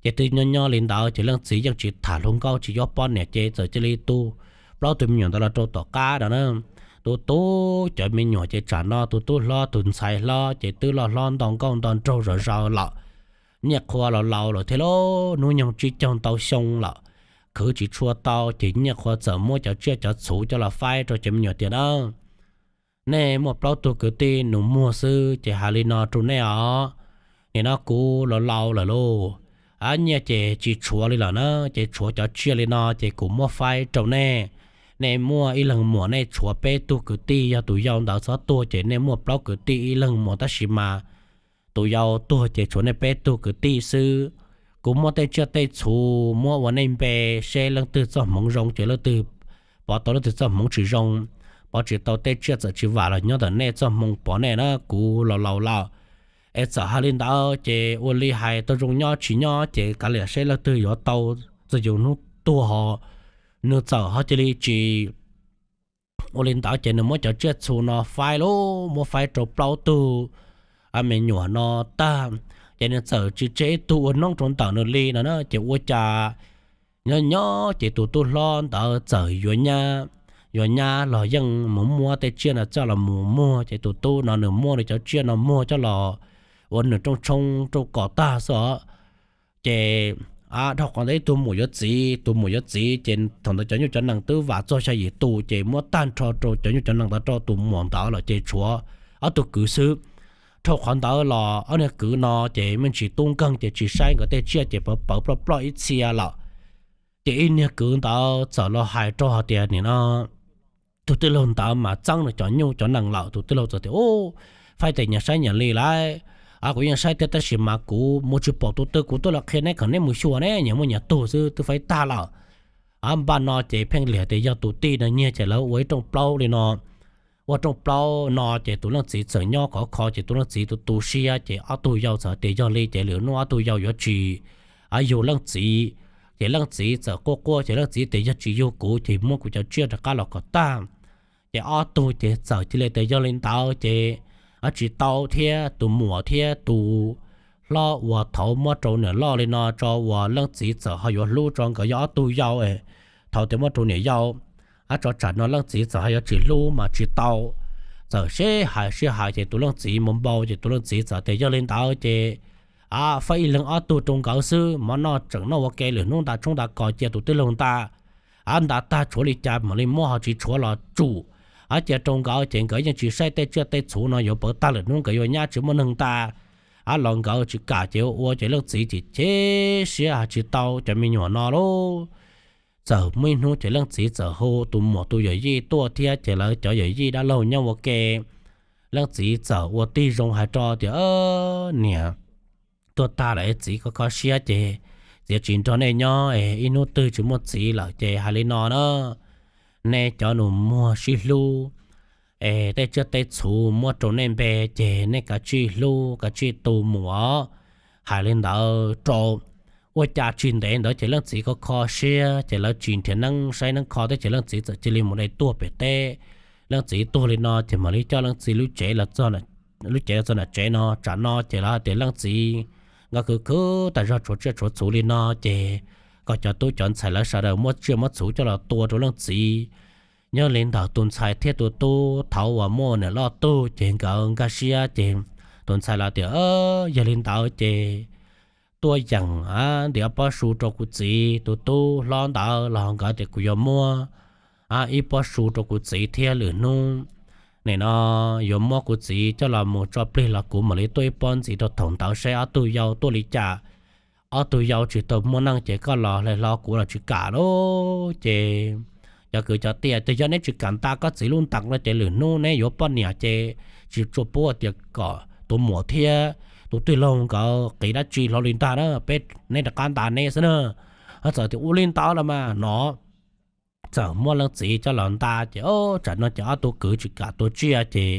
Ces twb nyob nyob li ntawd ces leej txiv yeej tsis tham hluas nkauj tsis yuav poj niam ces txawm cia li tu plaub tus me nyuam ntawd los rau tom qab no na. Tus tub cov me nyuam ces tsam no tus tub hlob tus ntxhais hlob ces twb loj hlob nto nkauj nto nraug zom zaws lawm. Nyiaj Qhua los laus lawm thiab lauj, hnub nyoog tsib caug ntau xyoo lawm, khwv tsis tshua tau ces Nyiaj Qhua txawm muab cov tsiaj cov txhuv coj los faib rau cov me nyuam tias na, nej muaj plaub tug kwv tij nus muag xwb ces hais li no rau nej os. Nim no kuv los laus lawm lauj, nyiaj ces tsis tshuav li lawm na, ces tshuav cov tsiaj li no ces kuv muab faib rau nej. Nej muaj ib leeg muam nej tshuav peb tug kwv tij, yog tus yau ntawd txhob tuag ces nej muaj plaub kwv tij ib leeg muam, tab sis mas tus yau tuag ces tshuav nej peb tug kwv tij xwb. Kuv muab tej tsiaj tej txhuv muab ua nej npe, seb leej twg txoj hmoov zoo ces leej twg pov tau, leej twg txoj hmoov tsis zoo, pov tsis tau tej tsiaj txawm tsis vam los nyob ntawm nej txoj hmoo pov nej na, kuv los laus lawm. Es txawm hais li ntawd ces ua li hais tau zoo nyob tsis nyob ces kav liam seb leej twg yuav tau, txawm yus hnub tuag ho nws txawm ho cia li tsis ua li ntawd ces nws muab cov tsiaj txhu no faib lauj, muab faib rau plaub tug me nyuam no tag, ces nws txawm tsis tseg ib tug ua noob rau ntawm nws li no na, ces ua cas nyob nyob ces tus tub hlob ntawd txawm yuav nyab, yuav nyab los yeej mus muab tej tsiaj no coj los mus muag, ces tus tub no nws muab nws cov tsiaj no muag coj los ua nws rooj tshoob rooj kos tag xwb os. Ces dhau qhov ntawd ib tug muam yuav txiv, tus muam yuav txiv ces thaum ntawd cov nyuj cov nees twb vam txog xya yim tus ces muab tag nrho rau cov nyuj cov nees ntawd rau tus muam ntawd lawm ces tshuav ob tug kwv xwb. Dhau qhov ntawd los ob niag kwv no ces me ntsis tub nkeeg ces tsis saib nkawd tej tsiaj ces pawv pawv ploj ploj ib txhia lawm. Ces ib niag kwv ntawd txawm los hais rau hais tias nim no tus tij laug ntawd mas txeeb nws cov nyuj cov nees lawm. Tus tij laug txawm tias, u, faib tes nyias saib nyias li lauj. Kuv yeej saib thiab tab sis mas kuv mus tsis pom tus twg, kuv twb los qhia neb kom neb mus xyuas ne, nyias muaj nyias tug xwb, twb faib tag lawm. Npaj no ces pheej liam tias yog tus tij no nyiag ces lawv ua ib rooj plaub li no, ua rooj plaub no ces tus leej txiv txawm nyob khov kho ces tus leej txiv tu tu siab ces ob tug yau txawm tias yog li ces lwm hnub ob tug yau yuav tsis yug leej txiv. Ces leej txiv txawm quaj quaj ces leej txiv tias yog tsis yug kuv ces muab kuv cov tsiaj rov qab los kom tag. Ces ob tug ces txawm cia li tias yog li ntawd ces tsis tau thiab, tus muam thiab tus hlob uas thaud muab rau niam loj li no tso uas leej txiv txawm ho yuav hlub tso, nkawd yog ob tug yau, thaud tias muab rau niam yau, tso tsam no leej txiv txawm ho yuav tsis hlub mas tsis tau. Txawm sib hais sib hais ces tus leej txiv mus npau ces tus leej txiv txawm tias yog li ntawd ces faib ib leeg ob tug rau nkawd xwb, mov noj tseem noj ua ke, lwm hnub nta tshoob nta kos cia tus tij laug nta. Nta tag tshuav li cas mam li muab, ho tsis tshuav los tsum. Cia rau nkawd ces nkawd yeej tsis saib tej tsiaj tej txhu no yuav pawv tag, lwm hnub nkawd yuav nyab tsis muaj neeg nta. Los nkawd tsis kam ces ua ces leej txiv ces chim siab hais tsis tau cov me nyuam no lauj. Txawm muaj ib hnub ces leej txiv txawm hu tus muam tus yawm yij tuaj thiab ces lawv cov yawm yij dab laug nyob ua ke. Leej txiv txawm ua tib zoo hais rau tias, niam, tuag tag lawm, txiv kho kho siab ces txiv tsis nrog nej nyob, ib hnub twg tsis muaj txiv lawm ces hais li no na, nej cov nus muag sib hlub, es tej tsiaj tej txhu muab rau nej npe ces nej kav tsij hlub kav tsij tu mus os. Hais li ntawd rau, ua cas tsis ntev ntawd ces leej txiv kho kho siab ces lawv tsis nrhiav neeb saib neeb kho thiab ces leej txiv txawm cia li mus dai tuag pem teb. leej txiv tuag li no ces mam li coj leej txiv lub cev los txog, lub cev los txog nram tsev no. Tsam no ces lawv hais tias leej txiv nkawd khwv khwv tas zog tshuav tsiaj tshuav txhu li no ces kom cov tub cov ntxhais lawv sawv daws muab tsiaj muab txhu coj los tua rau leej txiv. Nyob li ntawd tus ntxhais thiab tus tub thaum uas muaj niam loj tug ces nkawd nkag siab ces tus ntxhais los tias, Yog li ntawd ces tuaj yeem ntim ob pob su rau kuv txiv. Tus tub hlob ntawd los nkawd tias, Kuv yuav muab ib pob su rau kuv txiv thiab lwm hnub nim no yuav muab kuv txiv coj los mus tso plig los kuv mam li tuaj ib pob ntxiv rau thaum ntawd saib ob tug yau tuaj li cas. Ob tug yau tsis tau muaj neej ces koj los hle hlo kuv los tsis kam lauj. Ces cov kwv cov tij tias, Yog neb tsis kam nta koj txiv lub ntees no ces lwm hnub neb yuav poj niam ces tsis tshua pub tias kom tus muam thiab tus tij laug nkawd qiv dab tsi hlo li ntag na, peb, neb rov qab nta neb xwb na. Ho txawm tias ua li ntawd los mas no txawm muab leej txiv coj los nta ces tsam no ces ob tug kwv tsis kam tua tsiaj ces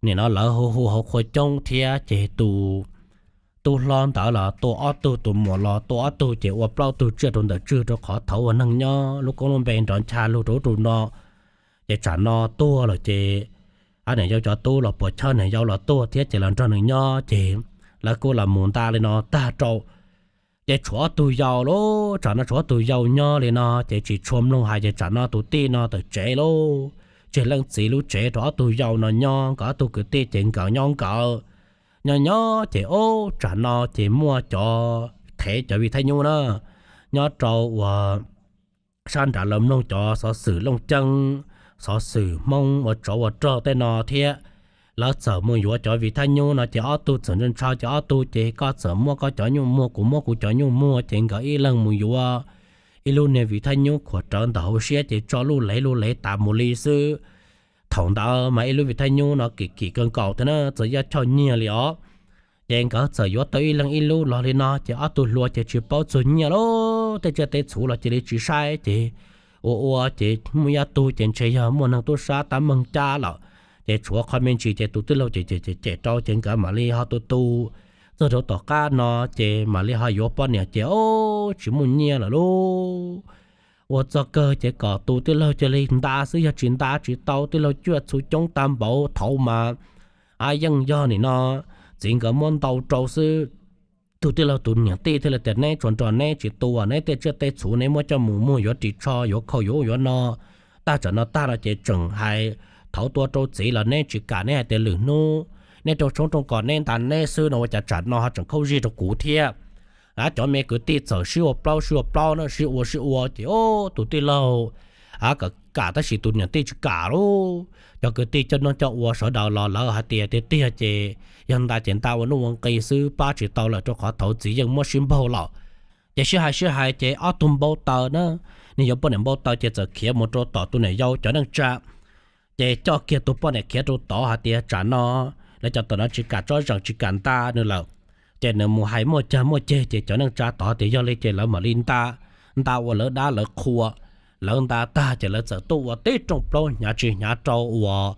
nim no lawv hu hu hauv qhua coob thiab ces tus tub hlob ntawd los tua ob tug, tus muam los tua ob tug ces ua plaub tug tsiaj rau ntawm tswg rau qhov thaum uas neeg nyob lub koob lub npe nrov ncha lug rau ub rau no. Ces tsam no tuag lawm ces niam yau cov tub los puas chawj niam yau los tuag thiab ces los nrog nws nyob ces lawv kuj los mus nta li no tag rau ces tshuav ob tug yau lauj. Tsam no tshuav ob tug yau nyob li no ces tsis tshua mloog hais ces tsam no tus tij no tawm tsev lauj, tseg leej txiv lub tsev rau ob tug yau no nyob, nkawd ob tug kwv tij ces nkawd nyob nkawd. Nyob nyob ces ub tsam no ces muaj cov thev cov vij thaj nyub na nyob rau uas sab nrad lawv mloog cov xov xwm looj ceeb, xov xwm Hmoob ua tsov ua rog tej no thiab. Lawv txawm mus yuav cov vij thaj nyub no ces ob tug txawm ntshaw ntshaw ces ob tug ces koj txawm muab koj cov nyuj muag kuv muab kuv cov nyuj muag ces nkawd ib leeg mus yuav ib lub niag vij thaj nyub khuam rawv ntawm hauv siab ces tso lub lev lub lev tas mus li xwb. Thaum ntawd mas ib lub vij thaj nyub no kim kim kawg nkaus thiab na, txawm yog choj nyiaj li os. Ces nkawd txawm yuav tau ib leeg ib lub los li no ces ob tug hluas ces tsis paub txog nyiaj lauj, tej tsiaj tej txhu los cia li tsis saib ces ua ua ces muaj ib tug ces ntshe yog muaj neeg tub sab tab meeg cab lawm ces tshuav qhov me ntsis ces tus tij laug ces cem cem rau ces nkawd mam li ho tu tu txog rau tom qab no ces mam li ho yuav poj niam ces ub tsis muaj nyiaj lawm lauj. Ua txog kawg ces kom tus tij laug cia li nta xwb, yog tsis nta tsis tau, tij laug cuaj txhu coob tag npaum thaud mas a yeej yog nim no txiv nkawd muab ntau rau xwb. Tus tij laug tus niam tij thiaj li tias neb tsuas nrog neb tsis tua, neb tej tsiaj tej txhu neb muab coj mus muag yuav ris tsho yuav khau yuav ub yuav no. Tag tsam no tag no ces tseem hais thaum tua rau txiv los neb tsis kam, neb hais tias lwm hnub neb rau tshoob rooj kos neb nta neb xwb no ua cas tsam no ho tseem khaub zig rau kuv thiab. Cov me kwv tij txawm sib ua plaub sib ua plaub na, sib ua sib ua ces ub tus tij laug a kam kam tab sis tus niam tij tsis kam lauj. Cov kwv tij coj noj coj ua sawv daws los lawv hais tias tiag tiag ces yog nta ces nta ua nuj ua nqi xwb pab tsis tau lawm rau qhov thaum txiv yeej muab sib npaug lawm. Ces sib hais sib hais ces ob tug npau taws na, nws yuav poj niam npau taws ces txawm khiav mus rau tom tus niam yau cov neej tsa. Ces coj kiag tus poj niam khiav rau tod hais tias tsam no lawv cov tom no tsis kam tsob zeem tsis kam nta nws lawm. Ces nws mus hais muaj cag muaj ceg ces cov neej tsa tod tias yog li ces lawv mam li nta, nta ua lawv dab lawv qhua. Lawv nta tag ces lawv txawm tuaj ua tib rooj plaub hnyav tsis hnyav rau uas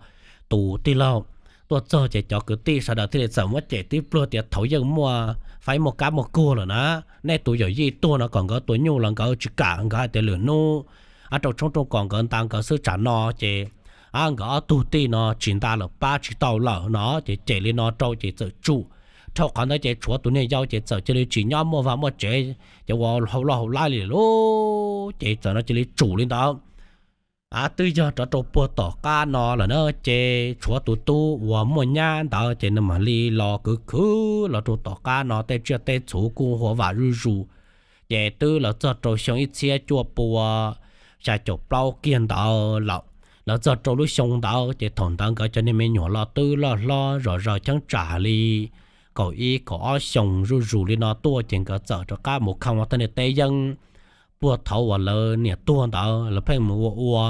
tus tij laug. Tuaj txog ces cov kwv tij sawv daws thiaj li txawm muab cem tib pluag tias thaum yeej muaj faib muaj kab muaj kuag lawm na, nej tus yawm yij tuag no kom nkawd tua nyuj los nkawd tsis kam, nkawd hais tias lwm hnub a rau tshoob rooj kos nkawd nta nkawd xwb, tsam no ces a nkawd ob tug tij no tsis nta lawm pab tsis tau lawm no ces cem li no rau ces txawm tsum. Dhau qhov ntawd ces tshuav tus niag yau ces txawm cia li tsis nyob muaj vaj muaj tsev ces ua hauv loj hauv laib li lauj, ces txawm no cia li tsum li ntawd. A twb yog rov rau puag tom qab no lawm na, ces tshuav tus tub uas muaj nyab ntawd ces nws mam li los khwv khwv los rau tom qab no, tej tsiaj tej txhu kuj huam vam zuj zus. Ces twb los txog rau xyoo ib txhiab cuaj pua xya caum plaub kiag ntawd lawm. Los txog rau lub xyoo ntawd ces thaum ntawd nkawd cov niag me nyuam los twb loj hlob zom zaws cheeb tsam li kaum ib kaum ob xyoos zuj zus li no tuaj ces nkawd txawm rov qab mus khoo ua tej niag teb yeeb. Puag thaum uas lawv niam tuag ntawd lawv pheej mus ua ua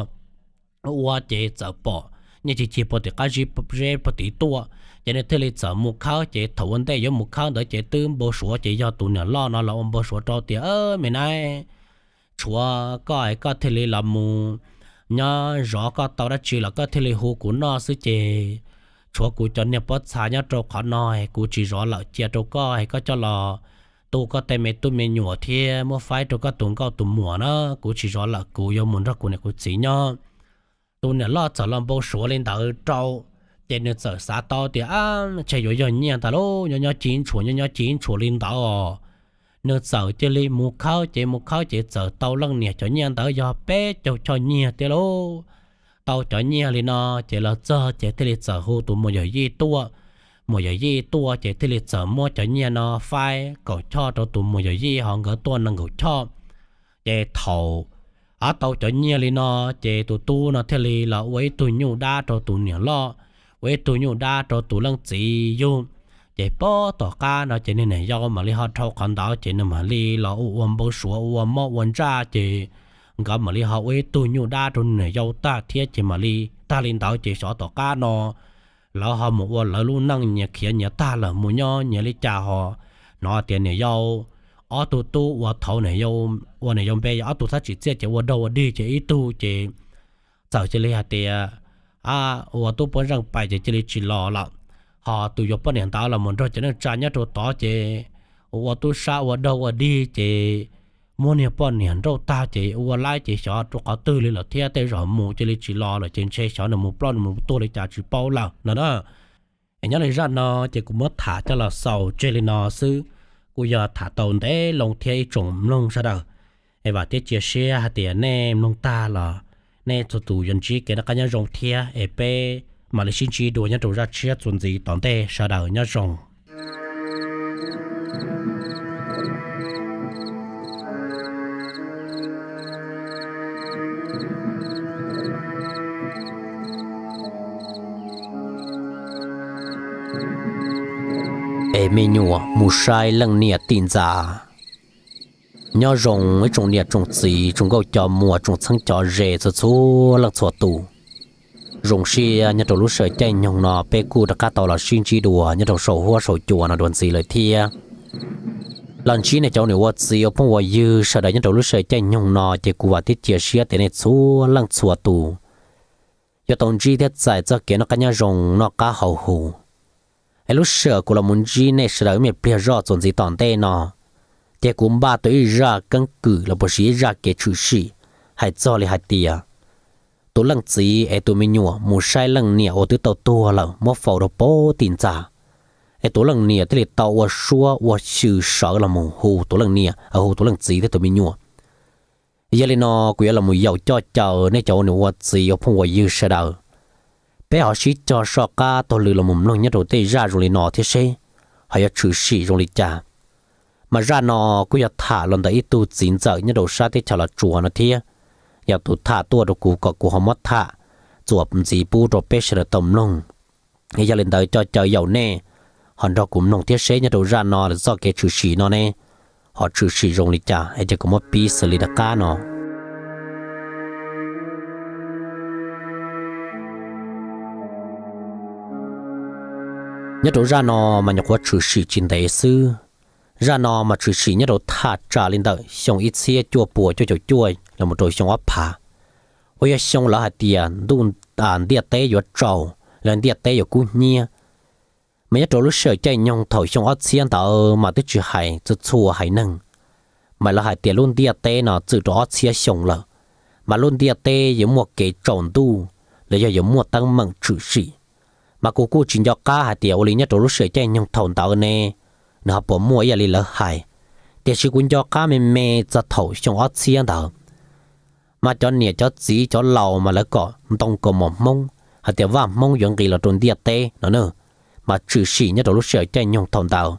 ua ces txawm pom nyiaj cig cig puag tim qab zib zeb puag tim tuaj, ces nws thiaj li txawm mus khawb. Ces thaum ua ntej yuav mus khawb ntawd ces twb npau suav, ces yog tus niam loj no los ua npau suav rau tias, Me nab, tshuav koj es koj thiaj li los mus nyob zov, koj tau dab tsi los koj thiaj li hu kuv noj xwb, ces tshuav kuv cov niag pob txha nyob rau qhov no es kuv tsis zov lawm, cia rau koj es koj coj los tu koj tej me tub me nyuam thiab muab faib rau koj tus nkauj tus muam na, kuv tsis zov lawm, kuv yuav mus nrog kuv niam kuv txiv nyob. tus niam loj txawm los npau suav li ntawd rau, ces nws txawm xav tau tias, Ab, ntshe yuav yog nyiaj ntag lauj, nyob nyob ci ntshua, nyob nyob ci ntshua li ntawd os. Nws txawm cia li mus khawb, ces mus khawb ces txawm tau leej niam cov nyiaj ntawd yog peb caug choj nyiaj thiab lauj. Tau cov nyiaj li no, ces los txog ces thiaj li txawm hu tus muam yawm yij tuaj. Muam yawm yij tuaj ces thiaj li txawm muab cov nyiaj no faib kaum choj rau tus muam yawm yij, ho nkawd tuaj nees nkaum choj. Ces thaum ob tau cov nyiaj li no, ces tus tub no thiaj li los ua ib tug nyuj dab rau tus niam loj, ua ib tug nyuj dab rau tus leej txiv yug. Ces pab tom qab no ces nws niam yau mam li ho dhau qhov ntawd, ces nws mam li los ua ua npau suav, ua mob ua ntsaj, ces nkawd mam li ho ua ib tug nyuj dab rau nws niam yau tag thiab, ces mam li tag li ntawd ces xyov tom qab no lawv ho mus ua lawv lub neej nyias khiav nyias tag lawm, mus nyob nyias li cas ho hnov tias niam yau, ob tug tub uas thaum ua niam yau npe, ob tug thab tsim txiaj ces ua dog ua dig, ces ib tug ces txawm cia li hais tias, ua tub poj zeej pais ces cia li tsis los lawm. Ho tus yuav poj niam ntawd los mus nrog cov neej tsa nyob rau tod, ces ua tub sab ua dog ua dig, ces muab niag poj niam nrauj tag, ces ua laib ces xyov rau qhov twg li lawm thiab, tej zaum mus cia li tsis los lawm, ces ntshe xyov nws mus ploj nws mus tuag li cas tsis paub lawm no na. Es nyob li zaj no ces kuv muab tham coj los xaus tseg li no xwb, kuj yog tham tau ntev loo thiab ib tsoom mloog sawv daws. Es vam thiab cia siab hais tias nej mloog tag los nej txhua tus yuav ntsib kev noj qab nyob zoo thiab, es peb mam li sib ntsib dua nyob rau zaj tshiab txuas ntxiv tom ntej, sawv daws nyob zoo. Es me nyuam mus saib leej niam tim ntxa. Nyob zoo ib tsoom niam tsoom txiv, tsoom nkauj cov muam, tsoom txheeb cov ze txhua txhua leej txhua tus. Zoo siab nyob rau lub sij hawm caij nyoog no peb kuj rov qab tau los sib ntsib dua nyob rau saum huab saum cua no dua ntxiv lawm thiab. Los ntsib nej cov niam ua txiv ua phooj ua ywg sawv daws nyob rau lub sij hawm caij nyoog no ces kuv vam thiab cia siab tias nej txhua leej txhua tus yuav tau ntsib thiab txais txoj kev noj qab nyob zoo noj qab haus huv. Es lub sij hawm kuv los mus ntsib nej sawv daws ib me pliag zoj txuas ntxiv tom ntej no, ces kuv npaj tau ib zaj keeb kwm los puas sis ib zaj kev tshwm sim hais txog li hais tias tus leej txiv es tus me nyuam mus saib leej niam uas twb tau tuag lawm muab faus rau pem tim ntxa, es tus leej niam thiaj li tau ua suab ua xyw sawv los mus hu tus leej niam, hu tus leej txiv thiab tus me nyuam. Yog li no kuv yuav los mus yaum coj caw nej cov ua niam ua txiv ua phooj ua ywg sawv daws, peb ho sib cog soj qab taug lw los mus mloog nyob rau tej zaj zoo li no thiab seb ho yuav tshwm sim zoo li cas. Mas zaj no kuj yog tham los ntawm ib tug txiv ntxawm nyob rau sab teb chaws Los Tsuas no thiab, yog tus tham tuaj rau kuv kom kuv ho muab tham txuas ntxiv pub rau peb sawv daws tau mloog. Yog li ntawd coj caw yaum nej ho nrog kuv mloog thiab seb nyob rau zaj no lawv txoj kev tshwm sim no ne ho tshwm sim zoo li cas es ces kuv muab pib xws li rov qab no. Nyob rau zaj no mas nyuam qhuav tshwm sim tsis ntev xwb. Zaj no mas tshwm sim nyob rau thaj tsam li ntawm xyoo ib txhiab cuaj puas cuaj caum cuaj los mus rau xyoo ob phav, uas yog xyoo lawv hais tias ntuj, ntiaj teb yuav tsaus, los ntiaj teb yuav kub hnyiab. Mas nyob rau lub sij hawm caij nyoog thaum xyoo ob txhiab ntawd mas twb tsis hais txhua txhua haiv neeg, mas lawv hais tias lub ntiaj teb no txwm rau ob txhiab xyoo lawm, mas lub ntiaj teb yuav muaj kev tsaus ntuj los yog yuav muaj teeb meem tshwm sim. Mas kuv kuj tsis nco qab hais tias ua li nyob rau lub sij hawm caij nyoog thaum ntawd ne, nws ho puas muaj ib yam li lawv hais, tiam sis kuv nco qab me me txog thaum xyoo ob txhiab ntawd, mas cov niam cov txiv cov laus mas lawv kom ntoo kaus mom Hmoob hais tias vaj Hmoob yuav nqis los rau ntiaj teb no na, mas tshwm sim nyob rau lub sij hawm caij nyoog thaum ntawd.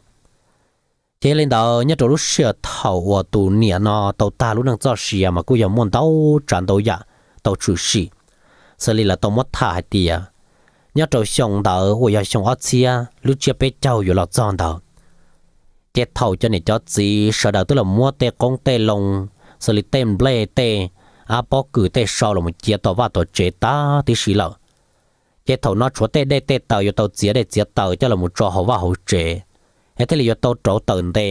Ces yog li ntawd nyob rau lub sij hawm thaum uas tus niam no tau tag lub neej txoj sia mas kuj yog muaj ntau tsav ntau yam tau tshwm sim, xws li lawv tau muab tham hais tias nyob rau xyoo ntawd uas yog xyoo ob txhiab lub tsiab peb caug yuav los txog ntawd, ces thaum cov niam cov txiv sawv daws twb los muab tej qoob tej loo, xws li tej nplej tej, ab, pob kws tej sau los mus cia tom vaj tom tsev tag tib si lawm. Ces thaum no tshuav tej dej tej taws yuav tau txiav dej txiav taws coj los mus tso hauv vaj hauv tsev, es thiaj li yuav tau rauv taws nte,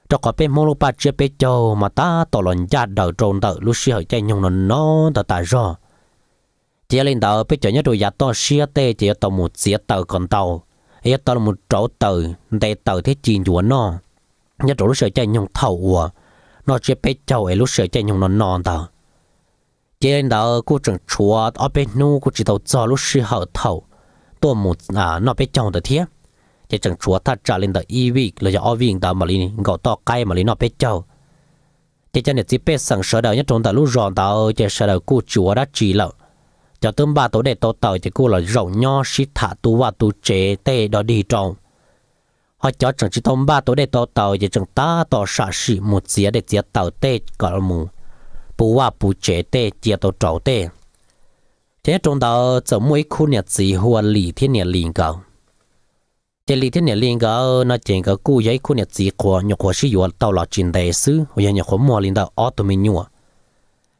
rau qhov peb Hmoob lub paj tsiab peb caug mas tab tom los ncaj daws rau ntawm lub sij hawm caij nyoog no no ntawd tas zog. Ces yog li ntawd peb cov nyob rau yav toj siab tej ces yuav tau mus txiav taws kom ntau, es yuav tau los rauv taws nte taws thiab ci ncuav noj, nyob rau lub sij hawm caij nyoog thaum uas noj tsiab peb caug es lub sij hawm caij nyoog no no ntawd. Ces li ntawd kuj tseem tshuav ob peb hnub kuj tsis tau txog lub sij hawm thaum tuaj mus noj peb caug ntawd thiab. Ces tseem tshuav thaj tsam li ntawm ib vij los yog ob vij ntawd mam li nkaum toj qaib mam li noj peb caug. Ces cov niam txiv pej xeem sawv daws nyob rau ntawm lub zos ntawd ces sawv daws kuj tsis ua dab tsi lawm. Cov twb npaj tau dej tau taws ces kuj los zaum nyob sib tham tu vaj tu tsev tej dog dig rau. Ho cov tseem tsis tau npaj tau dej tau taws ces tseem tab tom sam sim mus txiav dej txiav taws tej kom mus puv vaj puv tsev tej cia tau rau tej. Ces nyob rau ntawd txawm muaj ib khub niam txiv hu ua Lis thiab niam Lis nkawd. Ces Lis thiab niam Lis nkawd no ces nkawd kuj yog ib khub niam txiv qhuav nyuam qhuav sib yuav tau los tsis ntev xwb uas yog nyuam qhuav muaj li ntawm ob tug me nyuam.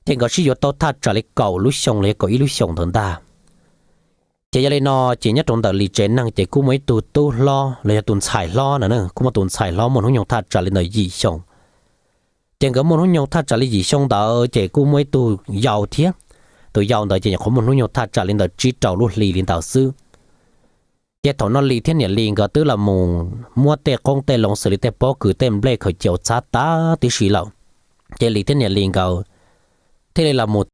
Ces nkawd sib yuav tau thaj tsam li kaum lub xyoo los yog kaum ib lub xyoos ntawd ntag. Ces yog li no ces nyob rau ntawm Lis tsev neeg ces kuj muaj ib tug tub hlob los yog tus ntxhais hlob no, kuj muaj tus ntxhais hlob muaj hnub nyoog thaj tsam li ntawm yim xyoo. Ces nkawd muaj hnub nyoog thaj tsam li yim xyoo ntawd ces kuj muaj ib tug yau thiab. Tus yau ntawd ces nyuam qhuav muaj hnub nyoog thaj tsam li ntawm tsib rau lub hli li ntawd xwb. Ces thaum no Lis thiab niam Lis nkawd twb los mus muab tej qoob tej loo xws li tej pob kws tej nplej khaws cia ua txhab tas tib si lawm. Ces Lis thiab niam Lis nkawd thiaj li los mus